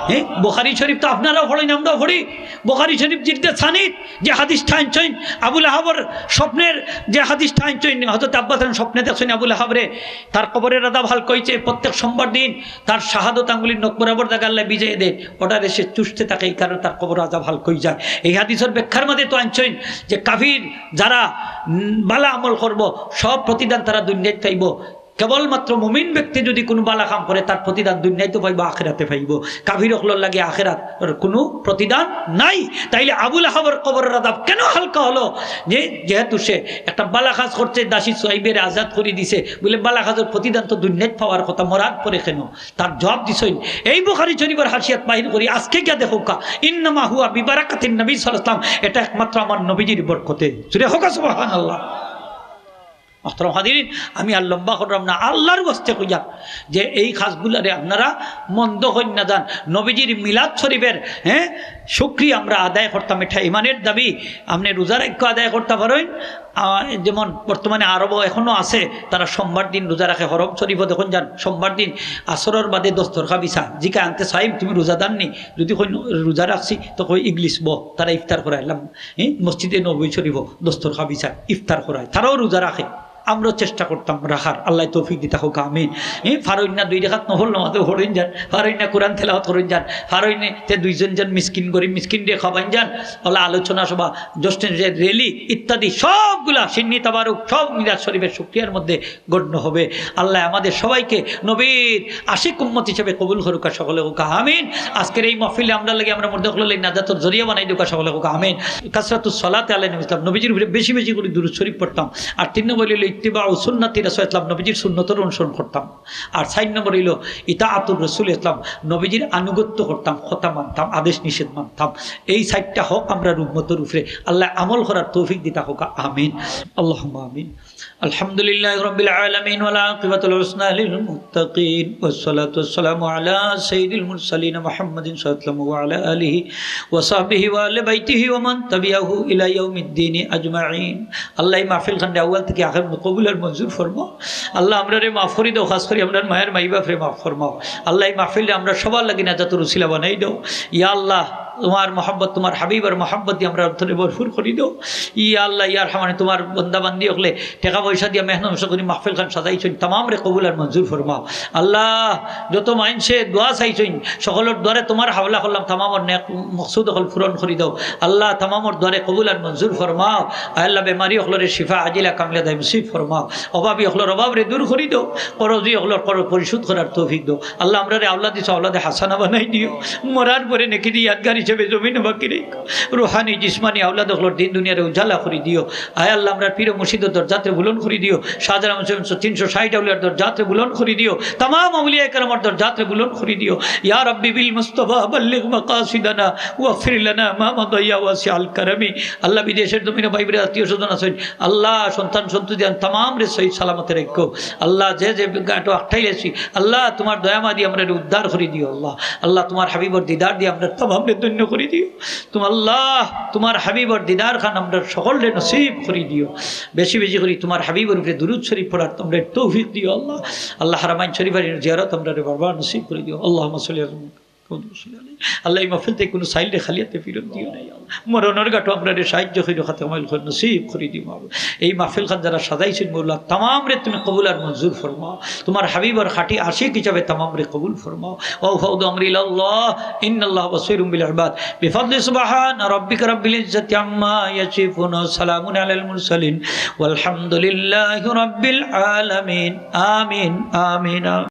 হ্যাঁ, বুখারী শরীফ তো আপনারাও পড়েন, আমরাও পড়ি। বুখারী শরীফ জিলদে সানিত যে হাদিসটা আনছইন, আবু লাহাবর স্বপ্নের যে হাদিসটা আনছইন, হযরত আব্বাস স্বপ্নে দেখছইন আবু লাহাবরে, তার কবরের আযাব হালকা অইছে। প্রত্যেক সোমবার দিন তার শাহাদত আঙ্গুলির নখ বরাবর জাগা আল্লায় ভিজাইয়া দেন, ওটারে সে চুষতে থাকে, এই কারণে তার কবর আযাব হালকা অইযায়। এই হাদিসর ব্যাখ্যার মাঝে তো আনছইন যে কাফির যারা, উম, বালা আমল করবো, সব প্রতিদান তারা দুনিয়াত পাইবো। কেবলমাত্র মুমিন ব্যক্তি যদি কোনো বালা কাম করে, তার প্রতিদান দুনিয়াত তো পাইবো, আখেরাতে পাইবো। কাফির অকলর লাগি আখেরাতর কোনো প্রতিদান নাই। তাইলে আবু লাহাবর কবরর আযাব কেন হালকা হলো? যে যেহেতু সে একটা বালা কাজ করছে, দাসী সুয়াইবের আজাদ করি দিছে, বলে বালা কাজর প্রতিদান তো দুনিয়াত পাওয়ার কথা, মরার পরে কেন? তার জবাব দিছইন, এই বুখারী শরীফর হাশিয়াত বাহির করি, আজকে গিয়া দেখউক্কা, ইন্নামা হুয়া বিবারাকাতিন নবী সাল্লাল্লাহু আলাইহি ওয়াসাল্লাম, এটা একমাত্র আমার নবীজির বরকতে। জোরে কউক্কা সুবহানাল্লাহ। মোহতরম হাজিরিন, আমি আর লম্বা করলাম না, আল্লাহর ওয়াস্তে কইয়া যে এই কাজগুলারে আপনারা মন্দ কইন না যান। নবীজির মিলাদ শরীফের, হ্যাঁ, শুকরিয়া আমরা আদায় করতাম, এটা ইমানের দাবি। আপনে রোজা রাখিয়া আদায় করতা পারইন, আহ, যেমন বর্তমানে আরবও এখনো আছে, তারা সোমবার দিন রোজা রাখে। হরম শরীফও দেখইন যান, সোমবার দিন আসরর বাদে দস্তরখা বিছায়। জিকায়, "আনতে সাইম, তুমি রোজাদার নি?" যদি কইন, "রোজা রাখছি", তো কয়, "ইজলিস, বও।" তারা ইফতার করাইলাম, হ্যাঁ, মসজিদে নববী শরীফও দস্তরখা বিছায়, ইফতার করায়, তারাও রোজা রাখে। আমরাও চেষ্টা করতাম রাখার, আল্লায় তৌফিক দিতা কউক্কা, আমিন। হ্যাঁ, পারইন না দুই রাকাত নফল নামাজও পড়ইন যান, পারইন না কোরআন তেলাওয়াত করইন যান, পারইন না তে দুইজন যান মিসকিন, গরিব মিসকিনরে খাবাইন যান, ওলা আলোচনা সভা, জশ্নে যে র‍্যালি ইত্যাদি সবগুলা, সিন্নি তাবারুক, সব মিলাদ শরীফের শুকরিয়ার মধ্যে গণ্য হবে। আল্লায় আমাদের সবাইকে নবীর আশিক উম্মত হিসেবে কবুল করুক্কা, সকলে কউক্কা আমিন। আজকের এই মাহফিলে আমরার লাগি, আমরার মুর্দা অকলর লাগি নাজাতর জরিয়া বানাই দেউক্কা, সকলে কউক্কা আমিন। কাসরাতুস সালাতে আলা নবী ইসলাম, নবীজির উপরে বেশি বেশি করি দুরূদ শরীফ পড়তাম। আর তিন নম্বর অইলো ইত্তিবাউ সুন্নতি রাসূল ইসলাম, নবীজির সুন্নতর অনুসরণ করতাম। আর চাইর নম্বর অইলো ইতাআতুর রাসূল ইসলাম, নবীজির আনুগত্য করতাম, কথা মানতাম, আদেশ নিষেধ মানতাম। এই চাইরটা হক আমরার উম্মতর উপরে, আল্লায় আমল করার তৌফিক দিতা কউক্কা আমিন। আল্লাহুম্মা আমিন। الحمد لله رب العالمين والعاقبة الحسنى للمتقين والصلاة والسلام على سيد المرسلين محمد صلى الله عليه وسلم وعلى آله وصحبه وآل بيته ومن تبعه إلى يوم الدين أجمعين. আল্লাহ, এই মাহফিল খানরে আউয়াল থাকি আখের কবুল আর মঞ্জুর ফরমাও। আল্লাহ, আমরারে মাফ করি দেও, খাস করি আমরার মায়ের মাই বাফরে মাফ ফরমাও। আল্লাহ, এই মাহফিলরে আমরার সবার লাগি নাজাতর উসিলা বানাই দেও। ইয়া আল্লাহ, তোমার মহব্বত, তোমার হাবিবর মহব্বত দিয়া আমরার অন্তরে ভরপুর করি দেও। ইয়া আল্লাহ, ইয়া রহমান, তোমার বন্দা বান্দি অকলে টেকা পয়সা দিয়া মেহনত মশা করি মাহফিল খান সাজাইছইন, তামামরে কবুল আর মঞ্জুর ফরমাও। আল্লাহ, যত মাইনষে দোয়া চাইছইন, সকলর দুয়ারে তোমার হাওলা করলাম, তামামর নেক মকসুদ অকল পূরণ করি দেও। আল্লাহ, তামামর দুয়ারে কবুল আর মঞ্জুর ফরমাও। আয় আল্লাহ, বেমারি অকলরে শিফা আজিলা কামিলা দাইম নসিব ফরমাও। অভাবী অকলর অভাবরে দূর করি দেও। করজি অকলর করজ পরিশোধ করার তৌফিক দেও। আল্লাহ, আমরারে আওলাদ দিছো, আওলাদে হাসানা বানাই দিও। মরার পরে নেকিদি ইয়াদগার হিসেবে জমিনো বাকি রেখো। রুহানি, জিসমানি আওলাদ অকলর দিন দুনিয়ারে উজালা করি দিও। আয় আল্লাহ, আমরার পীর ও মুর্শিদর দরজাতরে বুলন্দ করি দিও। শাহজালাল হোসেন তিনশো ষাইট আউলিয়ার দরজাতরে বুলন্দ করি দিও। তামাম আউলিয়া কেরামর দরজাতরে বুলন্দ করি দিও। ইয়া রাব্বি বিল মুস্তাফা বাল্লিগ মাকাসিদানা ওয়াগফির লানা মা মাদা ইয়া ওয়াসিআল কারামি। আল্লাহ, বিদেশর জমিনো ভাই বেরাদর আত্মীয় স্বজন আছইন, আল্লাহ, সন্তান সন্ততি আন তামামরে সহি সালামতে রাখো। আল্লাহ, যে যে ঘাটো আটকাইলাইছি, আল্লাহ, তোমার দয়া মায়া দি আমরারে উদ্ধার করি দিও। আল্লাহ, আল্লাহ, তোমার হাবিবর দিদার দি আমরারে তামামরে ধন্য করি দিও। তুমি আল্লাহ, তোমার হাবিবর দিদার খান আমরার সকলরে নসিব করি দিও। বেশি বেশি করি তোমার হাবিবর উপরে দুরূদ শরীফ পড়ার আমরারে তৌফিক দিও আল্লাহ। আল্লাহ, হারামাইন শরীফর জিয়ারত আমরারে বারবার নসিব করি দিও। আল্লাহুম্মা সাল্লি আলা মুহাম্মাদ ওয়া সাল্লিম। আল্লাহ, এই মাহফিল থাকি কুনু সাইলরে খালি আতে ফিরত দিও না, ইয়া আল্লাহ। মরণর ঘাটো আমরারে সাহায্য করি, খাতে কামাইল করি নসিব করি দিও, মাবুদ। এই মাহফিল খান যারা সাজাইছইন, মওলা, তামামরে তুমি কবুল আর মঞ্জুর ফরমাও। তোমার হাবিবর খাঁটি আশিক হিসাবে তামামরে কবুল ফরমাও। ওয়া উফাউদু আমরি ইলাল্লাহ, ইন্নাল্লাহা বাসীরুম বিল ইবাদ। বিফাদলি সুবহান রাব্বিকা রাব্বিল ইজ্জাতি আম্মা ইয়াসিফুন, ওয়া সালামুন আলাল মুরসালিন, ওয়ালহামদুলিল্লাহি রাব্বিল আলামিন। আমিন, আমিন, আমিন।